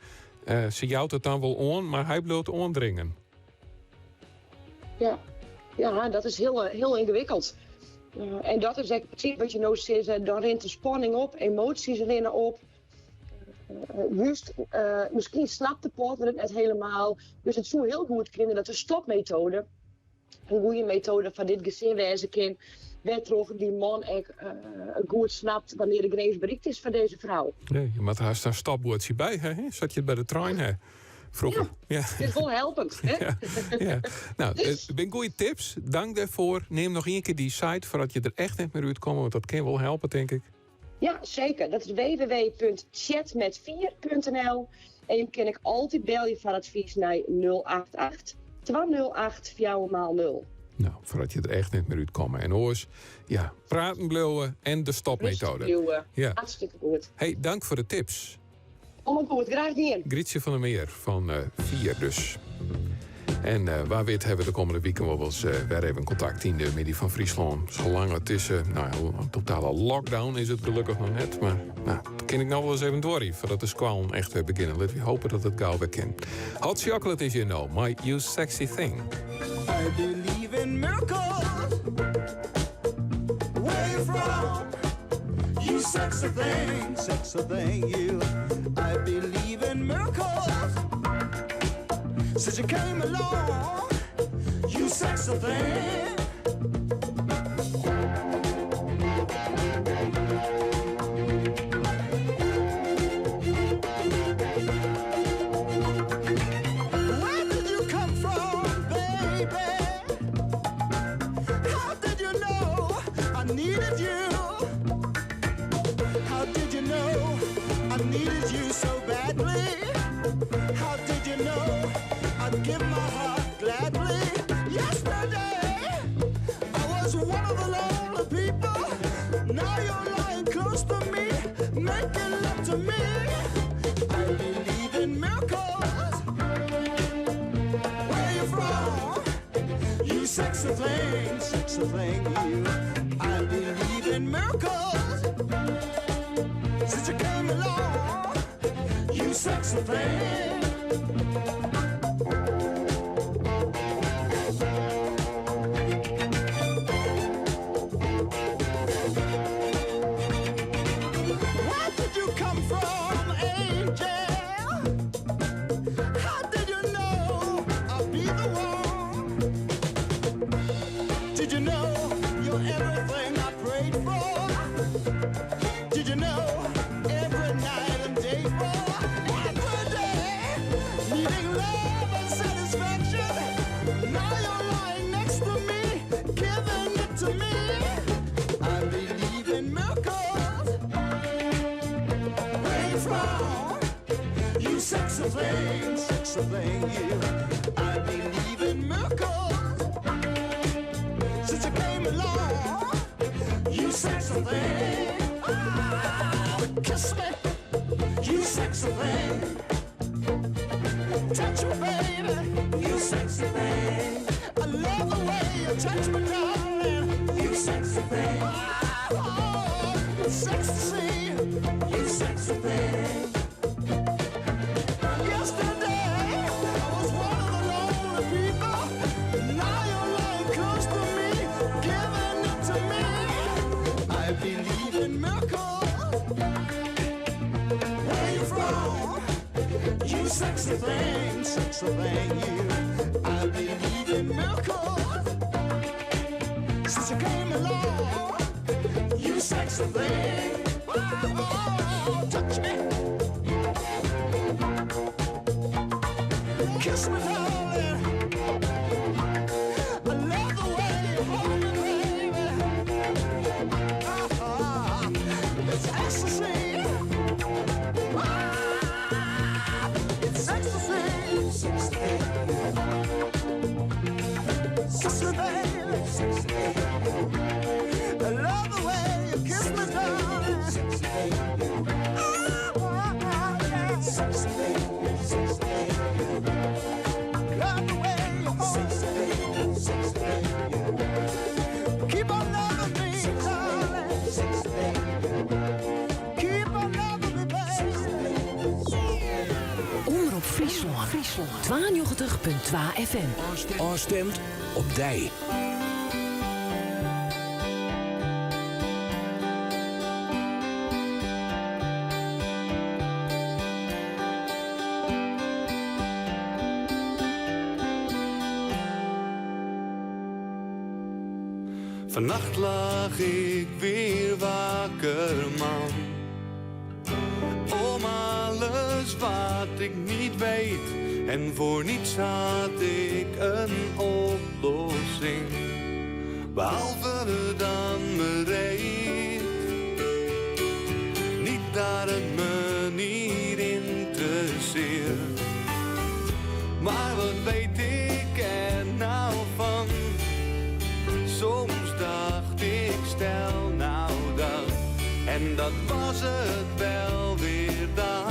Se jout it dan wol oan, mar hy bliuwt oandringen. Ja, ja dat is hiel, hiel yngewikkeld. En dat is ek presys wat je no sizze, dan rint de spanning op, emoasjes rinne op. Just, miskien snapt de partner it net hielendal. Dus it soe hiel goed kinne dat de stopmetoade in goede metoade foar dit gesin wêze kin, wêrtroch dy man ek goed snapt wannear de grins berikt is foar dizze frou. Nee, je moatte hast in stopboardsje by ha, hè? Sa't je it by de trein ha. Froeger. Ja, it is wol helpend. Hè? Ja, ja. Nou, it binne goede tips. Dank dêrfoar. Neam noch ien kear dy site foardat je der echt net mear útkomme, want dat kin wol helpe, tink ik. Ja, seker. Dat is www.chatmet4.nl En je kin ek altyd belje foar advys nei 088 208 4 0. Nou, foardat je der echt net mear útkomme. En oars, ja, praten bliuwe en de stopmetoade. Rêstich bliuwe. Ja. Hartstikke goed. Hey, dank foar de tips. Allemaal goed, graach dien. Grytsje van der Meer fan Fier dus. En eh, wa wit hawwe we de kommende wiken wol ris eh, wer even kontakt yn de Middei fan Fryslân. Salang it is, eh, nou ja, in totale lockdown is it gelokkich noch net. Mar nou, kin ek noch wolris even duorje foardat de skoallen echt wer begjinne. Litte we hoopje dat it gau wer kin. Hot Chocolate is hjir no, mei You Sexy Thing. I believe in miracles. Where you from? You sexy thing, sexy thing, you. I believe in miracles. Since you came along, you sexy thing. Where did you come from, baby? How did you know I needed you? How did you know I needed you so badly? How did you know I'd give my heart gladly? Yesterday, I was one of the lonely people. Now you're lying close to me, making love to me. I believe in miracles. Where you from? You sexy thing, sexy thing, you. I believe in miracles. Since you came along, you sexy thing. Where did you come from, angel? How did you know I'd be the one? Did you know you're everything I prayed for? Did you know every night and day for every day needing love and satisfaction? Now you're lying next to me, giving it to me. I believe in miracles. Where you from? You sexy thing, sexy thing, you. I believe in miracles. Since you came along, you sexy thing. Ah, kiss me, you sexy thing. Touch me, baby, you sexy thing. I love the way you touch me, darling. You sexy thing. Oh, it's ecstasy, you sexy thing. Yesterday, I was one of the lonely people. Now you're lying close to me, giving it to me. I believe in miracles. Where you from? You sexy thing, sexy thing, you. I believe in miracles. Since you came along, you sexy thing. Oh, touch me. Kiss me, darling. I love the way you hold me, baby. Ah, it's ecstasy. Ah, it's ecstasy. Kiss me, baby. I love the way you kiss me, darling. Ah, yeah. Love the way you hold me. Keep on loving me, darling. Keep on loving me, baby. Omrop Fryslân. Fryslân. 92.2 FM. Ofstimd op dy. Vannacht lag ik weer wakker, man. Om alles wat ik niet weet. En voor niets had ik een oplossing. Behalve dan me reet. Niet dat het me niet interesseert. Maar wat weet ik er nou van? Soms dacht ik, stel nou dat. En dat was het wel weer dan.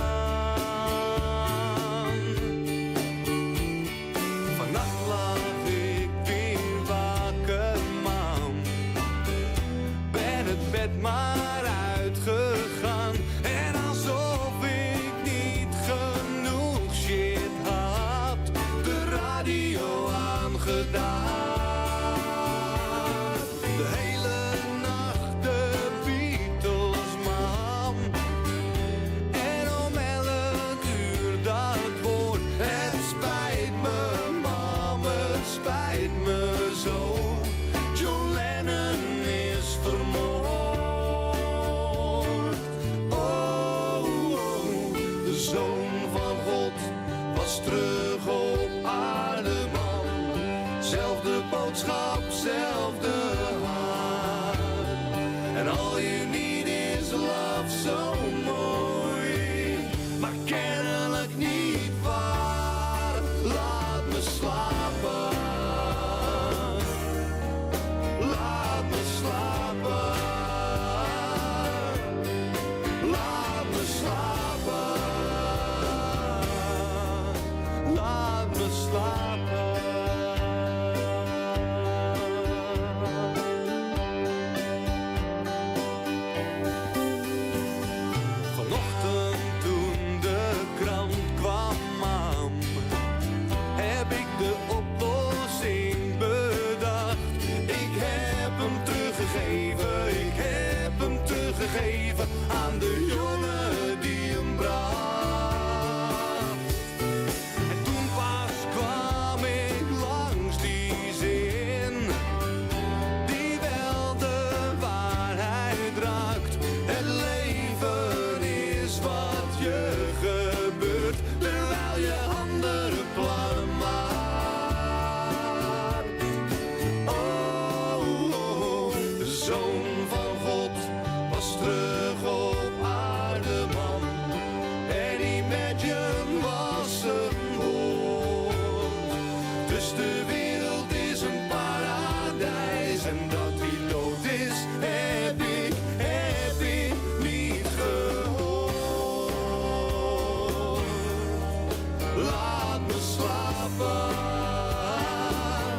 slapen.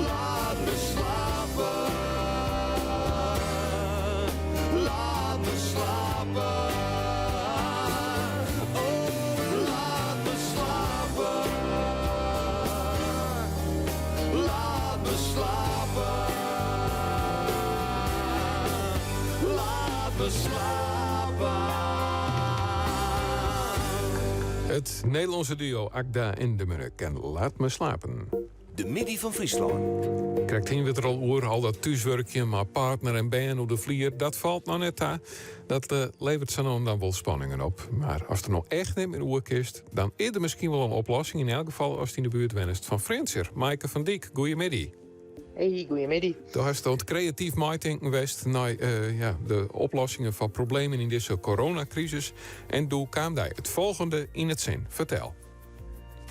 Laat me slapen. Laat me slapen. Oh, laat me slapen. Laat me slapen. Laat me slapen. It Nederlânske duo Acda en de Munnik en Laat me slapen. De middei fan Fryslân. Krekt hiene we it der al oer, al dat thúswurkjen mei partner en bern oer de flier, dat falt noch net ta. Dat eh, leveret sa no en dan wol spanningen op. Mar ast der no echt net mear oer kinst, dan is der miskien wol in oplossing. Yn elk gefal ast yn de buert wennest fan Frjentsjer. Maaike van Dyk, goeiemiddei. Hey, goeiemiddei. Do hast oan it kreatyf meitinken west nei eh, ja, de oplossingen foar problemen yn dizze coronakrisis. En doe kaam dy it folgjende yn it sin. Fertel.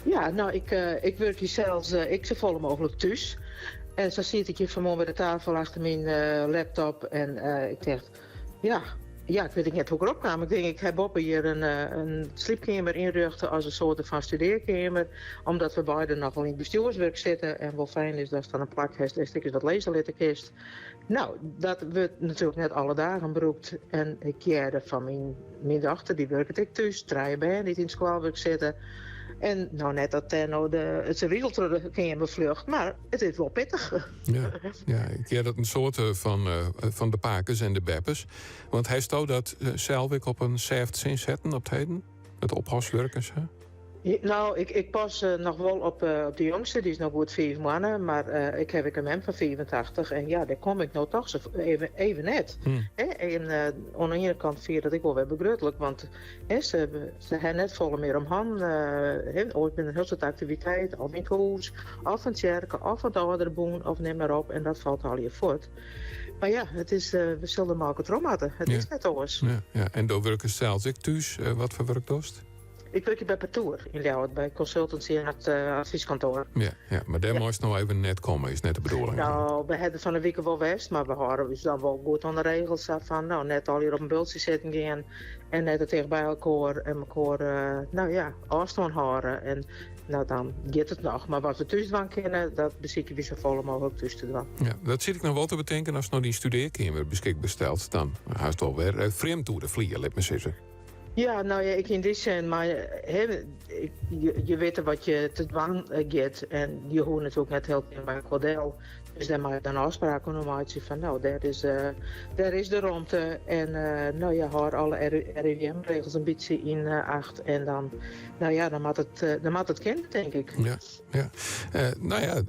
Ja, no, ik, uh, ik wurkje sels uh, ik safolle mooglik thús. En sa sit ik hjir fan 'e moarn by de tafel achter myn uh, laptop en ik tocht, ja, ja, ik wit net hoe't ik derop kaam. Ik tink, ik ha boppe hjir in sliepkeamer ynrjochte as in soarte fan studearkeamer. Omdat we beide nochal yn it bestjoerswurk sitte en wol fijn is datst dan in plak hast dêr'tst ek ris wat lizze litte kinst. No, dat wurdt natuerlik net alle dagen brûkt. En ik hearde fan myn dochter, dy wurket ek thús, trije bern dy't yn it skoalwurk sitte. En no net dat dêr no de, it serwyl troch de keamer fljocht, mar it is wol pittich. Ja, ja, ik hear dat in soarte fan, fan de pakes en de beppes. Want hasto dat sels ek op in sêft sin setten op 't heden? It ophaswurk en sa? No, ik pas noch wol op de jongste, dy is no goed fiif moanne, mar ik ha ek in mem fan 85 en ja, dêr kom ik no toch sa even net. En oan de iene kant fyn ik dat ek wol wer begrutlik, want se ha net folle mear om hannen. Oars binne der in hiel soad aktiviteiten, of yn it hûs, of fan tsjerke, of fan it âlderebûn, of nim mar op, en dat falt allegear fuort. Mar ja, it is, we sille der mei elkoar troch moatte. It is net oars. Ja, ja. En do wurkest sels ek thús. Wat foar wurk dochst? Ik wurkje by Partoer yn Ljouwert, by consultancy en it advyskantoar. Ja, ja, mar dêr meist no even net komme, is net de bedoeling? No, we hawwe der fan 'e wike wol west, mar we hâlde ús dan wol goed oan de regels. Sa fan, no, net allegear op in bultsje sitten gean en net te ticht by elkoar en mekoar, no ja, ôfstân hâlde. En no, dan giet it noch. Mar wat we thús dwaan kinne, dat besykje we safolle mooglik thús te dwaan. Ja, dat sit ik noch wol te betinken, ast no dyn studearkeamer beskikber stelst, dan hast wol wer frjemd oer de flier, lit my sizze. Ja, no ja, ik yn dy sin, mar je witte wat je te dwaan giet en je hoege natuerlik net hiel by elkoar del. Dus dêr moatte je dan ôfspraken oer meitsje fan no, dêr is, dêr is de romte en no ja, hâld alle RIVM-regels in bytsje yn acht en dan, no ja, dan moat it, dan moat it kinne, tink ik. Ja, ja. No ja,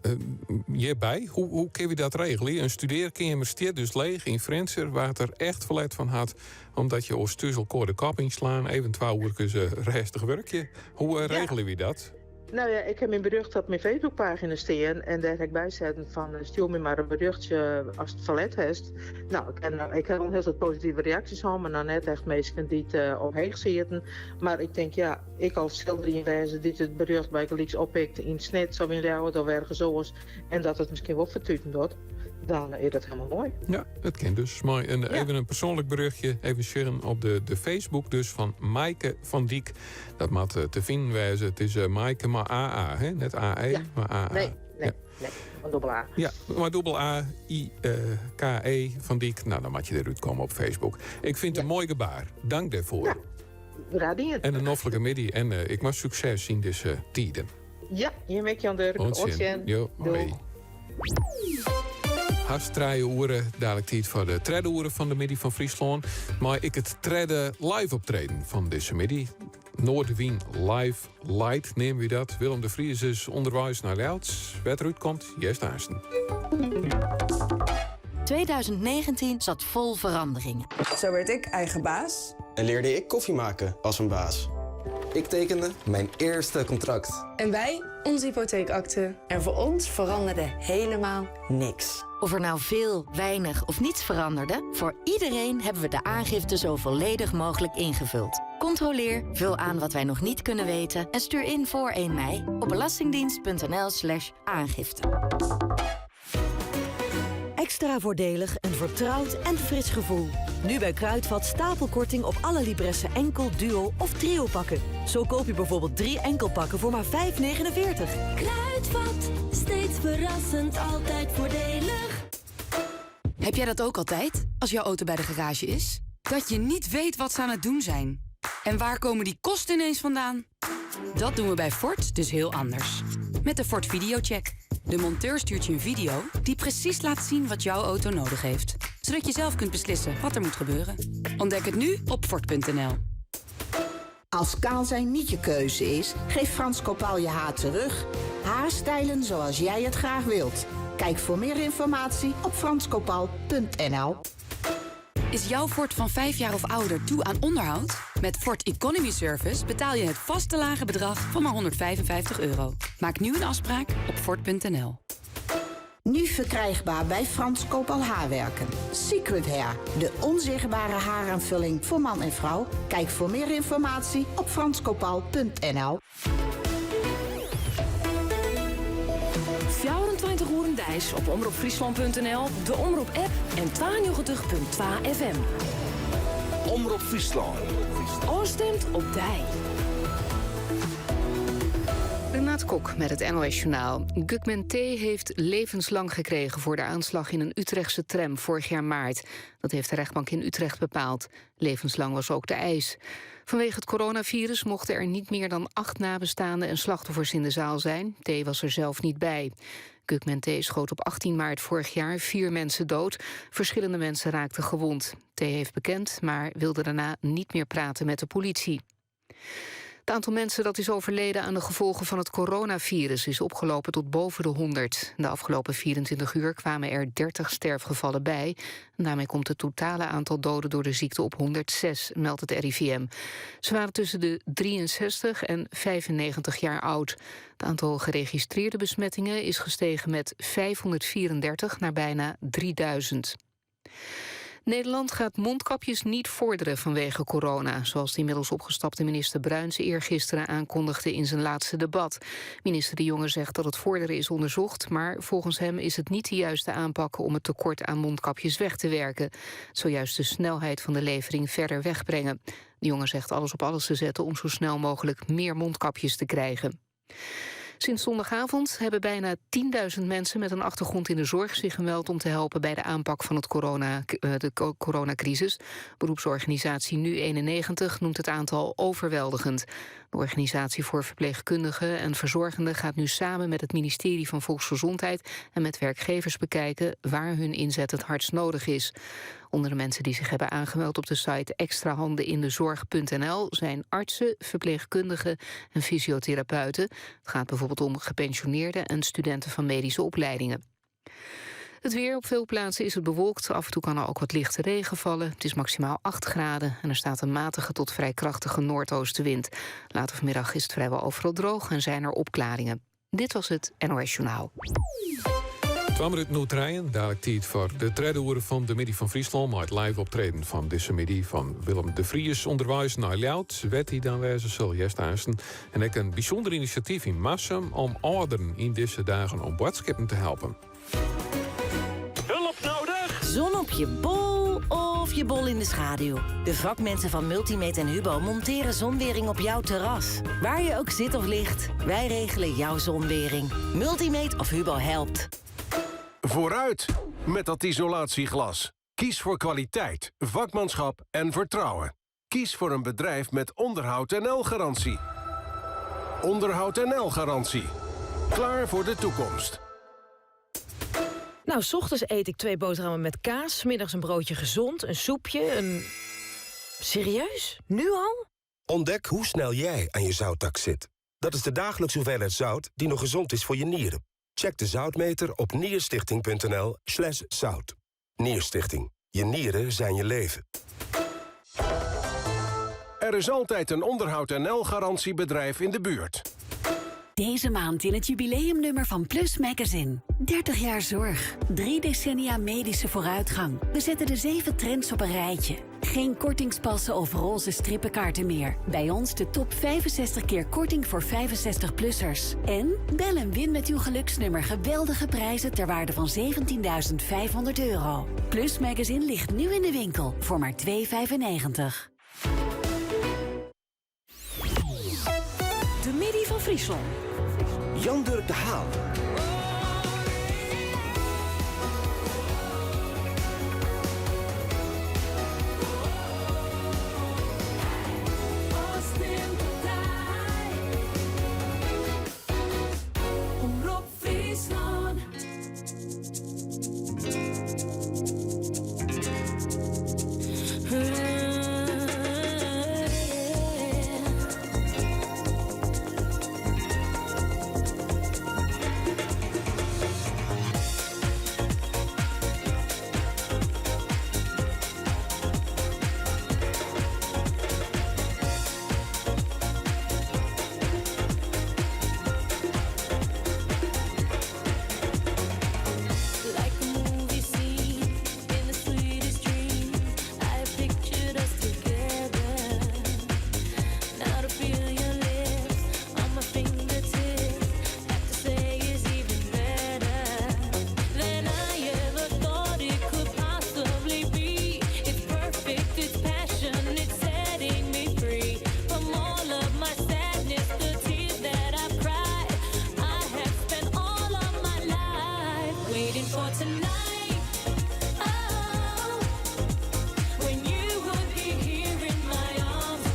hjirby, hoe kinne we dat regelje? In studearkeamer stiet dus leech yn Frjentsjer, wa't der echt ferlet fan hat, Omdat je oars thús elkoar de kop ynslaan, even twa oerkes rêstich wurkje. Hoe regelje wy dat? No ja, ik ha myn berjocht op myn Facebookpagina stean en dêr ha ik by setten fan stjoer my mar in berjochtsje ast ferlet hast. No, ik ha, ik ha wol in hiel soad positive reaksjes hân, mar noch net echt minsken dy't omheech sieten. Mar ik tink, ja, ek al sil der ien wêze dy't it berjocht bygelyks oppikt yn Snits of yn Ljouwert of ergens oars en dat it miskien wol fertuten docht, dan is dat hielendal moai. Ja, it kin dus. Mei in, even in persoanlik berjochtje, even sjen op de Facebook dus fan Maaike van Dyk. Dat moat te finen wêze. It is Maaike mei AA, hè? Net AE, ja. mar AA. Nee, nee, nee, mei dûbel A. Ja, mei dûbel A, I, K, E van Dyk. No, dan moat je derút komme op Facebook. Ik fyn it in moai gebaar. Dank dêrfoar. Ja, graach dien. En in noflike middei en ek mar sukses yn dizze tiden. Ja, jim ek Jan Durk. Oant sjen. Jo, hoi. Hast trije oere, dalik tiid foar de tredde oere fan de middei fan Fryslân. Mei ek it tredde live optreden fan dizze middei. Noardewyn Live Light neame we dat. Willem de Vries is ûnderweis nei Ljouwert. Wêr't er útkomt, hearst aansten. 2019 zat vol veranderingen. Zo werd ik eigen baas. En leerde ik koffie maken als een baas. Ik tekende mijn eerste contract. En wij onze hypotheekakte. En voor ons veranderde helemaal niks. Of er nou veel, weinig of niets veranderde, voor iedereen hebben we de aangifte zo volledig mogelijk ingevuld. Controleer, vul aan wat wij nog niet kunnen weten en stuur in voor 1 mei op belastingdienst.nl/slash aangifte. Extra voordelig, een vertrouwd en fris gevoel. Nu bij Kruidvat stapelkorting op alle Libresse enkel, duo of trio pakken. Zo koop je bijvoorbeeld drie enkelpakken voor maar 5,49. Kruidvat, steeds verrassend, altijd voordelig. Heb jij dat ook altijd, als jouw auto bij de garage is? Dat je niet weet wat ze aan het doen zijn. En waar komen die kosten ineens vandaan? Dat doen we bij Ford dus heel anders. Met de Ford Videocheck. De monteur stuurt je een video die precies laat zien wat jouw auto nodig heeft. Zodat je zelf kunt beslissen wat er moet gebeuren. Ontdek het nu op Ford.nl. Als kaal zijn niet je keuze is, geef Frans Kopaal je haar terug. Haarstijlen zoals jij het graag wilt. Kijk voor meer informatie op franskopal.nl. Is jouw Ford van 5 jaar of ouder toe aan onderhoud? Met Ford Economy Service betaal je het vaste lage bedrag van maar 155 euro. Maak nu een afspraak op Ford.nl. Nu verkrijgbaar bij Frans Koopal Haarwerken. Secret Hair, de onzichtbare haaraanvulling voor man en vrouw. Kijk voor meer informatie op franskopal.nl. 24 oeren deis op omropfriesland.nl, de Omrop app en 92.2 FM. Omrop Fryslân. Oorstemt op dij. Renate Kok met het NOS Journaal. Gökmen T. heeft levenslang gekregen voor de aanslag in een Utrechtse tram vorig jaar maart. Dat heeft de rechtbank in Utrecht bepaald. Levenslang was ook de eis. Vanwege het coronavirus mochten er niet meer dan acht nabestaanden en slachtoffers in de zaal zijn. T. was er zelf niet bij. Gökmen T. schoot op 18 maart vorig jaar vier mensen dood. Verschillende mensen raakten gewond. T. heeft bekend, maar wilde daarna niet meer praten met de politie. Het aantal mensen dat is overleden aan de gevolgen van het coronavirus is opgelopen tot boven de 100. De afgelopen 24 uur kwamen er 30 sterfgevallen bij. En daarmee komt het totale aantal doden door de ziekte op 106, meldt het RIVM. Ze waren tussen de 63 en 95 jaar oud. Het aantal geregistreerde besmettingen is gestegen met 534 naar bijna 3000. Nederland gaat mondkapjes niet vorderen vanwege corona... zoals de inmiddels opgestapte minister Bruins eergisteren aankondigde in zijn laatste debat. Minister De Jonge zegt dat het vorderen is onderzocht... maar volgens hem is het niet de juiste aanpak om het tekort aan mondkapjes weg te werken. Het zou juist de snelheid van de levering verder wegbrengen. De Jonge zegt alles op alles te zetten om zo snel mogelijk meer mondkapjes te krijgen. Sinds zondagavond hebben bijna 10.000 mensen met een achtergrond in de zorg zich gemeld om te helpen bij de aanpak van het corona, eh, de coronacrisis. Beroepsorganisatie Nu91 noemt het aantal overweldigend. De organisatie voor verpleegkundigen en verzorgenden gaat nu samen met het ministerie van Volksgezondheid en met werkgevers bekijken waar hun inzet het hardst nodig is. Onder de mensen die zich hebben aangemeld op de site extrahandenindezorg.nl zijn artsen, verpleegkundigen en fysiotherapeuten. Het gaat bijvoorbeeld om gepensioneerden en studenten van medische opleidingen. Het weer op veel plaatsen is het bewolkt. Af en toe kan er ook wat lichte regen vallen. Het is maximaal 8 graden en er staat een matige tot vrij krachtige noordoostenwind. Later vanmiddag is het vrijwel overal droog en zijn er opklaringen. Dit was het NOS Journaal. 12 minuten no trijen, dadelijk tijd voor de tredde oere fan de Middei fan Fryslân... mei it live optreden fan dizze middei fan Willem de Vries ûnderweis nei Ljouwert. Wêr't hy dan wêze sil, hearst aansten. En ek in bysûnder inisjatyf yn Marsum om âlderen yn dizze dagen oan boadskippen te helpen. Hulp nodig? Zon op je bol of je bol in de schaduw. De vakmensen van Multimeet en Hubo monteren zonwering op jouw terras. Waar je ook zit of ligt, wij regelen jouw zonwering. Multimeet of Hubo helpt. Vooruit met dat isolatieglas. Kies voor kwaliteit, vakmanschap en vertrouwen. Kies voor een bedrijf met Onderhoud NL-garantie. Onderhoud NL-garantie. Klaar voor de toekomst. Nou, 's ochtends eet ik twee boterhammen met kaas, 's middags een broodje gezond, een soepje, een... Serieus? Nu al? Ontdek hoe snel jij aan je zouttaks zit. Dat is de dagelijkse hoeveelheid zout die nog gezond is voor je nieren. Check de zoutmeter op nierstichting.nl slash zout. Nierstichting. Je nieren zijn je leven. Er is altijd een Onderhoud NL-garantiebedrijf in de buurt. Deze maand in het jubileumnummer van Plus Magazine. 30 jaar zorg, drie decennia medische vooruitgang. We zetten de zeven trends op een rijtje. Geen kortingspassen of roze strippenkaarten meer. Bij ons de top 65 keer korting voor 65-plussers. En bel en win met uw geluksnummer geweldige prijzen ter waarde van 17.500 euro. Plus Magazine ligt nu in de winkel voor maar 2,95. De Midi van Friesland. Jan Dirk de Haan. Omrop Fryslân. Like a movie scene in the sweetest dream, I pictured us together. Now to feel your lips on my fingertips, have to say is even better than I ever thought it could possibly be. It's perfect, it's passion, it's setting me free from all of my sadness, the tears that I've cried. I have spent all of my life waiting for tonight. Oh, when you would be here in my arms,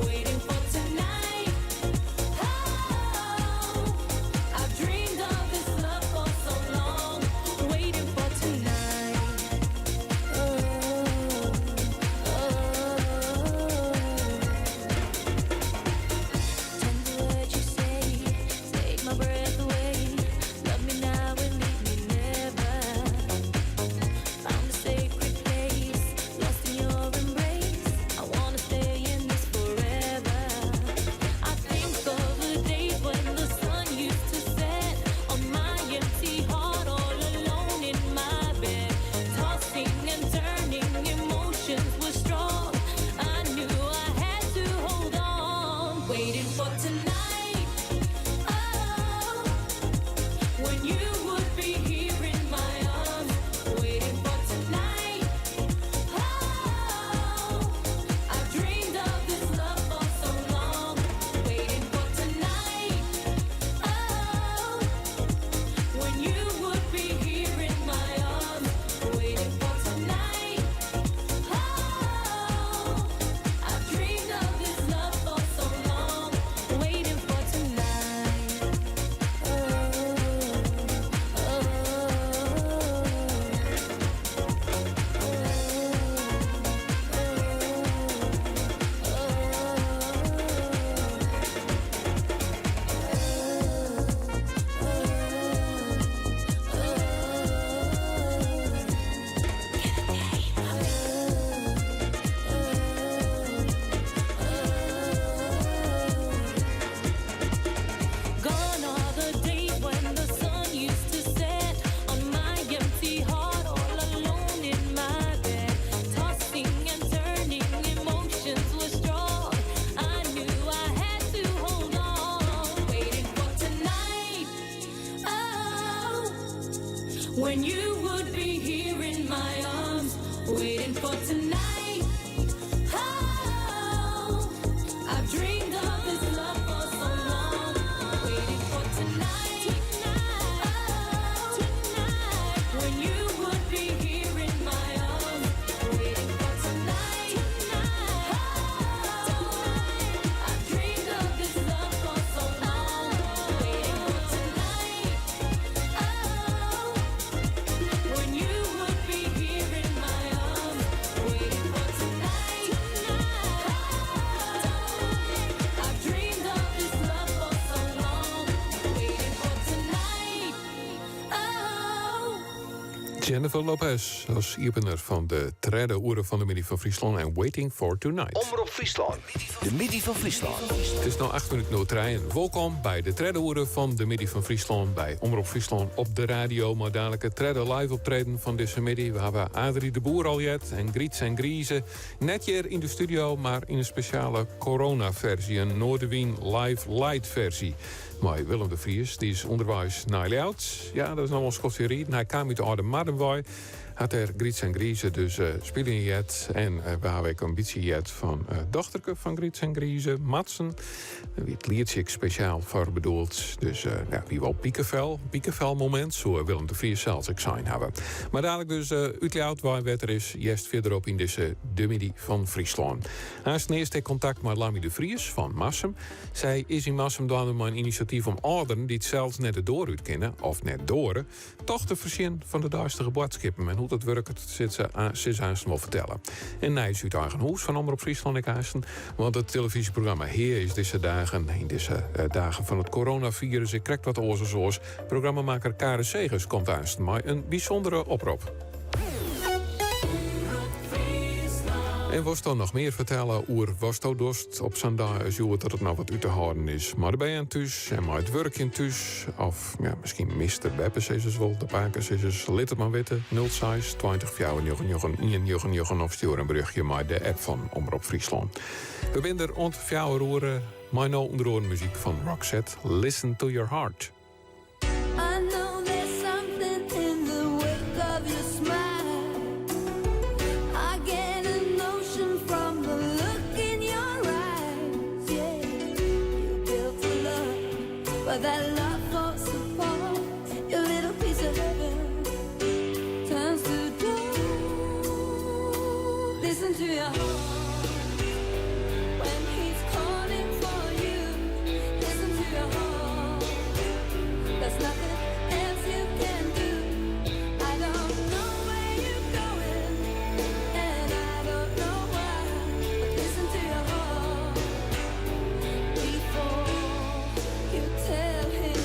waiting for tonight. Oh, I've dreamed of this love for so long, waiting for tonight. Oh, oh. Tender words you say, take my breath away. Love me now and leave me never. Found a sacred place, lost in your embrace. I wanna stay in this forever. I think of the days when the sun used to set on my empty heart, all alone in my bed, tossing and turning. Emotions were strong. I knew I had to hold on, waiting for tonight. Oh, when you would be here in my arms, waiting for tonight. Oh, I've dreamed of this love for so long, waiting for tonight. Oh, when you would be here in my arms, waiting for tonight. Oh, I've dreamed of this love for so long, waiting for tonight. Oh, Gone are the days when the sun used to set on my empty heart, all alone in my bed, tossing and turning. Emotions were strong. I knew I had to hold on, waiting for tonight. Oh, when you would be here in my arms, waiting for tonight. Oh, I've dreamed of this love for so long, waiting for tonight. Oh, tonight, when you would be here in my arms, waiting for tonight. Oh, I've dreamed of this love for so long, waiting for tonight. Oh, Jennifer Lopez as iepener fan de tredde oere fan de Middei fan Fryslân en Waiting for Tonight. Omrop Fryslân, de middei fan Fryslân. It is no 8 minuten oer trijen. Wolkom by de tredde oere fan de Middei fan Fryslân by Omrop Fryslân op de radio. Mei dadlik it tredde live optreden fan dizze middei. We hawwe Adri de Boer al heard en Grytz en Grize. Net hjir yn de studio, mar yn in spesjale coronafersie, in Noardewyn live light fersy. Mei Willem de Vries, dy is ûnderweis nei Ljouwert. Ja, dat is noch wol in skoftsje riden. Hy kaam út de âlde Marren wei. Hat dêr Grytz en Grize dus spyljen heard. En we hawwe ek in bytsje heard fan dochterke fan Grytz en Grize, Madsen. Dêr wie it lietsje ek spesjaal foar bedoeld. Dus ja, wie wol pikefel, pikefelmomint, soe Willem de Vries sels ek sein hawwe. Mar dadlik dus út Ljouwert wei wêr't er is, hearst fierderop yn dizze De Middei fan Fryslân. Aanst earst ek kontakt mei Lammy de Vries fan Marsum. Sy is yn Marsum dwaande mei in inisjatyf om âlderen dy't sels net de doar út kinne of net doare, toch te foarsjen fan de deistige boadskippen. En hoe't dat wurket, sil se aanst wol fertelle. En nijs út eigen hûs fan Omrop Fryslân ek aanst. Want it telefyzjeprogramma Hea is dizze dagen, yn dizze dagen fan it coronafirus, ek krekt wat oars as oars. Programmamakker Karen Segers komt aanst mei in bysûndere oprop. En wolsto noch mear fertelle oer watsto dochst op sa'n dei as hjoed dat it noch wat út te hâlden is mei de bern thús en mei it wurkjen thús? Of ja, miskien mist de beppesizzers wol, de pakesizzers. Lit it mar witte. 06 20 499 199 of stjoer in berjochtje mei de app fan Omrop Fryslân. We binne der oant fjouwer oere mei no ûnder oaren muzyk fan Roxette, Listen to Your Heart. I know there's something in the wake of your smile. I get a notion from the look in your eyes. Yeah, you built a love, but that love falls apart. Your little piece of heaven turns to dust. Listen to your heart when he's calling for you. Listen to your heart. There's nothing else you can do. I don't know where you're going, and I don't know why. But listen to your heart before you tell him.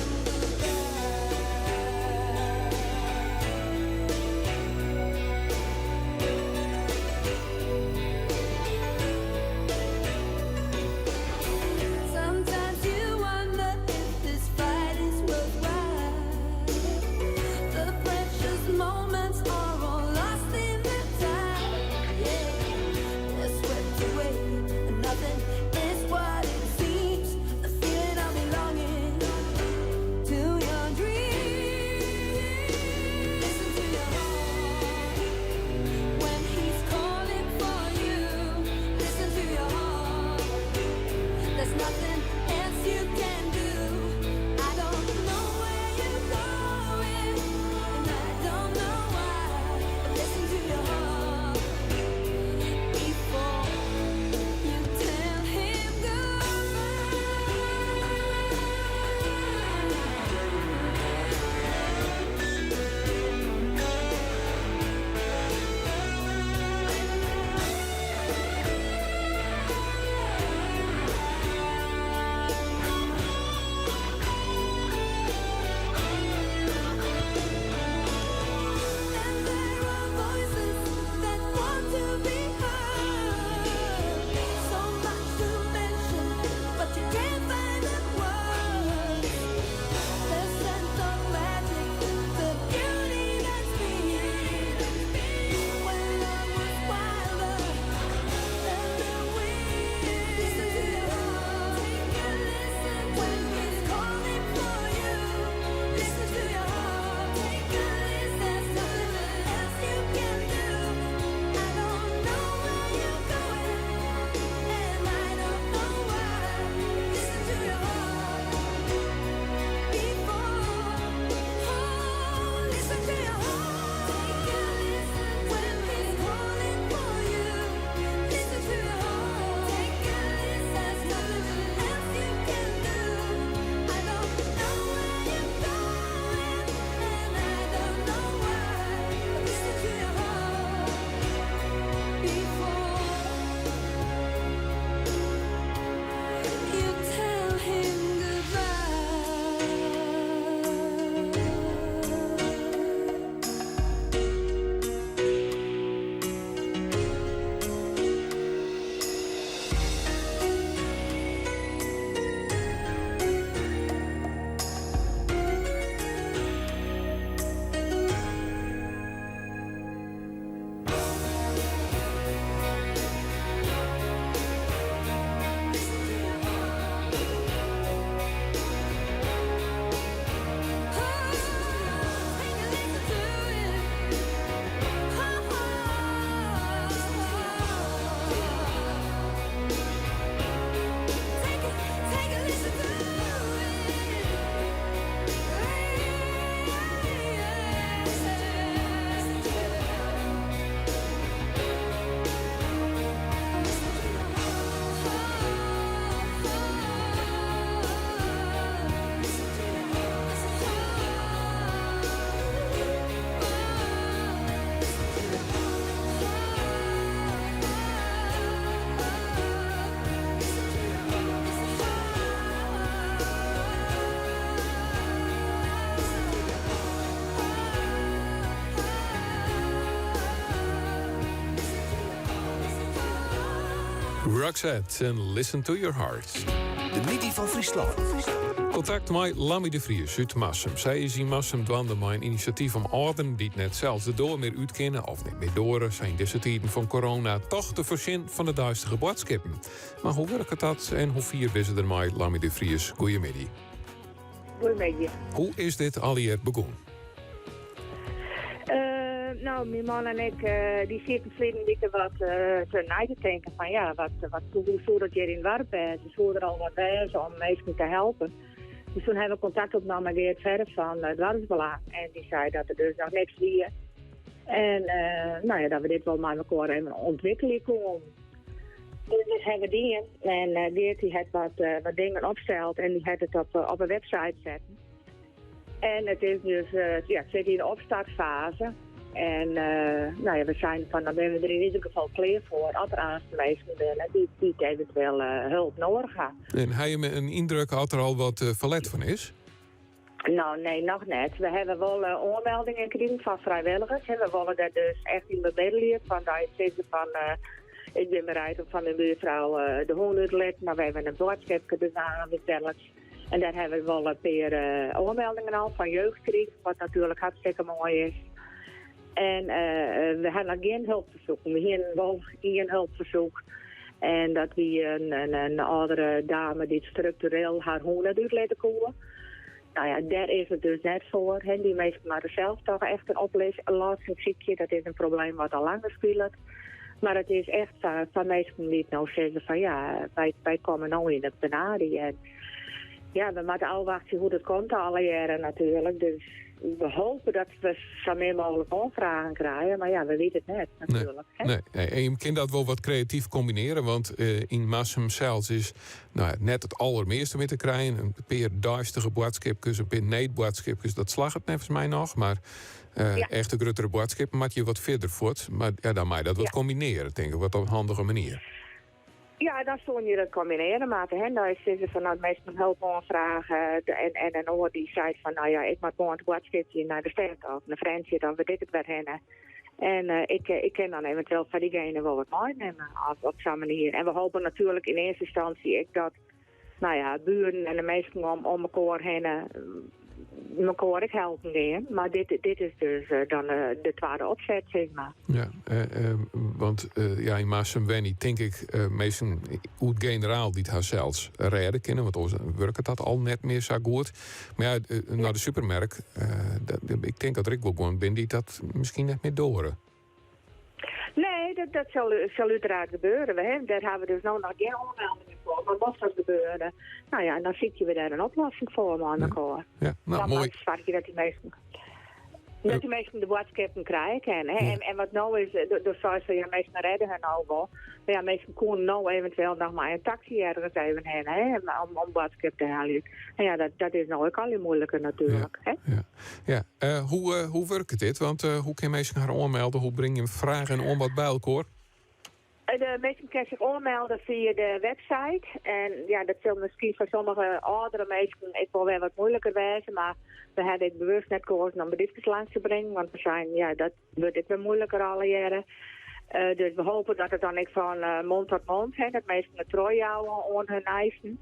Roxette en Listen to Your Heart. De middei fan Fryslân. Kontakt mei Lammy de Vries út Marsum. Sy is yn Marsum dwaande mei in inisjatyf om âlderen dy't net sels de doar mear út kinne of net mear doare, sa yn dizze tiden fan corona, toch te foarsjen fan de deistige boadskippen. Mar hoe wurket dat en hoe fier binne se der mei? Lammy de Vries, goeiemiddei. Goeiemiddei. Hoe is dit allegear begûn? Uh, no, myn man en ik uh, dy sieten ferleden wike wat uh, te nei te tinken fan ja, wat, wat, hoe soe dat hjir yn it doarp wêze? Soe der al wat wêze om minsken te helpen? Dus toen hawwe we kontakt opnommen mei Geert Verf fan uh, Doarpsbelang en dy sei dat der dus noch niks wie. En uh, no ja, dat we dit wol mei elkoar even ûntwikkelje koene. Dus dat hawwe we dien. En uh, Geert dy hat wat, uh, wat dingen opsteld en dy hat it op, op 'e website setten. En it is dus, uh, ja, it sit yn de opstartfaze. En uh, no ja, we seinen fan, dan binne we der yn ieder gefal klear foar as der aanst minsken binne dy't, dy't eventueel uh, hulp noadich ha. En ha je in yndruk oft der al wat ferlet fan is? No, nee, noch net. We hawwe wol uh, oanmeldingen krigen fan frijwilligers. We wolle dêr dus echt yn bemiddelje. Fan dat je sizze fan, uh, ik bin bereid om fan myn buorfrou uh, de hûn út te litten. Mar we hawwe in boadskipke te dwaan wykliks. En dêr hawwe we wol in pear uh, oanmeldingen al fan jeugd krigen, wat natuerlik hartstikke moai is. En uh, we hawwe noch gjin helpfersoeken. We hiene wol ien helpfersoek. En dat wie in, in, in âldere dame dy't struktureel har hûn net útlitte koe. No ja, dêr is it dus net foar. Hè. Dy minsken moatte sels toch echt in oplossing sykje. Dat is in probleem wat al langer spilet. Mar it is echt foar, foar minsken dy't no sizze fan ja, wy, wy komme no yn de penarie. En ja, we moatte ôfwachtsje hoe't it komt allegearre natuerlik. Dus we hoopje dat we sa min mooglik oanfragen krije, mar ja, we witte it net natuerlik. Nee, nee, nee. En je kin dat wol wat kreatyf kombinearje, want uh, yn Marsum sels is no ja, net it aldermeaste mear te krijen. In pear deistige boadskipkes, in pear needboadskipkes, dat slagget neffens my noch. Mar uh, ja. echte gruttere boadskippen moatte je wat fierder fuort. Mar ja, dan mei dat wat ja. kombinearje, tink ik, wat op in handige manier. Ja, dan soene je dat kombinearje moatte. Hè? Dan sizze fan no, minsken help oanfrage en, en in oar dy seit fan no ja, ik moat gewoan it boadskipje nei de stêd of nei Frjentsjer of weet ik it wêr hinne. En uh, ik, ik kin dan eventueel foar diegene wol wat meinimme of op sa'n manier. En we hopen natuerlik yn earste ynstânsje ek dat no ja, buren en de minsken om, om elkoar hinne elkoar ek helpen gean. Mar dit, dit is dus uh, dan uh, de twadde opset, sis mar. Ja, uh, want ja, yn Marsum wenje, tink ik, minsken oer it generaal dy't harsels rêde kinne, want oars wurket dat al net mear sa goed. Mar ja, nei de supermerk, ik tink dat der ek wol guon binne dy't dat miskien net mear doare. Nee, dat, dat sil, sil uiteraard gebeuren. We, dêr hawwe we dus no noch gjin oanmeldingen foar. Mar mocht dat gebeuren, no ja, dan sykje we dêr in oplossing foar mei elkoar. Ja, no, dan moai. soargje dat dy minsken dat dy minsken de boadskippen krije kinne. Hè. En, en wat no is, do seist fan ja, minsken rêde har no wol. Mar ja, minsken koene no eventueel noch mei in taksy ergens even hinne, hè, om, om boadskip te heljen. En ja, dat, dat is no ek al moeiliker natuerlik. Ja, hè. Ja. Ja, uh, hoe, uh, hoe wurket dit? Want uh, hoe kinne minsken har oanmelde? Hoe bringe je fragen en oanbod by elkoar? De minsken kinne sich oanmelde fia de website. En ja, dat sil miskien foar sommige âldere minsken ek wol wer wat muoiliker wêze. Mar we hawwe ek bewust net keazen om briefkes langs te bringen. Want we seinen, ja, dat wurdt ek wer muoiliker allegearre. Uh, dus we hoopje dat it dan ek fan uh, mond tot mond, hè, dat minsken it trochjouwe oan hun neisten.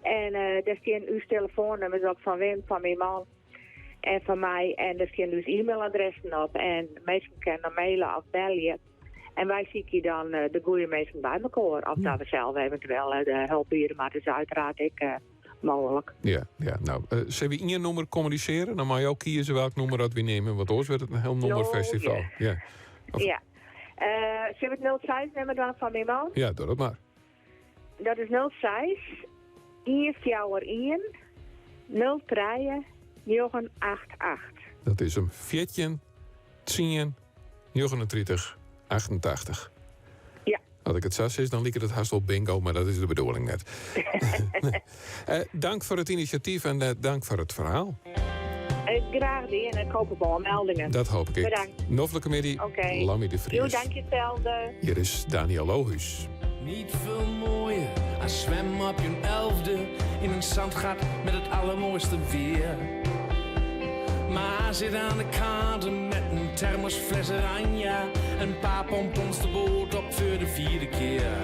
En uh, dêr stean ús telefoannummers op fan Wim, fan myn man en fan my. En dêr stean ús e-mailadressen op. En minsken kinne dan maile of belje. En wy sykje dan de goede minsken by elkoar. Of dat we sels eventueel de help biede, mar dat is uiteraard ek mooglik. Ja, ja. No, uh, sille we ien nûmer kommunisearje? Dan meie jo kieze welk nûmer dat we nimme, want oars wurdt it in hiel nûmerfestival. No, ja. Of... Ja. Uh, sille we it 06 nimme dan fan myn man? Ja, doch dat mar. Dat is 06 141 03 988. Dat is him 14 10 39 88. Ja. As ik it sa sis, dan liket it hast wol bingo, mar dat is de bedoeling net. uh, dank foar it inisjatyf en uh, dank foar it ferhaal. Uh, graach dien en ik hoop op oanmeldingen. Dat hoop ik. Bedankt. Noflike middei. Oké. Lammy de Vries. Jo, dank je itselde. Hjir is Daniël Lohues. Niet veel mooier als zwemmen op je elfde in een zandgat met het allermooiste weer. Maar zit aan de kade met een thermosfles oranje, een paar pompons de boot op voor de vierde keer.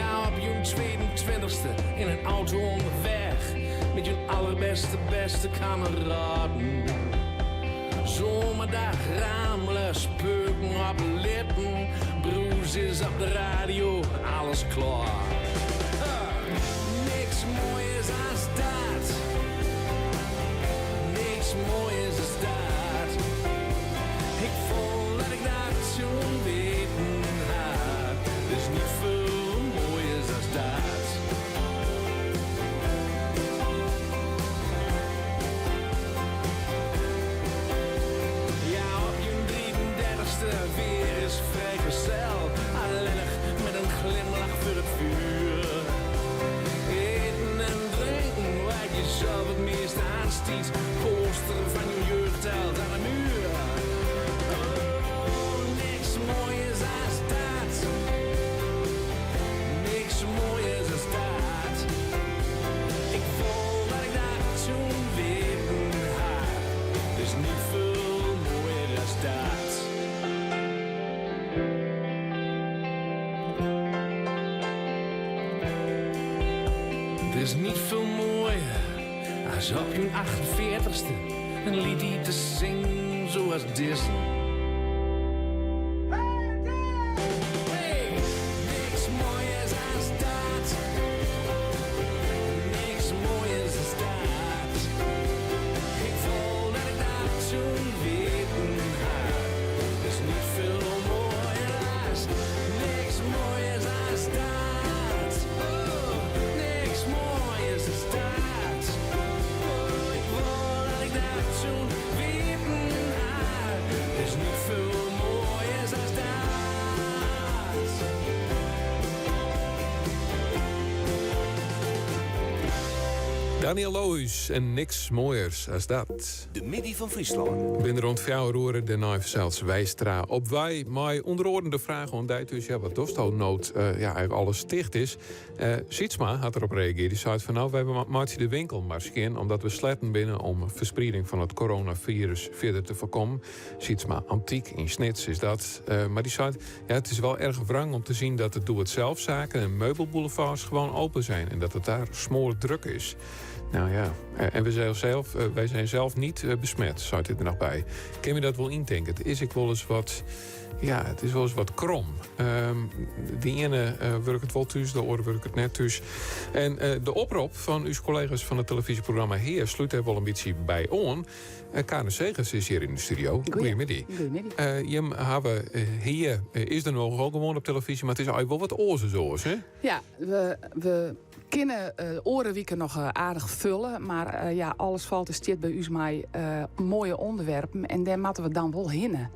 Ja, op je 22ste in een auto onderweg. Met je allerbeste, beste kameraden. Zomerdag, raamles, peuken op de lippen. Broes is op de radio, alles klaar. Niks mooiers als dat. Niks mooiers als dat. Ik voel dat ik dat toen weten had. Er is niet veel mooiers als dat. Ja, op je 33ste weer is vrijgezel. Alleenig met een glimlach voor het vuur. Eten en drinken waar je zelf het meest aanstiet. Poster van je jeugd telt aan de muur. Oh, niks mooiers als dat. Niks mooiers als dat. Ik voel dat ik dat toen weten had. Er is niet veel mooier als dat. Er is niet veel mooier als op je 48ste een liedje te zingen zoals deze. Hey, niks mooiers als dat. Niks mooiers als dat. Ik voel dat ik dat toen weten had. Er is niet veel mooier als, niks mooiers als dat. Oh, niks mooiers als dat. Oh, ik voel dat ik dat toen weten had. Er is niet veel mooiers als dat. Daniël Lohues en niks mooiers als dat. De Midi van Fryslân. Binnen rond 4 uur de Nijverzels Wijstra op wij. Maar onder de vraag ontdekt dus ja, wat dosto nood ja, eigenlijk alles dicht is. Sietsma had erop gereageerd. Die zei van nou, wij hebben maatje de winkel maar skin, omdat we sletten binnen om verspreiding van het coronavirus verder te voorkomen. Sietsma antiek in Snits is dat. Maar die zei, ja, het is wel erg wrang om te zien dat de doe-het-zelfzaken en meubelboulevards gewoon open zijn en dat het daar smoordruk is. Nou ja, en we zijn zelf, wij zijn zelf niet besmet, zei dit er nog bij. Kun je dat wel indenken? Het is ik wel eens wat, ja, het is wel eens wat krom. Die ene werkt het wel thuis, de andere werkt het net thuis. En de oproep van uw collega's van het televisieprogramma Heer sluit daar wel een beetje bij aan. Karen Segers is hier in de studio. Goedemiddag. Goedemiddag. Goedemiddag. Jim, hebben hier is er nog ook gewoon op televisie, maar het is eigenlijk wel wat oorzaak, hè? Ja, we kunnen orenwieken nog aardig vullen, maar ja, alles valt en stiert bij u mij mooie onderwerpen en daar moeten we dan wel hinnen.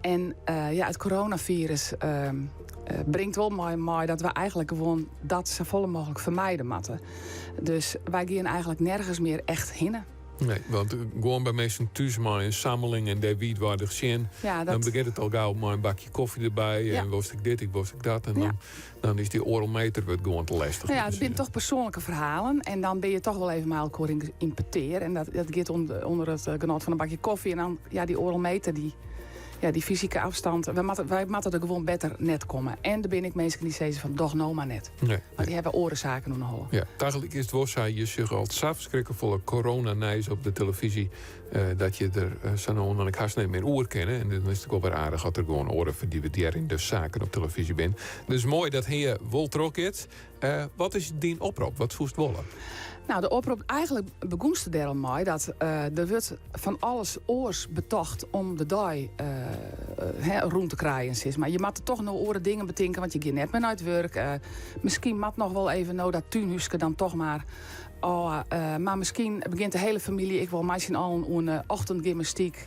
En ja, het coronavirus brengt wel mooi, mooi dat we eigenlijk gewoon dat zo volle mogelijk vermijden moeten. Dus wij gaan eigenlijk nergens meer echt hinnen. Nee, want gewoon bij mensen thuis maar een samenling en daar wie waardig zin. Ja, dat Dan begint het al gauw maar een bakje koffie erbij. Ja. En was ik dit, ik was ik dat. En dan is die oralmeter wordt gewoon te lastig. Nou ja, het zijn toch persoonlijke verhalen. En dan ben je toch wel even met elkaar in peteer. En dat gaat onder het genot van een bakje koffie. En dan, ja, die oralmeter, die, ja, die fysieke afstand. Wij moeten er gewoon beter net komen. En er ben ik mensen die zeggen van, doch nou maar net. Nee, Want die hebben orenzaken om de holen. Ja, eigenlijk is het wel zo, je zich al verschrikken volle coronanijs op de televisie. Dat je er zo nou en ik haast niet meer oor kennen. En dan is het ook wel weer aardig dat er gewoon oren verdieven in de zaken op televisie ben. Dus mooi dat heer wol trok het. Wat is die oproep? Wat voest wollen? Nou, de oproep eigenlijk begon ze daarom mooi dat er wordt van alles oors betocht om de dag rond te krijgen. Zeg maar. Je moet er toch nog oren dingen betinken, want je gaat net meer naar het werk. Misschien moet nog wel even nou dat tuinhuisje dan toch maar. Oh maar misschien begint de hele familie, ik wil misschien al een ochtendgymnastiek.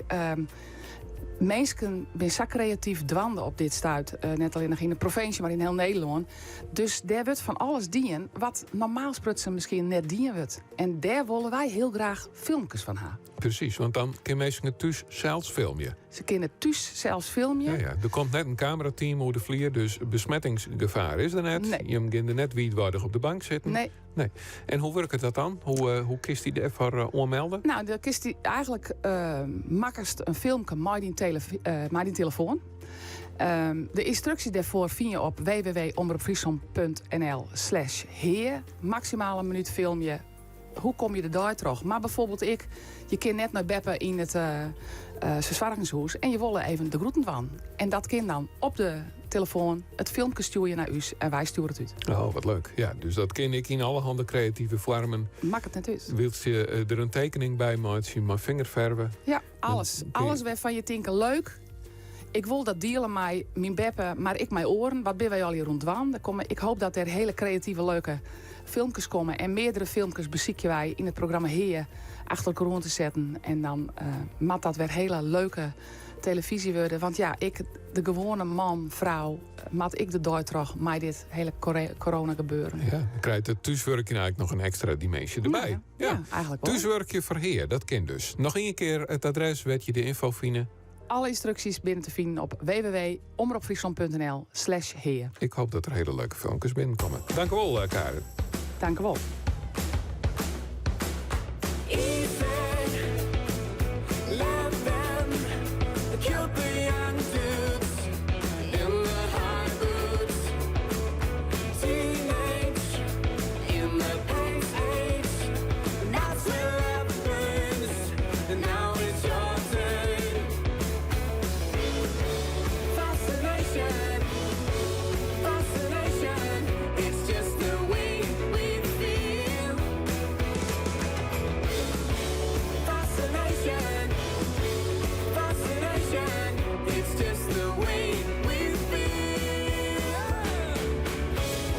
Mensen zijn zo creatief dwanden op dit stuit. Net alleen nog in de provincie, maar in heel Nederland. Dus daar wordt van alles dienen wat normaal sprutsen misschien net dienen wordt. En daar willen wij heel graag filmpjes van haar. Precies, want dan kunnen mensen het thuis zelfs filmen. Ze kunnen thuis zelfs filmen. Ja, ja, er komt net een camerateam over de vlier, dus besmettingsgevaar is er net. Nee. Je kunt er net wietwaardig op de bank zitten. Nee. Nee. En hoe wurket dat dan? Hoe, eh, hoe kinst dy dêrfoar eh, oanmelde? Nou, dan kinst dy eigentlik uh, makkest in filmke mei dyn, mei dyn telefoan. Ehm, de ynstruksje dêrfoar fine je op www.omropfryslan.nl slash hea. Maksimaal in minút filmje. Hoe komme je de dei troch? Mar byfoarbyld ek, je kinne net nei beppe yn it uh, fersoargingshûs en je wolle even de groeten dwaan. En dat kin dan op de telefoan. It filmke stjoer je nei ús en wy stjoere it út. Oh, wat leuk. Ja, dus dat kin ek yn allerhande kreative foarmen. Makket net út. Wylst je eh, der in tekening by meitsje mei fingerferve? Ja, alles. Alles wêrfan je tinke leuk. Ik wol dat diele mei myn beppe, mar ek mei oaren. Wat binne wy allegear oan it dwaan? Der komme, ik hoopje dat der hiele kreative, leuke filmkes komme. En meardere filmkes besykje wy yn it programma Hea achter elkoar oan te setten. En dan uh, moat dat wer hiele leuke telefyzje wurde. Want ja, ek, de gewoane man, frou, moat ek de dei troch mei dit hiele corona gebeuren. Ja, dan krijt it thúswurkjen eigentlik noch in ekstra diminsje derby. Ja, ja. eigentlik wol. Thúswurkje foar Hea, dat kin dus. Noch ien kear it adres wêr't je de ynfo fine. Alle ynstruksjes binne te finen op www.omropfryslan.nl slash hea. Ik hoopje dat der hiele leuke filmkes binnenkomme. Dankjewol, eh, Karin. Dankjewol. Easy, let them kill the young dudes in the high boots. Teenage in the paint age, that's where love burns. And now it's your turn. Fascination, fascination. It's just the way we feel. Fascination, fascination. It's just the way we feel.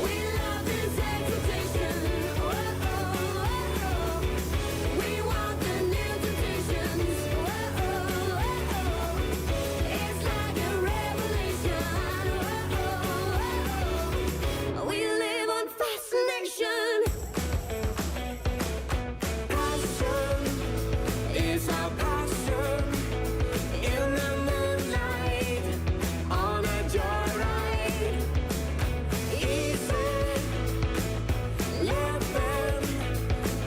We love this exaltation. Oh, oh, oh. We want the new temptations. Oh, oh, oh. It's like a revelation. Oh, oh, oh. We live on fascination. Passion is our passion. In the moonlight, on a joyride. Easy, let them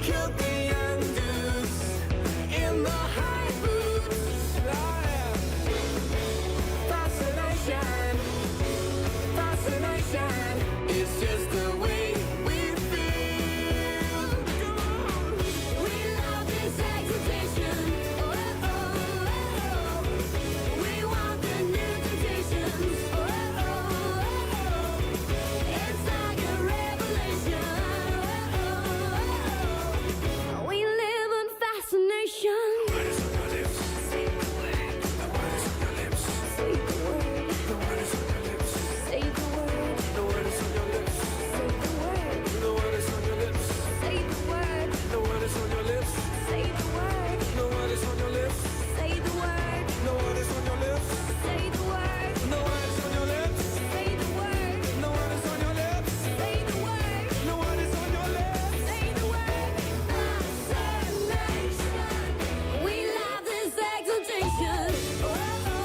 kill the young dudes in the high boots. Fascination, fascination. It's just the way we feel. We love this exaltation. Oh, oh, oh. We want the new temptations. Oh, oh, oh. It's like a revelation. Oh, oh, oh. We live in fascination. Say the word. Say the word. Say the word. The word is on your lips. Say the word. The word is on your lips. Say the word. The word is on your lips. Say the word. The word is on your lips. Say the word. The word is on your lips. Say the word. The word is on your lips. Say the word. The word is on your lips. Say the word. The word is on your lips. Say the word. Fascination. We love this exaltation. Oh, oh, oh.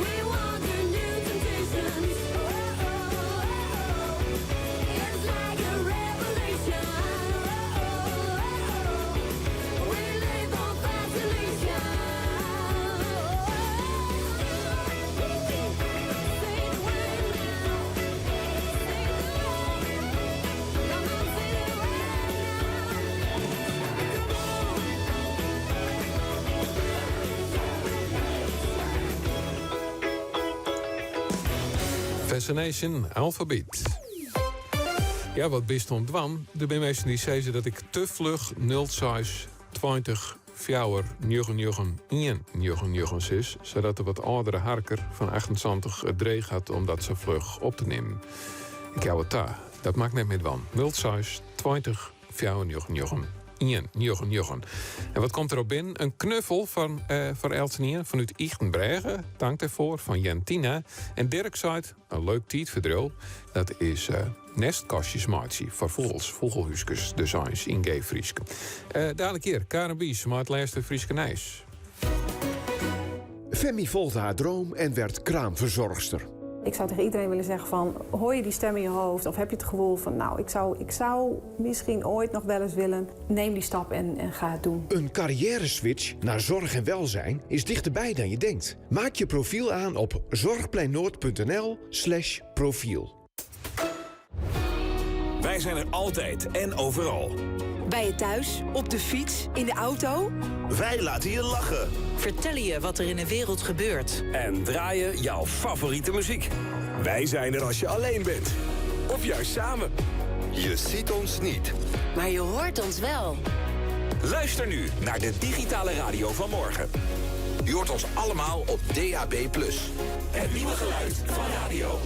We want the new temptations. Oh, oh, oh. It's like a revelation. Oh, oh, oh. We live on fascination. Say the word now. Say the word. Come on, say the word now. Come on. Fascination Alphabet. Ja, wat bist oan it dwaan? Der binne minsken dy't sizze dat ik te fluch 06 20 4 9 9 1 9 9 sis, sadat de wat âldere harker fan 78 it dreech hat om dat sa fluch op te nimmen. Ik jou it ta, dat moat ik net mear dwaan. 06 20 4 9 9 1 9 9. En wat komt der op binnen? In knuffel fan, eh, foar eltsenien fanút Ychtenbrêge. Tank dêrfoar fan Jentina. En Dirk seit, in leuk tiidferdriuw, dat is eh, nestkastjes meitsje foar fûgels, fûgelhúskes, designs yn geef Frysk. Eh, dadelijk hjir, Karen Bies mei it lêste Fryske nijs. Femi volgde haar droom en werd kraamverzorgster. Ik zou tegen iedereen willen zeggen van, hoor je die stem in je hoofd of heb je het gevoel van, nou, ik zou misschien ooit nog wel eens willen. Neem die stap en ga het doen. Een carrière-switch naar zorg en welzijn is dichterbij dan je denkt. Maak je profiel aan op zorgpleinnoord.nl/slash profiel. Wij zijn er altijd en overal. Bij je thuis, op de fiets, in de auto. Wij laten je lachen. Vertellen je wat er in de wereld gebeurt. En draaien jouw favoriete muziek. Wij zijn er als je alleen bent. Of juist samen. Je ziet ons niet. Maar je hoort ons wel. Luister nu naar de digitale radio van morgen. Je hoort ons allemaal op DAB+. Het nieuwe geluid van radio.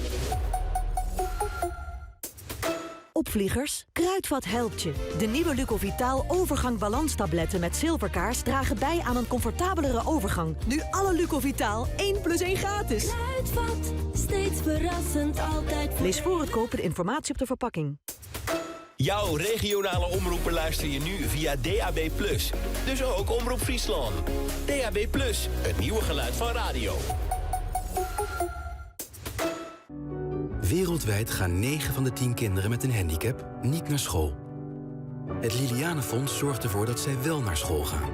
Opvliegers, Kruidvat helpt je. De nieuwe Lucovitaal overgang balanstabletten met zilverkaars dragen bij aan een comfortabelere overgang. Nu alle Lucovitaal 1 plus 1 gratis. Kruidvat, steeds verrassend, altijd Lees voor het kopen de informatie op de verpakking. Jouw regionale omroepen luister je nu via DAB+. Dus ook Omroep Friesland. DAB+, het nieuwe geluid van radio. Wereldwijd gaan 9 van de 10 kinderen met een handicap niet naar school. Het Lilianefonds zorgt ervoor dat zij wel naar school gaan.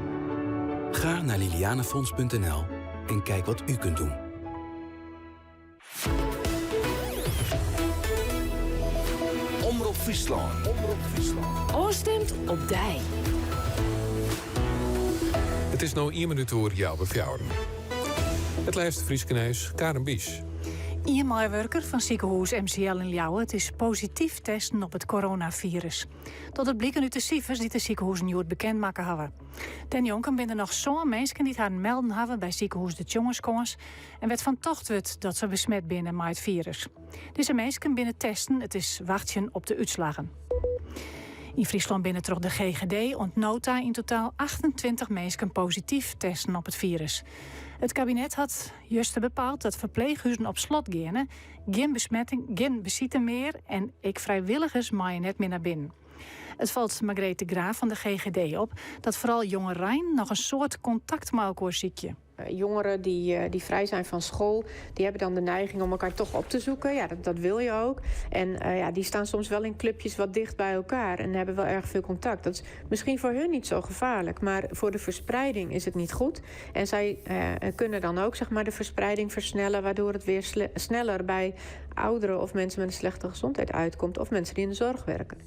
Ga naar lilianefonds.nl en kijk wat u kunt doen. Omroep Friesland. Omroep Friesland. Oorstemt op dij. Het is nu 1 minuut oer jou fjouweren. Het lijst Frieske Nijs, Karen Bies. E-mailwerker van ziekenhuis MCL in Ljouwert is positief testen op het coronavirus. Tot het blikken uit de cijfers die de ziekenhuis nu bekend maken hebben. Ten jonken binnen nog zo'n mensen die het haar melden hebben bij ziekenhuis de Tjongerskons en werd van tocht wordt dat ze besmet binnen met het virus. Deze mensen binnen testen, het is wachten op de uitslagen. In Friesland binnen troch de GGD ontnota in totaal 28 mensen positief testen op het virus. Het kabinet had juist bepaald dat verpleeghuizen op slot gaan, geen besmetting, geen besite meer en ik vrijwilligers maaien net meer naar binnen. Het valt Margreet de Graaf van de GGD op dat vooral jongerein nog een soort contact met elkaar ziekje. Jongeren die vrij zijn van school, die hebben dan de neiging om elkaar toch op te zoeken. Ja, dat wil je ook. En ja, die staan soms wel in clubjes wat dicht bij elkaar en hebben wel erg veel contact. Dat is misschien voor hun niet zo gevaarlijk, maar voor de verspreiding is het niet goed. En zij kunnen dan ook, zeg maar, de verspreiding versnellen, waardoor het weer sneller bij ouderen of mensen met een slechte gezondheid uitkomt of mensen die in de zorg werken.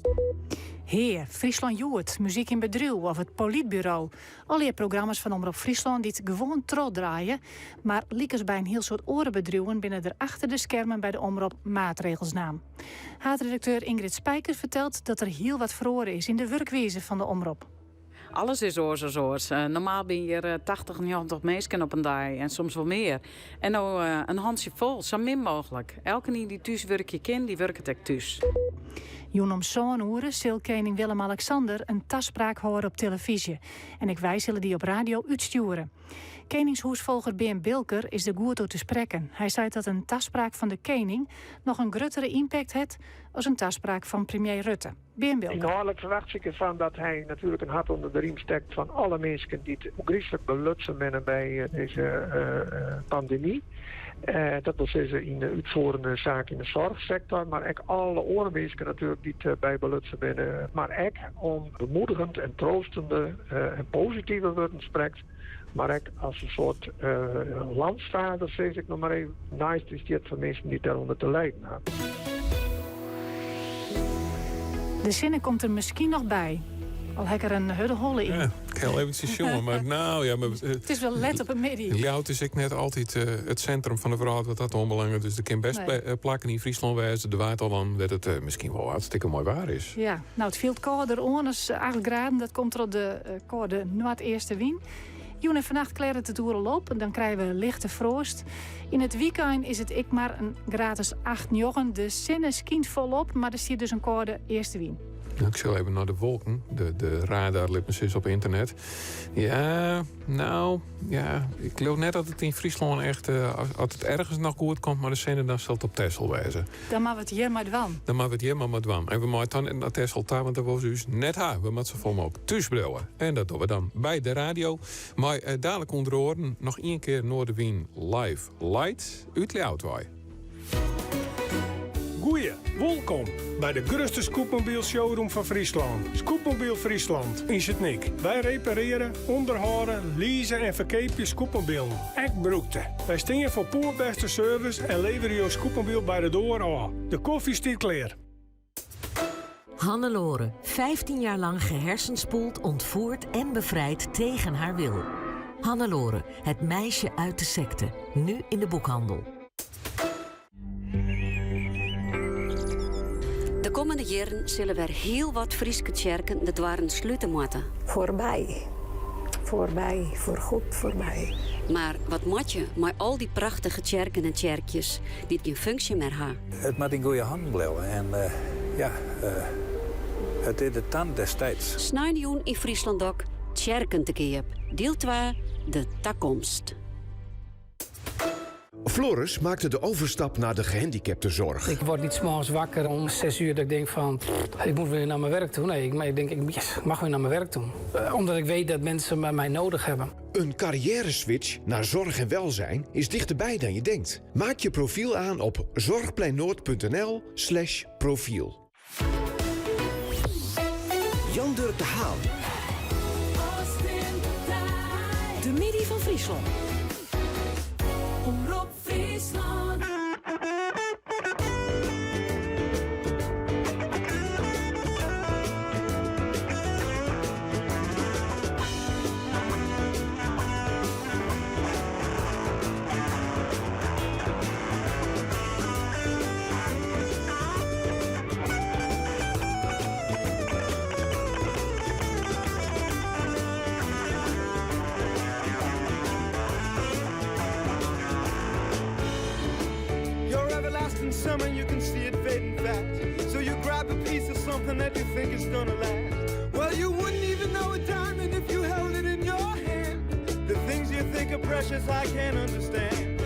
Heer, Friesland Joert, Muziek in Bedriuw of het Politbureau. Al die programma's van Omroep Friesland die het gewoon trot draaien. Maar liekers bij een heel soort orenbedrijven binnen er achter de schermen bij de Omroep maatregels naam. Haatredacteur Ingrid Spijker vertelt dat er heel wat verloren is in de werkwijze van de Omroep. Alles is oors als oors. Normaal ben je er 80, 90 mensen op een dag en soms wel meer. En nou een handje vol, zo min mogelijk. Elke die thuis werkt je kind, die werkt het ook thuis. Joen om zo'n uren zal koning Willem-Alexander een taspraak horen op televisie. En ik wij zullen die op radio uitsturen. Koningshoesvolger Bearn Bilker is de goed te spreken. Hij zei dat een taspraak van de koning nog een grotere impact heeft als een taspraak van premier Rutte. Bearn Bilker. Inhoudelijk verwacht ik ervan dat hij natuurlijk een hart onder de riem steekt van alle mensen die het griezelig belutsen zijn bij deze pandemie. Dat wil zeggen in de uitvoerende zaak in de zorgsector, maar ook alle andere mensen natuurlijk die het bij belutsen zijn. Maar ook om bemoedigend en troostende en positieve woorden spreekt. Maar ook als een soort landsvader, zeg ik nog maar even, nice is dit voor mensen die daaronder te lijden hebben. De zinnen komt er misschien nog bij. Al heb ik er een huddeholle in. Ja, ik heel eventjes jongen, maar nou ja... Maar, het is wel let op een midden. Ljouwert is ik net altijd het centrum van de verhaal wat dat onbelangrijk. Dus de kan best nee. Plakken in Friesland wijzen. De waard al aan dat het misschien wel hartstikke mooi waar is. Ja, nou het viel kouder aan, is 8 graden. Dat komt er op de koude noordeerste wien. Joen en vannacht klaart het het oerl op en dan krijgen we lichte frost. In het weekend is het ik maar een gratis 8 jochen. De zin is kind volop, maar er zit dus een koude eerste wien. Nou, ik zal even naar de wolken. De radar is op internet. Ja, nou, ja. Ik geloof net dat het in Friesland echt... als het ergens nog goed komt, maar de zin dan zal het op Texel wijzen. Dan maar het hier maar dwan. Dan maar het hier maar dwan. En we moeten dan naar Texel daar, want dat was dus net haar. We moeten ze voor me ook thuis blijven. En dat doen we dan bij de radio. Maar dadelijk onder oren nog één keer Noardewyn Live Light uit Ljouwert. Goeie, wolkom by de grutste scootmobiel showroom fan Fryslân. Scootmobiel Friesland yn Sint Nyk. Wy repareare, ûnderhâlde, lease en ferkeapje scootmobielen, ek brûkte. Wy stean foar poerbêste service en leverje jo scootmobiel by de doar ôf. De kofje stiet klear. Hannelore, 15 jaar lang gehersenspoeld, ontvoerd en bevrijd tegen haar wil. Hannelore, het meisje uit de sekte. Nu in de boekhandel. De kommende jierren sille wer hiel wat Fryske tsjerken de doarren slute moatte. Voorbij. Voorbij, voorgoed voorbij. Mar wat moat je mei al dy prachtige tsjerken en tsjerkjes dy't gjin funksje mear ha? It moat yn goede hannen bliuwe en ja, it is de tand des tijds. Sneinjûn yn Fryslân Dok, Tsjerken te keap, diel 2, de takomst. Floris maakte de overstap naar de gehandicaptenzorg. Ik word niet 's morgens wakker om 6 uur dat ik denk van, pff, ik moet weer naar mijn werk toe. Nee, ik denk, yes, ik mag weer naar mijn werk toe. Omdat ik weet dat mensen mij nodig hebben. Een carrière-switch naar zorg en welzijn is dichterbij dan je denkt. Maak je profiel aan op zorgpleinnoord.nl slash profiel. Jan Durk de Haan. De middei fan Fryslân. Omrop Fryslân. Your everlasting summer, you can see it fading fast. So you grab a piece of something that you think is gonna last. Well, you wouldn't even know a diamond if you held it in your hand. The things you think are precious, I can't understand.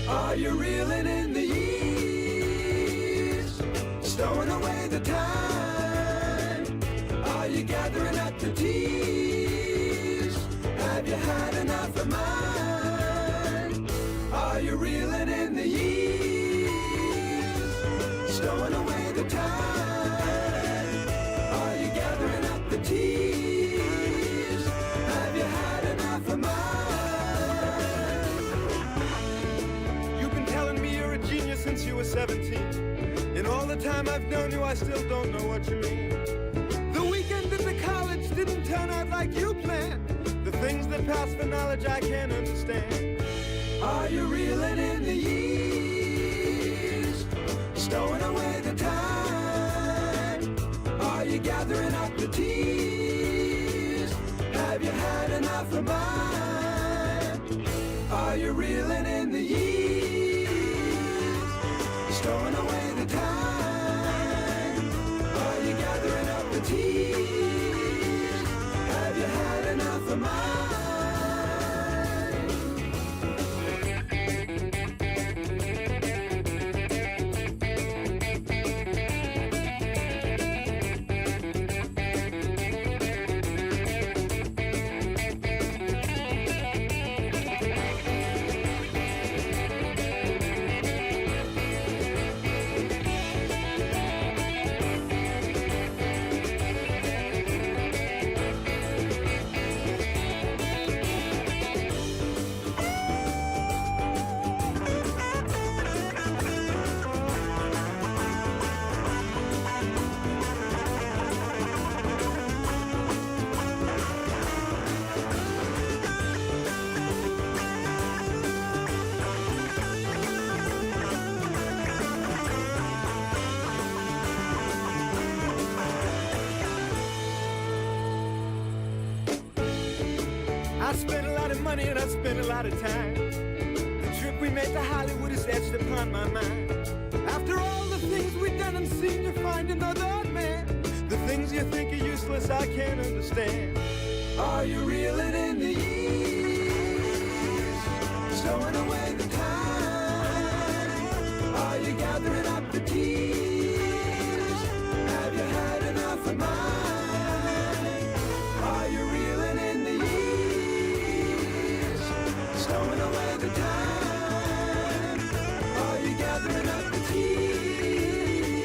Are you reeling in the years? Stowing away the time? Are you gathering up the tears? Have you had enough of mine? Are you reeling in the years? Stowing away the time? Are you gathering up the tears? Have you had enough of mine? You've been telling me you're a genius since you were 17. In all the time I've known you, I still don't know what you mean. The weekend at the college didn't turn out like you planned. The things that pass for knowledge I can't understand. Are you reeling in the years? Stowing away the time? Are you gathering up the tears? Have you had enough of mine? Are you reeling in the years? Stowing away the time? Are you gathering up the tears? Have you had enough of mine? I spent a lot of money and I spent a lot of time. The trip we made to Hollywood is etched upon my mind. After all the things we've done and seen, you find another man. The things you think are useless, I can't understand. Are you reeling in the years? Stowing away the time? Are you gathering up the tears? Have you had enough of mine? Are you reeling in the years? Stowing away the time? Are you gathering up the tears?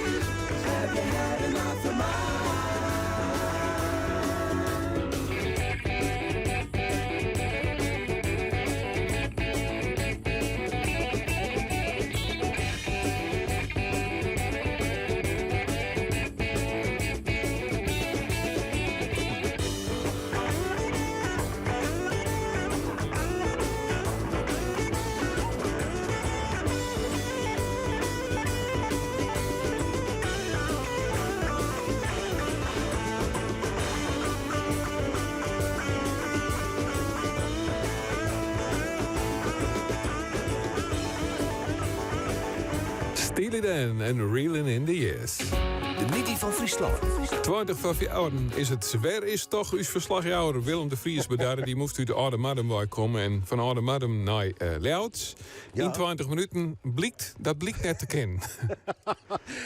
Steely Dan en Reelin' in the Years. De middei fan Fryslân. 20 foar fjouweren is it. Wêr is toch ús ferslachjouwer Willem de Vries bedarre? Dy moast út Aldemardum wei komme en fan Aldemardum nei uh, Ljouwert. Yn 20 minuten blykt dat blykt net te kinnen.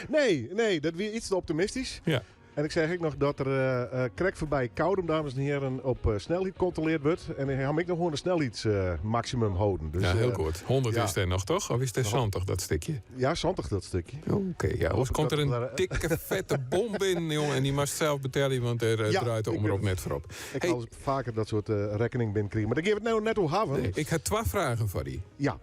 Nee, nee, dat wie iets te optimistysk. Ja. En ik seach ek noch dat der uh, krekt foarby Koudum, dames en heren, op uh, snelheid kontrolearre wurdt. En hy hat ek noch oan de snelheidsmaksimum holden. Dus, ja, hiel goed. 100 ja. is der noch, toch? Of is it 70 dat stikje? Ja, 70 dat stikje. Oké, ja. Oars komt der in dikke fette bom binnen, jongen. En dy moatst sels betelje, want dêr ja, draait de omrop net foar op. Ik hey. faker dat soart rekkening binnenkrigen. Mar dêr geane we it no net oer hawwen. Nee, ik ha twa fragen foar dy. Ja.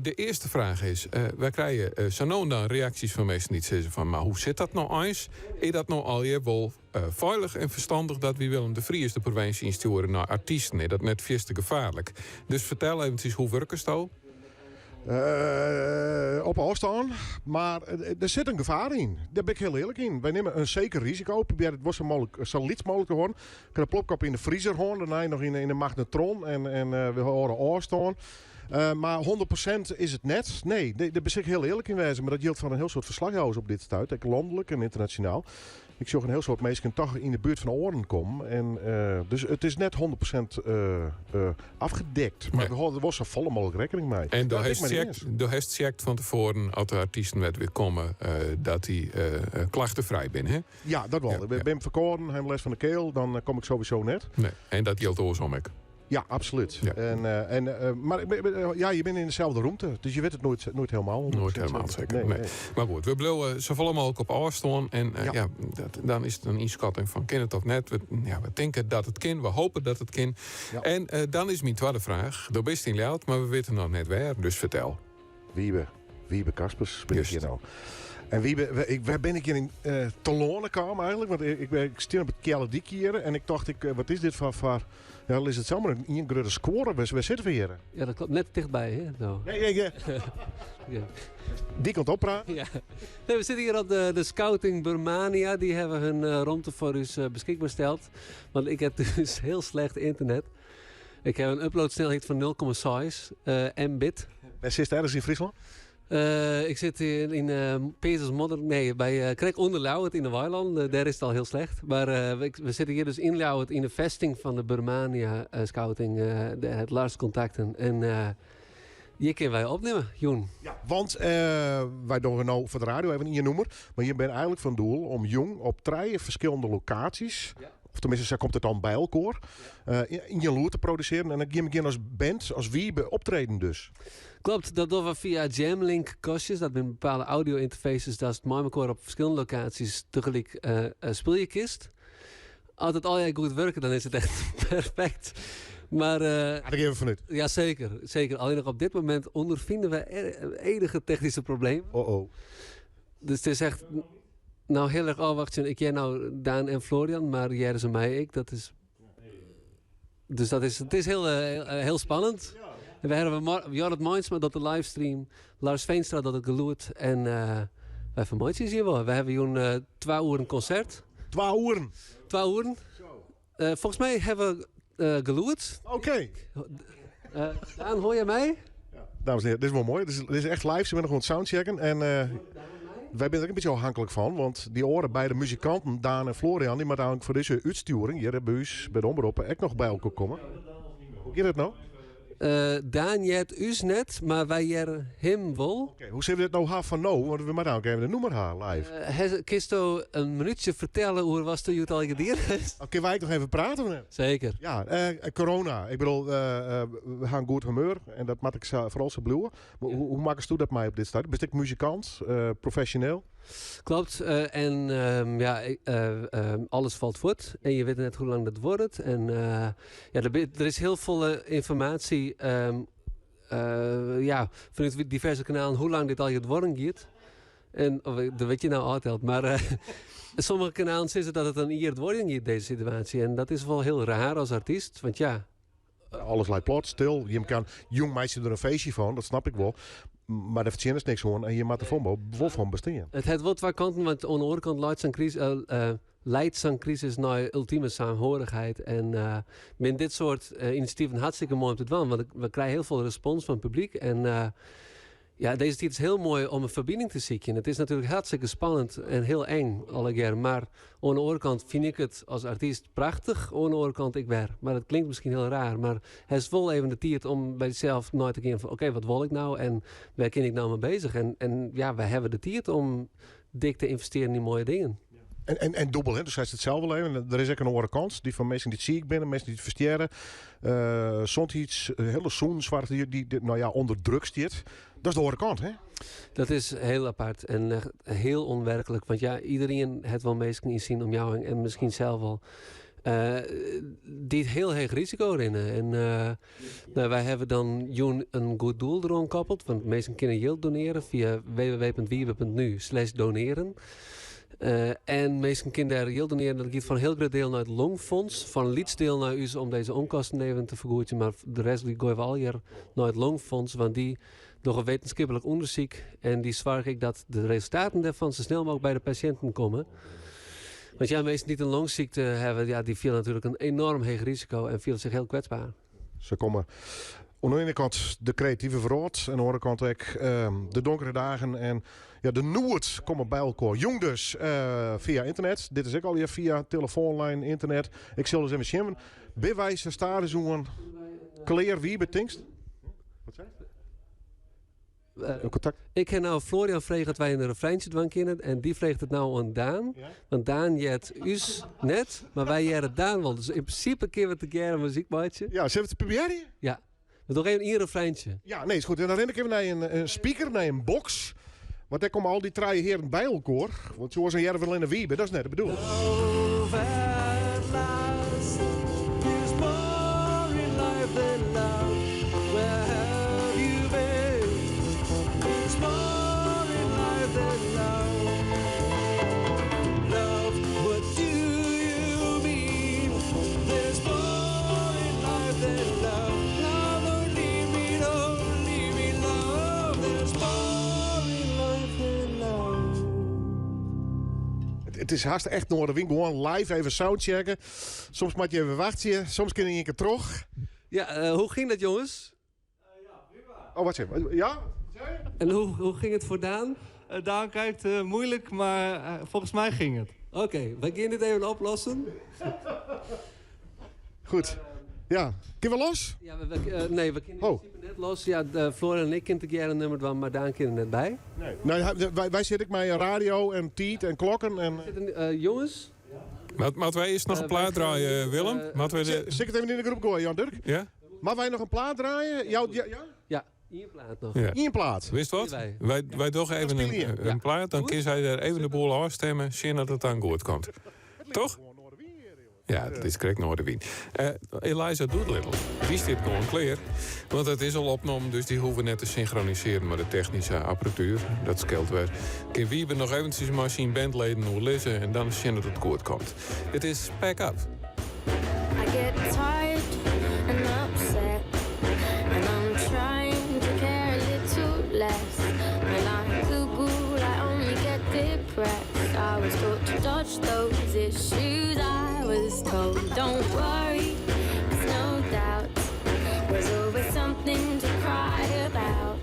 De earste fraach is, wy krije sa no en dan reaksjes fan minsken dy't sizze fan, mar hoe sit dat no eins? Is dat no allegear wol feilich en ferstannich dat wy Willem de Vries de provinsje ynstjoere nei artysten? Is dat net fierste gefaarlik? Dus fertel eventsjes, hoe wurkesto? Op ôfstân, mar der sit in gefaar yn. Dêr bin ik hiel earlik yn. Wy nimme in seker risiko. Probearje it wol sa mooglik, sa lyts mooglik te hâlden. Ik ha de plopkop yn de friezer hân, dêrnei noch yn de magnetron en we hâlde ôfstân. Mar 100% is it net. Nee, dêr sil ik hiel earlik yn wêze. Mar dat jildt foar in hiel soad ferslachjouwers op dit stuit, ek lanlik en ynternasjonaal. Ik sjoch in hiel soad minsken toch yn de buert fan oaren kommen. En, dus it is net 100% afgedekt. Mar we hâlde der wol sa folle mooglik rekkening mei. En do hast checkt fan tefoaren, as de artysten wer wer komme, dat dy klachtefrij binne, hè? Ja, dat wol. Ik bin ferkâlden, ha lêst fan de kiel, dan kom ik sowieso net. Nee. En dat jildt oarsom ek? Ja, absoluut. En, en, mar ja, je binne yn deselde rûmte, dus je witte it noait, noait hielendal. Noait hielendal seker. Nee, nee. Mar goed, we bliuwe safolle mooglik op ôfstân. En ja. ja dat, dan is it in ynskatting fan kin it of net. We, ja, we tinke dat it kin, we hoopje dat it kin. Ja. En dan is myn twadde fraach. Do bist yn Ljouwert, mar we witte noch net wêr, dus fertel. Wiebe, Wiebe Kaspers bin ik hjir no. En Wiebe, ik, wêr bin ik hjir yn uh, telâne kaam eigentlik? Want ik, ik, ik stean op it Kealledyk hjir en ik tocht, ik, wat is dit foar... foar ja, is it samar in grutte skuorre? Wêr, wêr sitte we hjir? Ja, dat kloppet. Net tichtby, hè? No. Nee, nee, nee. ja. Dy kant op praten. Ja. Nee, we sitte hjir op de, de Scouting Burmania. Dy hawwe hun uh, romte foar ús uh, beskikber steld. Want ik ha dus hiel slecht ynternet. Ik ha in uploadsnelheid fan 0,6 uh, mbit. Wêr sitst ergens yn Fryslân? Uh, ik sit yn, yn uh, Peazens Nee, by uh, krekt ûnder Ljouwert yn de Weilân. Uh, dêr is it al hiel slecht. Mar uh, we, we sitte hjir dus yn Ljouwert yn de festing fan de Burmania Scouting. Dêr hat Lars kontakten. En hjir kinne wy opnimme, jûn. Ja, want wy dogge no foar de radio even ien nûmer. Mar jim binne eigentlik fan doel om jûn op trije ferskillende lokaasjes... Ja. Of teminsten, sa komt it dan by elkoar. Uh, ien lûd te produsearjen. En dan gean we as band, as Wiebe optreden dus. Kloppet, dat dogge we fia Jamlink kastjes. Dat binne bepaalde audio interfaces datst mei elkoar op ferskillende lokaasjes tegelyk uh, spylje kinst. As it allegear goed wurket, dan is it echt perfekt. Mar, uh, ja, dêr geane we fanút. Ja, seker. Seker. Allinnich op dit momint ûnderfine we enige technyske problemen. Oh oh. Dus it is echt no hiel erch ôfwachtsjen. Ik hear no Daan en Florian, mar hearre se my ek? Dat is, dus dat is, it is hiel, hiel spannend. En we hawwe Jorrit Meinsma docht de livestream, Lars Veenstra docht it gelûd en uh, wy fermeitsje ús hjir wol. We hawwe jûn uh, twa oeren konsert. Twa oeren? Twa oeren. Uh, folgens my hawwe we uh, gelûd. Oké. Okay. Uh, Daan, hoor je my? Ja, dames en heren, dit is wel moai. Dit is, dit is echt live. Se binne noch oan it soundchecken. En wy binne der ek in bytsje ôfhinklik fan. Want dy oare beide muzikanten, Daan en Florian, dy moatte eigentlik foar dizze útstjoering hjir by ús by de Omrop ek noch by elkoar komme. Hoe giet it no? Daan heart ús net, mar wy hearre him wol. Oké, hoe sille we dit no ha fan no? Want we moatte eigentlik even in nûmer ha live. Uh, kinsto in minútsje fertelle oer watsto hjoed al dien hast? Oh, kinne wy ek noch even prate of net? Seker. Ja, corona. Ik bedoel, we ha in goed humeur en dat moat ek sa, foaral sa bliuwe. Hoe, hoe makkesto dat mei op dit stuit? Bist ek muzikant, profesjoneel? Kloppet. En um, ja, uh, alles falt fuort. En je wit net hoe lang dat duorret. En ja, der is hiel folle ynformaasje um, ja, fanút diverse kanalen hoe lang dit allegear duorjen giet. En of, dat wit je no altyd, mar sommige kanalen sizze dat it in jier duorjen giet, dizze situaasje. En dat is wol hiel raar as artyst, want ja, Alles leit plat, stil. Jim kan jong meitsje der in feestje fan, dat snap ik wol. Mar dêr fertsjinnest niks oan en je moatte der wol fan bestean. It hat wol twa kanten, want oan de oare kant leit sa'n krisis, uh, leidt sa'n krisis nei ultime saamhorigheid. En uh, binne dit soart uh, inisjativen hartstikke moai om te dwaan, want we krije hiel folle respons fan it publyk. En uh, Ja, dizze tiid is hiel moai om in ferbining te sykjen. It is natuerlik hartstikke spannend en hiel eng allegear. Mar oan de oare kant fyn ik it as artyst prachtich. Oan de oare kant ek wer. Mar dat klinkt miskien hiel raar. Mar hast wol even de tiid om by dysels nei te gean fan oké, wat wol ik no en wêr kin ik no mei beuzich? En ja, wy hawwe de tiid om dik te ynvestearjen yn moaie dingen. En dûbel, hè? Do seist it sels al even. Der is ek in oare kant. Dy fan minsken dy't siik binne, minsken dy't ferstjerre. Sûnheids, hiele sûnenssoarch dy't, no ja, ûnder druk stiet. Dat is de oare kant, hè? Dat is hiel apart en echt hiel ûnwerklik. Want ja, iderien hat wol minsken yn syn omjouwing en miskien sels wol. Dy't hiel heech risiko rinne. En no, wy hawwe dan jûn in goed doel deroan koppeld. Want minsken kinne jild donearje fia www.wiebe.nu/doneren. En minsken kinne dêr jild donearje. Dat giet foar in hiel grut diel nei it Longfonds. Foar in lyts diel nei ús om dizze ûnkosten even te fergoedzjen. Mar de rest goaie we allegear nei it Longfonds. Want dy dogge wittenskiplik ûndersyk. En dy soargje ek dat de resultaten dêrfan sa snel mooglik by de pasjinten komme. Want ja, minsken dy't in longsykte hawwe, ja, dy fiele natuerlik in enoarm heech risiko en fiele sich hiel kwetsber. Se komme oan de iene kant de kreative wrâld, en oan de oare kant ek de donkere dagen en ja, de noed komme by elkoar. Jûn dus fia ynternet. Dit is ek allegear fia telefoanlijn, ynternet. Ik sil ris even sjen. Binne wy sa stadichoan klear, Wiebe, tinkst? Wat seist? Kontakt. Ik ha no Florian frege oft wy in refreintsje dwaan kinne en dy freget it no oan Daan. Want Daan heart ús net, mar wy hearre Daan wol. Dus yn prinsipe kinne we tegearre muzyk meitsje. Ja, sille we it probearje? Ja. We dogge even ien refreintsje. Ja, nee, is goed. En dan rin ik even nei in speaker, nei in box. Want dêr komme al dy trije hearen by elkoar. Want oars dan hearre we allinne Wiebe, dat is net de bedoeling. Love at last. There's more in life than love. Where have you been? There's more in life than love. Love, what do you mean? There's more in life than love. Love, don't leave me, don't leave me, love. There's more in life than love. It is hast echt Noardewyn. Gewoan live even soundchecken. Soms moatte je even wachtsje, soms kin ien kear troch. Ja, hoe ging dat jongens? Oh, wat zeg je? Ja? En hoe ging het voor Daan? Daan kijkt moeilijk, maar volgens mij ging het. Oké, we gaan dit even oplossen. Goed. Ja, kinne we los? Ja, nee, we kinne in prinsipe net los. Ja, Florian en ik kinne tegearre in nûmer dwaan, mar Daan kin der net by. Nee. Nee, wy sitte ek mei radio en tiid en klokken. En... Zitten, jongens? Moatte wy earst noch in plaat draaie, Willem? Moatte wy de... Sil ik it even yn de groep goaie, Jan Durk? Ja? Moatte wy noch in plaat draaie? Jou, ja, ja? Ja, ien plaat noch. Ja. Ien plaat. Witst wat? Wy. Wy dogge even in plaat, dan kin sy dêr even de boel ôfstimme, sjen dat it dan goed komt. Toch? Ja, dat is krekt Noardewyn. Eliza Doolittle, dy stiet gewoan klear. Want it is al opnommen, dus dy hoege net te synchronisearjen mei de technyske apparatuer. Dat skeelt wer. Kin Wiebe noch eventsjes mei syn bandleden oerlizze en dan sjen dat it goed komt. It is Pack Up. I get tired and upset and I'm trying to care a little less. When I Google, I only get depressed. I was taught to dodge those issues. I was told, don't worry, there's no doubt. There's always something to cry about.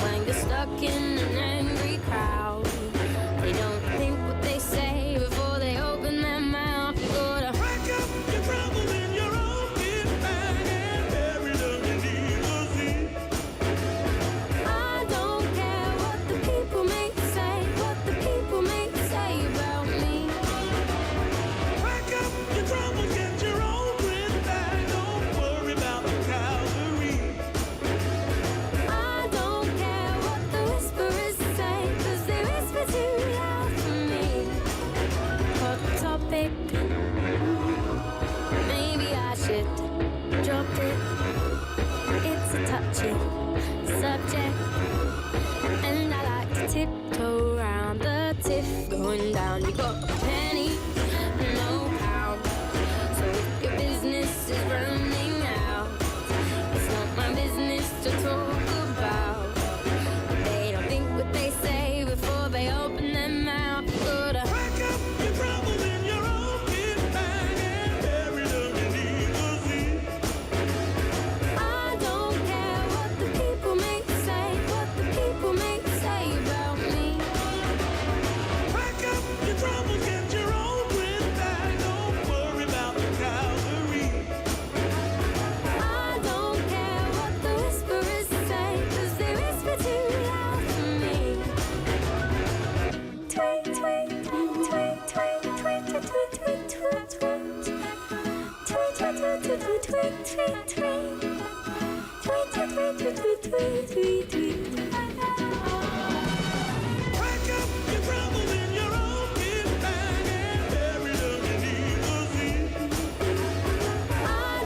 When you're stuck in an angry crowd, they don't think what they say before they open their mouth. You gotta pack up your troubles in your own big bag and bury them beneath the sea. I don't care what the people may say, what the people may say about me. Pack up your troubles, get your own grit bag. Don't worry about the cavalry. I don't care what the whisperers say, 'cause they whisper too loud for me. Hot topic. Maybe I should drop it. It's a touchy subject. And I like to tiptoe round the tiff going down. You got a penny, no pound. So if your business is running out, it's not my business to talk about. But they don't think what they say before they open their mouth. You gotta pack up your troubles in your own big bag and bury them beneath the sea. I don't care what the people may say, what the I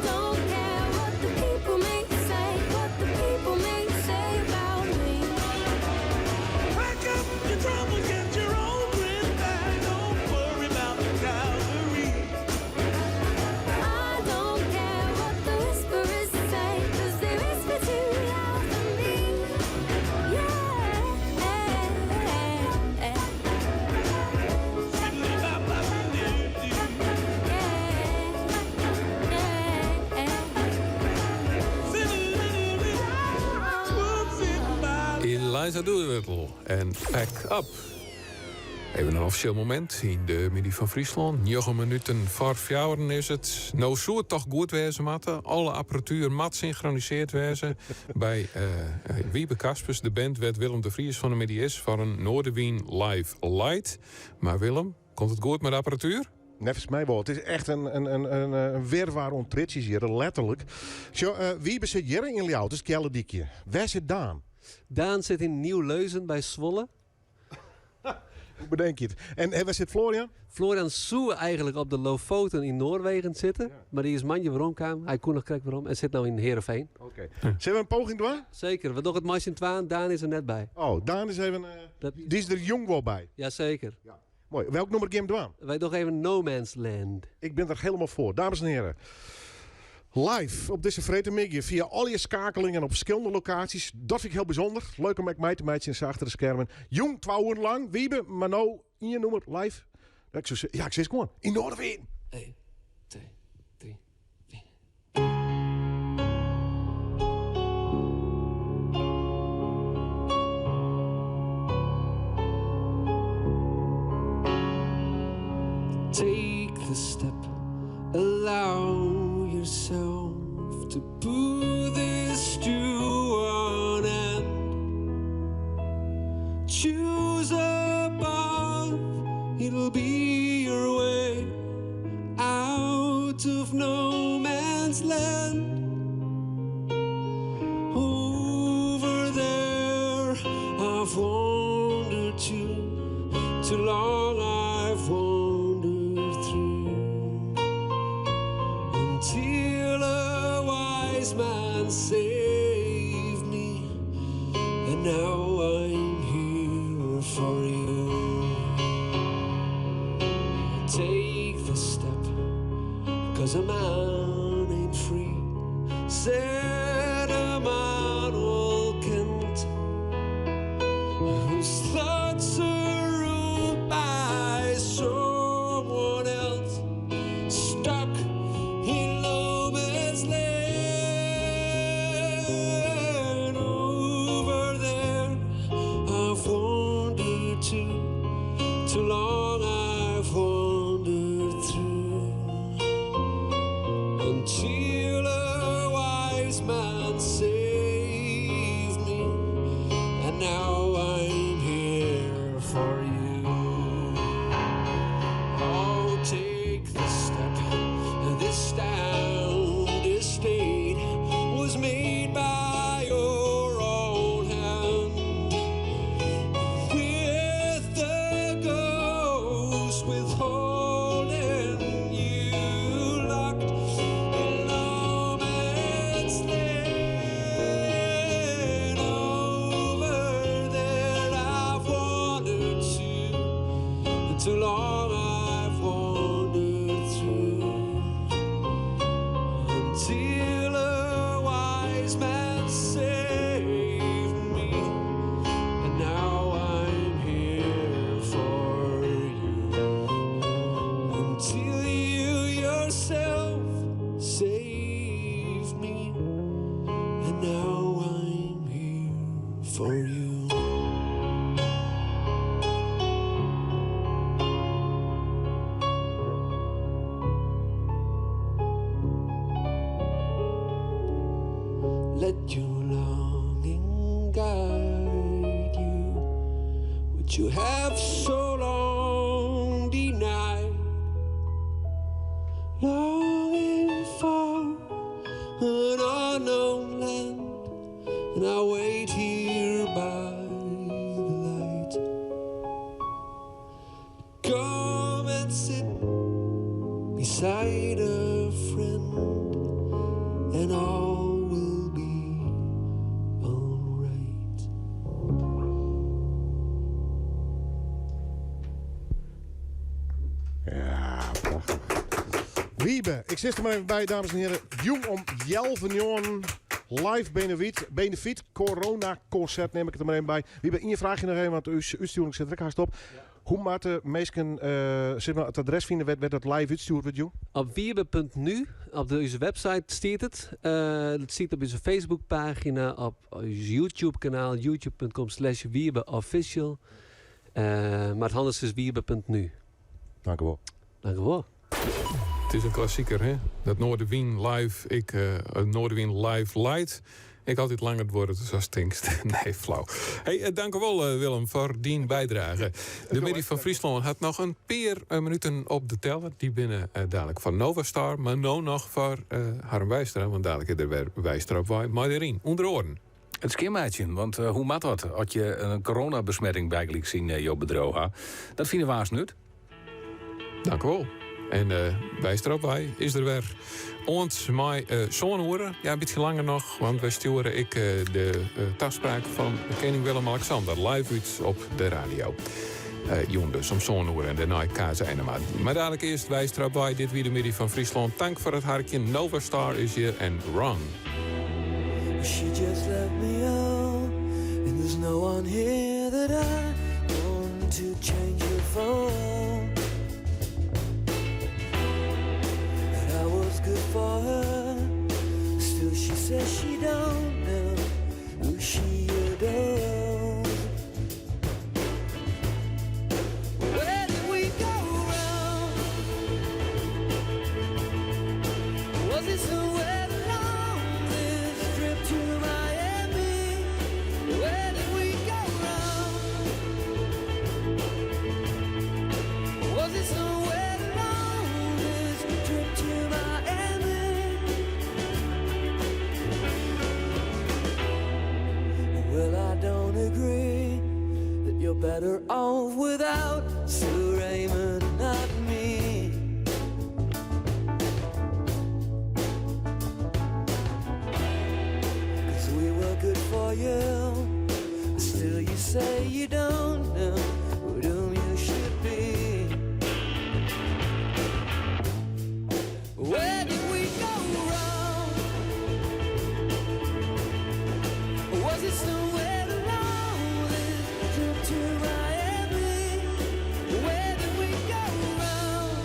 don't care what the people may say, what the people may say about me. Pack up your troubles, get your own grip back. Don't worry about the cavalry. I don't care what the whisperers say, 'cause they whisper too loud for me. Yeah. Eliza Doolittle en Pack Up. Even in offisjeel momint yn de Middei fan Fryslân. 9 minuten foar fjouweren is it. No soe it toch goed wêze moatte. Alle apparatuer moat synchronisearre wêze. By Wiebe Kaspers, de band wêr't Willem de Vries fan 'e middei is foar in Noardewyn Live Light. Mar Willem, komt it goed mei de apparatuer? Neffens my wol. It is echt in wirwar oan triedsjes hjir, letterlik. Sjoch, Wiebe sit hjir yn Ljouwert, it Kealledykje. Wêr sit Daan? Daan sit yn Nieuwleusen by Zwolle. Hoe bedenk je it? En wêr sit Florian? Florian soe eigentlik op de Lofoten yn Noarwegen sitte, mar dy is moandei weromkaam. Hy koe noch krekt werom en sit no yn Heerenveen. Oké. Sille we in poging dwaan? Seker. We dogge it mei syn twaen. Daan is der net by. Oh, Daan is even. Dy is der jong wol by. Jaseker. Ja. Moai. Welk nûmer gean we dwaan? Wy dogge even No Man's Land. Ik bin der hielendal foar. Dames en hearen. Live op dizze freedtemiddei fia allegear skeakelingen op ferskillende lokaasjes. Dat fyn ik hiel bysûnder. Leuk om ek mei te meitsjen sa achter de skermen. Jûn twa oeren lang, Wiebe, mar no ien nûmer live. Ik soe ja, ik sis gewoan yn Noardewyn. 1, 2, 3, 4. Take the step, allow yourself to put this to an end. Choose a path, it'll be your way out of no man's land. Over there, I've wandered too, too long I've wandered through. Until a wise man saved me, and now I'm here for you. Take the step, 'cause a man ain't free, said Immanuel Kant, whose thoughts are ruled by someone else, stuck in no man's land. Over there, I've wandered too, too long I've wandered through, until a wise man saved me, and now I'm here for you. Oh, take the step, this town, this state was made by your own hand. With the ghost withholding you locked in no man's land. Over there I've wandered to, too long I've wandered through, until a wise man saved me, and now I'm here for you. Until you yourself save me, and now I'm here for you. Let your longing guide you, which you have so long denied. Longing for an unknown land, And I wait here by the light. Come and sit beside a friend, and all will be alright. Ja, prachtig. Wiebe, ik zit er maar even bij, dames en heren. Jong om Jelvenjon. Live Benefiet, Benefiet Corona Concert neem ik het er maar even bij. Wiebe, één vraagje nog even, want uw uitsturing zit er ook haast op. Hoe moet de mensen zeg maar, het adres vinden werd dat live uitstuurd wordt, joh? Op wiebe.nu, op onze website staat het. Het staat op onze Facebookpagina, op ons YouTube-kanaal, youtube.com slash wiebeofficial. Maar het handigste is wiebe.nu. Dank u wel. Dank u wel. Het is een klassieker, hè? Dat Noardewyn live, ik Noardewyn live light. Ik altijd langer worden, dus als stinkt. Nee, flauw. Hey, dank u wel, Willem, voor die bijdrage. De Middei fan Fryslân hat noch in pear minuten op de teller. Dy binne dadelijk fan Novastar, mar no noch foar Harm Weistra. Want dadelijk is der wer Weistra op wei mei deryn, ûnder oaren. It skjinmeitsjen, want hoe moat dat as je in coronabesmetting bygelyks yn jo bedriuw ha? Dat fine we aanst út. Dank u wel. En Weistra op wei is der wer. Oant mei sân oere, ja, in bytsje langer noch, want wy stjoere ek de taspraak fan kening Willem-Alexander live út op de radio. Jûn dus om sân oere en dêrnei Kaze Ennema. Mar dadelijk earst Weistra op wei. Dit wie de middei fan Fryslân. Tank foar it harkjen. Novastar is hjir en Run. She just left me out, and there's no one here that I want to change her for. That I was good for her, still she says she don't know who she adores. Where did we go wrong? Was it somewhere along this trip to Miami? Where did we go wrong? Was it somewhere along this trip to Miami? Well, I don't agree that you're better off without Sir Raymond, not me. Cause we were good for you, but still you say you don't know with whom you should be. Where did we go wrong? Was it somewhere along this trip to Miami? Where did we go wrong?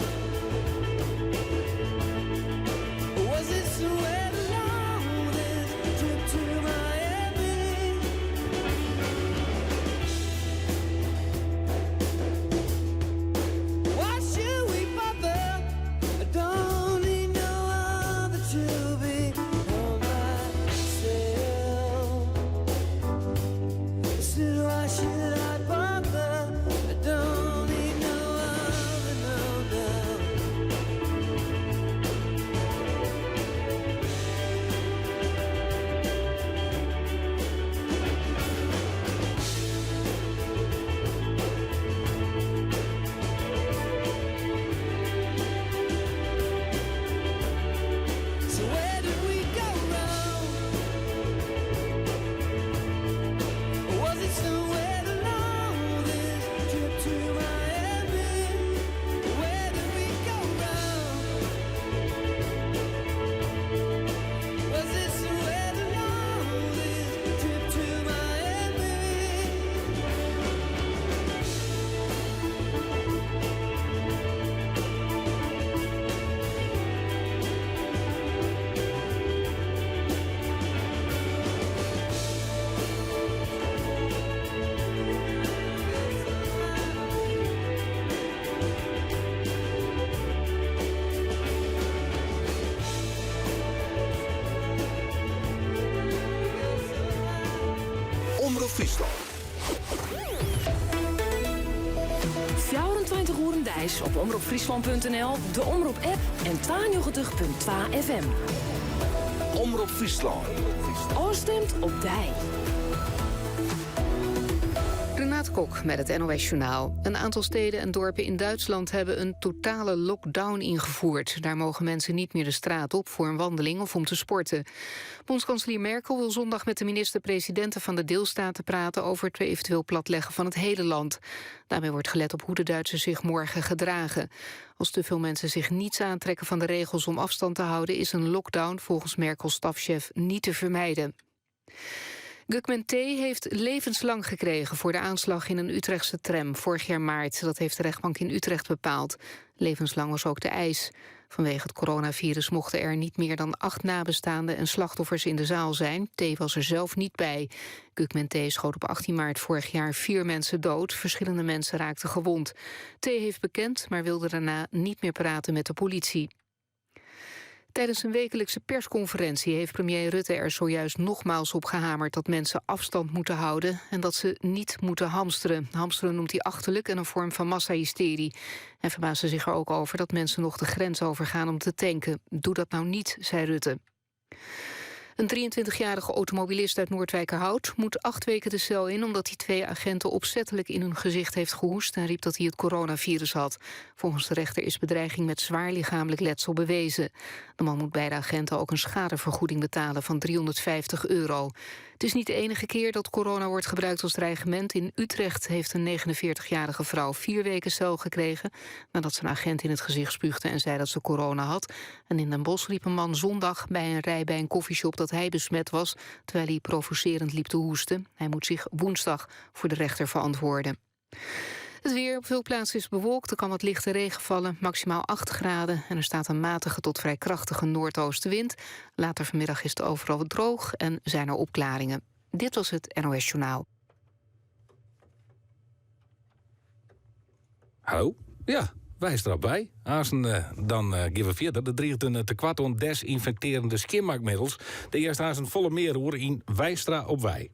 Was it somewhere along this trip to Miami? Why should we bother? I don't need no other to be on myself. Said, why should I bother? I don't need no other, no, no. So where did we go wrong? Was it somewhere along this trip to Miami? Where did we go wrong? Was it somewhere along this trip to Miami? Omrop Fryslân. 24 oeren deis op omropfryslan.nl, de Omrop app en 92.2 FM. Omrop Fryslân. Ofstimd op dy. Renate Kok met het NOS Journaal. Een aantal steden en dorpen in Duitsland hebben een totale lockdown ingevoerd. Daar mogen mensen niet meer de straat op voor een wandeling of om te sporten. Bondskanselier Merkel wil zondag met de minister-presidenten van de deelstaten praten over het eventueel platleggen van het hele land. Daarmee wordt gelet op hoe de Duitsers zich morgen gedragen. Als te veel mensen zich niets aantrekken van de regels om afstand te houden, is een lockdown volgens Merkels stafchef niet te vermijden. Gökmen T. heeft levenslang gekregen voor de aanslag in een Utrechtse tram vorig jaar maart. Dat heeft de rechtbank in Utrecht bepaald. Levenslang was ook de eis. Vanwege het coronavirus mochten er niet meer dan 8 nabestaanden en slachtoffers in de zaal zijn. T. was er zelf niet bij. Gökmen T. schoot op 18 maart vorig jaar 4 mensen dood. Verschillende mensen raakten gewond. T. heeft bekend, maar wilde daarna niet meer praten met de politie. Tijdens een wekelijkse persconferentie heeft premier Rutte er zojuist nogmaals op gehamerd dat mensen afstand moeten houden en dat ze niet moeten hamsteren. Hamsteren noemt hij achterlijk en een vorm van massahysterie. Hij verbaasde zich er ook over dat mensen nog de grens overgaan om te tanken. Doe dat nou niet, zei Rutte. Een 23-jarige automobilist uit Noordwijkerhout moet 8 weken de cel in omdat hij 2 agenten opzettelijk in hun gezicht heeft gehoest en riep dat hij het coronavirus had. Volgens de rechter is bedreiging met zwaar lichamelijk letsel bewezen. De man moet beide agenten ook een schadevergoeding betalen van €350. Het is niet de enige keer dat corona wordt gebruikt als dreigement. In Utrecht heeft een 49-jarige vrouw 4 weken cel gekregen nadat ze een agent in het gezicht spuugde en zei dat ze corona had. En in Den Bosch riep een man zondag bij een rij bij een koffieshop dat hij besmet was, terwijl hij provocerend liep te hoesten. Hij moet zich woensdag voor de rechter verantwoorden. Het weer op veel plaatsen is bewolkt. Er kan wat lichte regen vallen, maximaal 8 graden. En er staat een matige tot vrij krachtige noordoostenwind. Later vanmiddag is het overal wat droog en zijn er opklaringen. Dit was het NOS Journaal. Hallo? Ja, wij zijn er al bij. Aanstaan, dan geven we verder. Er dreigt een tekort aan desinfecterende schoonmaakmiddels. De eerste haast een volle meeroer in Weistra op Wei.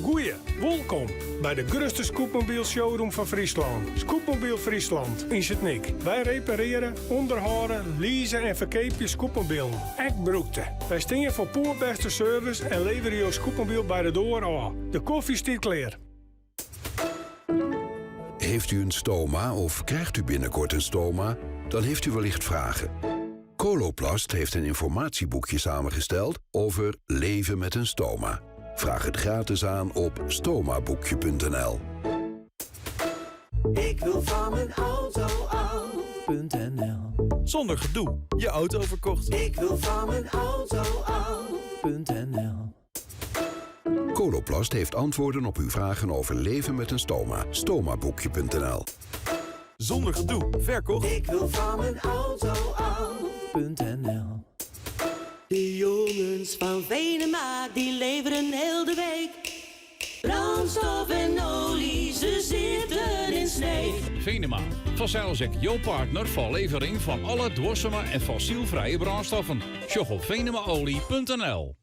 Goeie, welkom bij de grootste scootmobiel showroom van Friesland. Scootmobiel Friesland in Sint-Nyk. Wij repareren, onderhouden, leasen en verkopen scootmobielen. Echt broekte. Wij staan voor poerbeste service en leveren jouw scootmobiel bij de deur af. De koffie staat klaar. Heeft u een stoma of krijgt u binnenkort een stoma? Dan heeft u wellicht vragen. Coloplast heeft een informatieboekje samengesteld over leven met een stoma. Vraag het gratis aan op stomaboekje punt N L. Ik wil van mijn auto af punt N L. Zonder gedoe, je auto verkocht. Ik wil van mijn auto af punt N L. Coloplast heeft antwoorden op uw vragen over leven met een stoma. Stomaboekje punt N L. Zonder gedoe, verkocht. Ik wil van mijn auto af punt N L. De jongens van Venema, die leveren heel de week. Brandstof en olie, ze zitten in Sneek. Venema, vanzelfs ook jouw partner voor levering van alle duurzame en fossielvrije brandstoffen. Sjogg op venemaolie punt N L.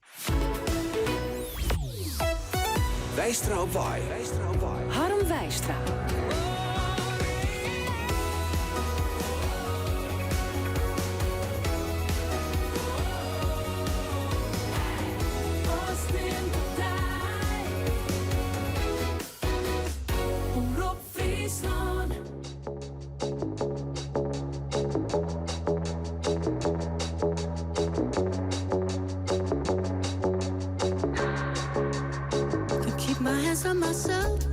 Weistra op Wei. Harm Weistra. Myself.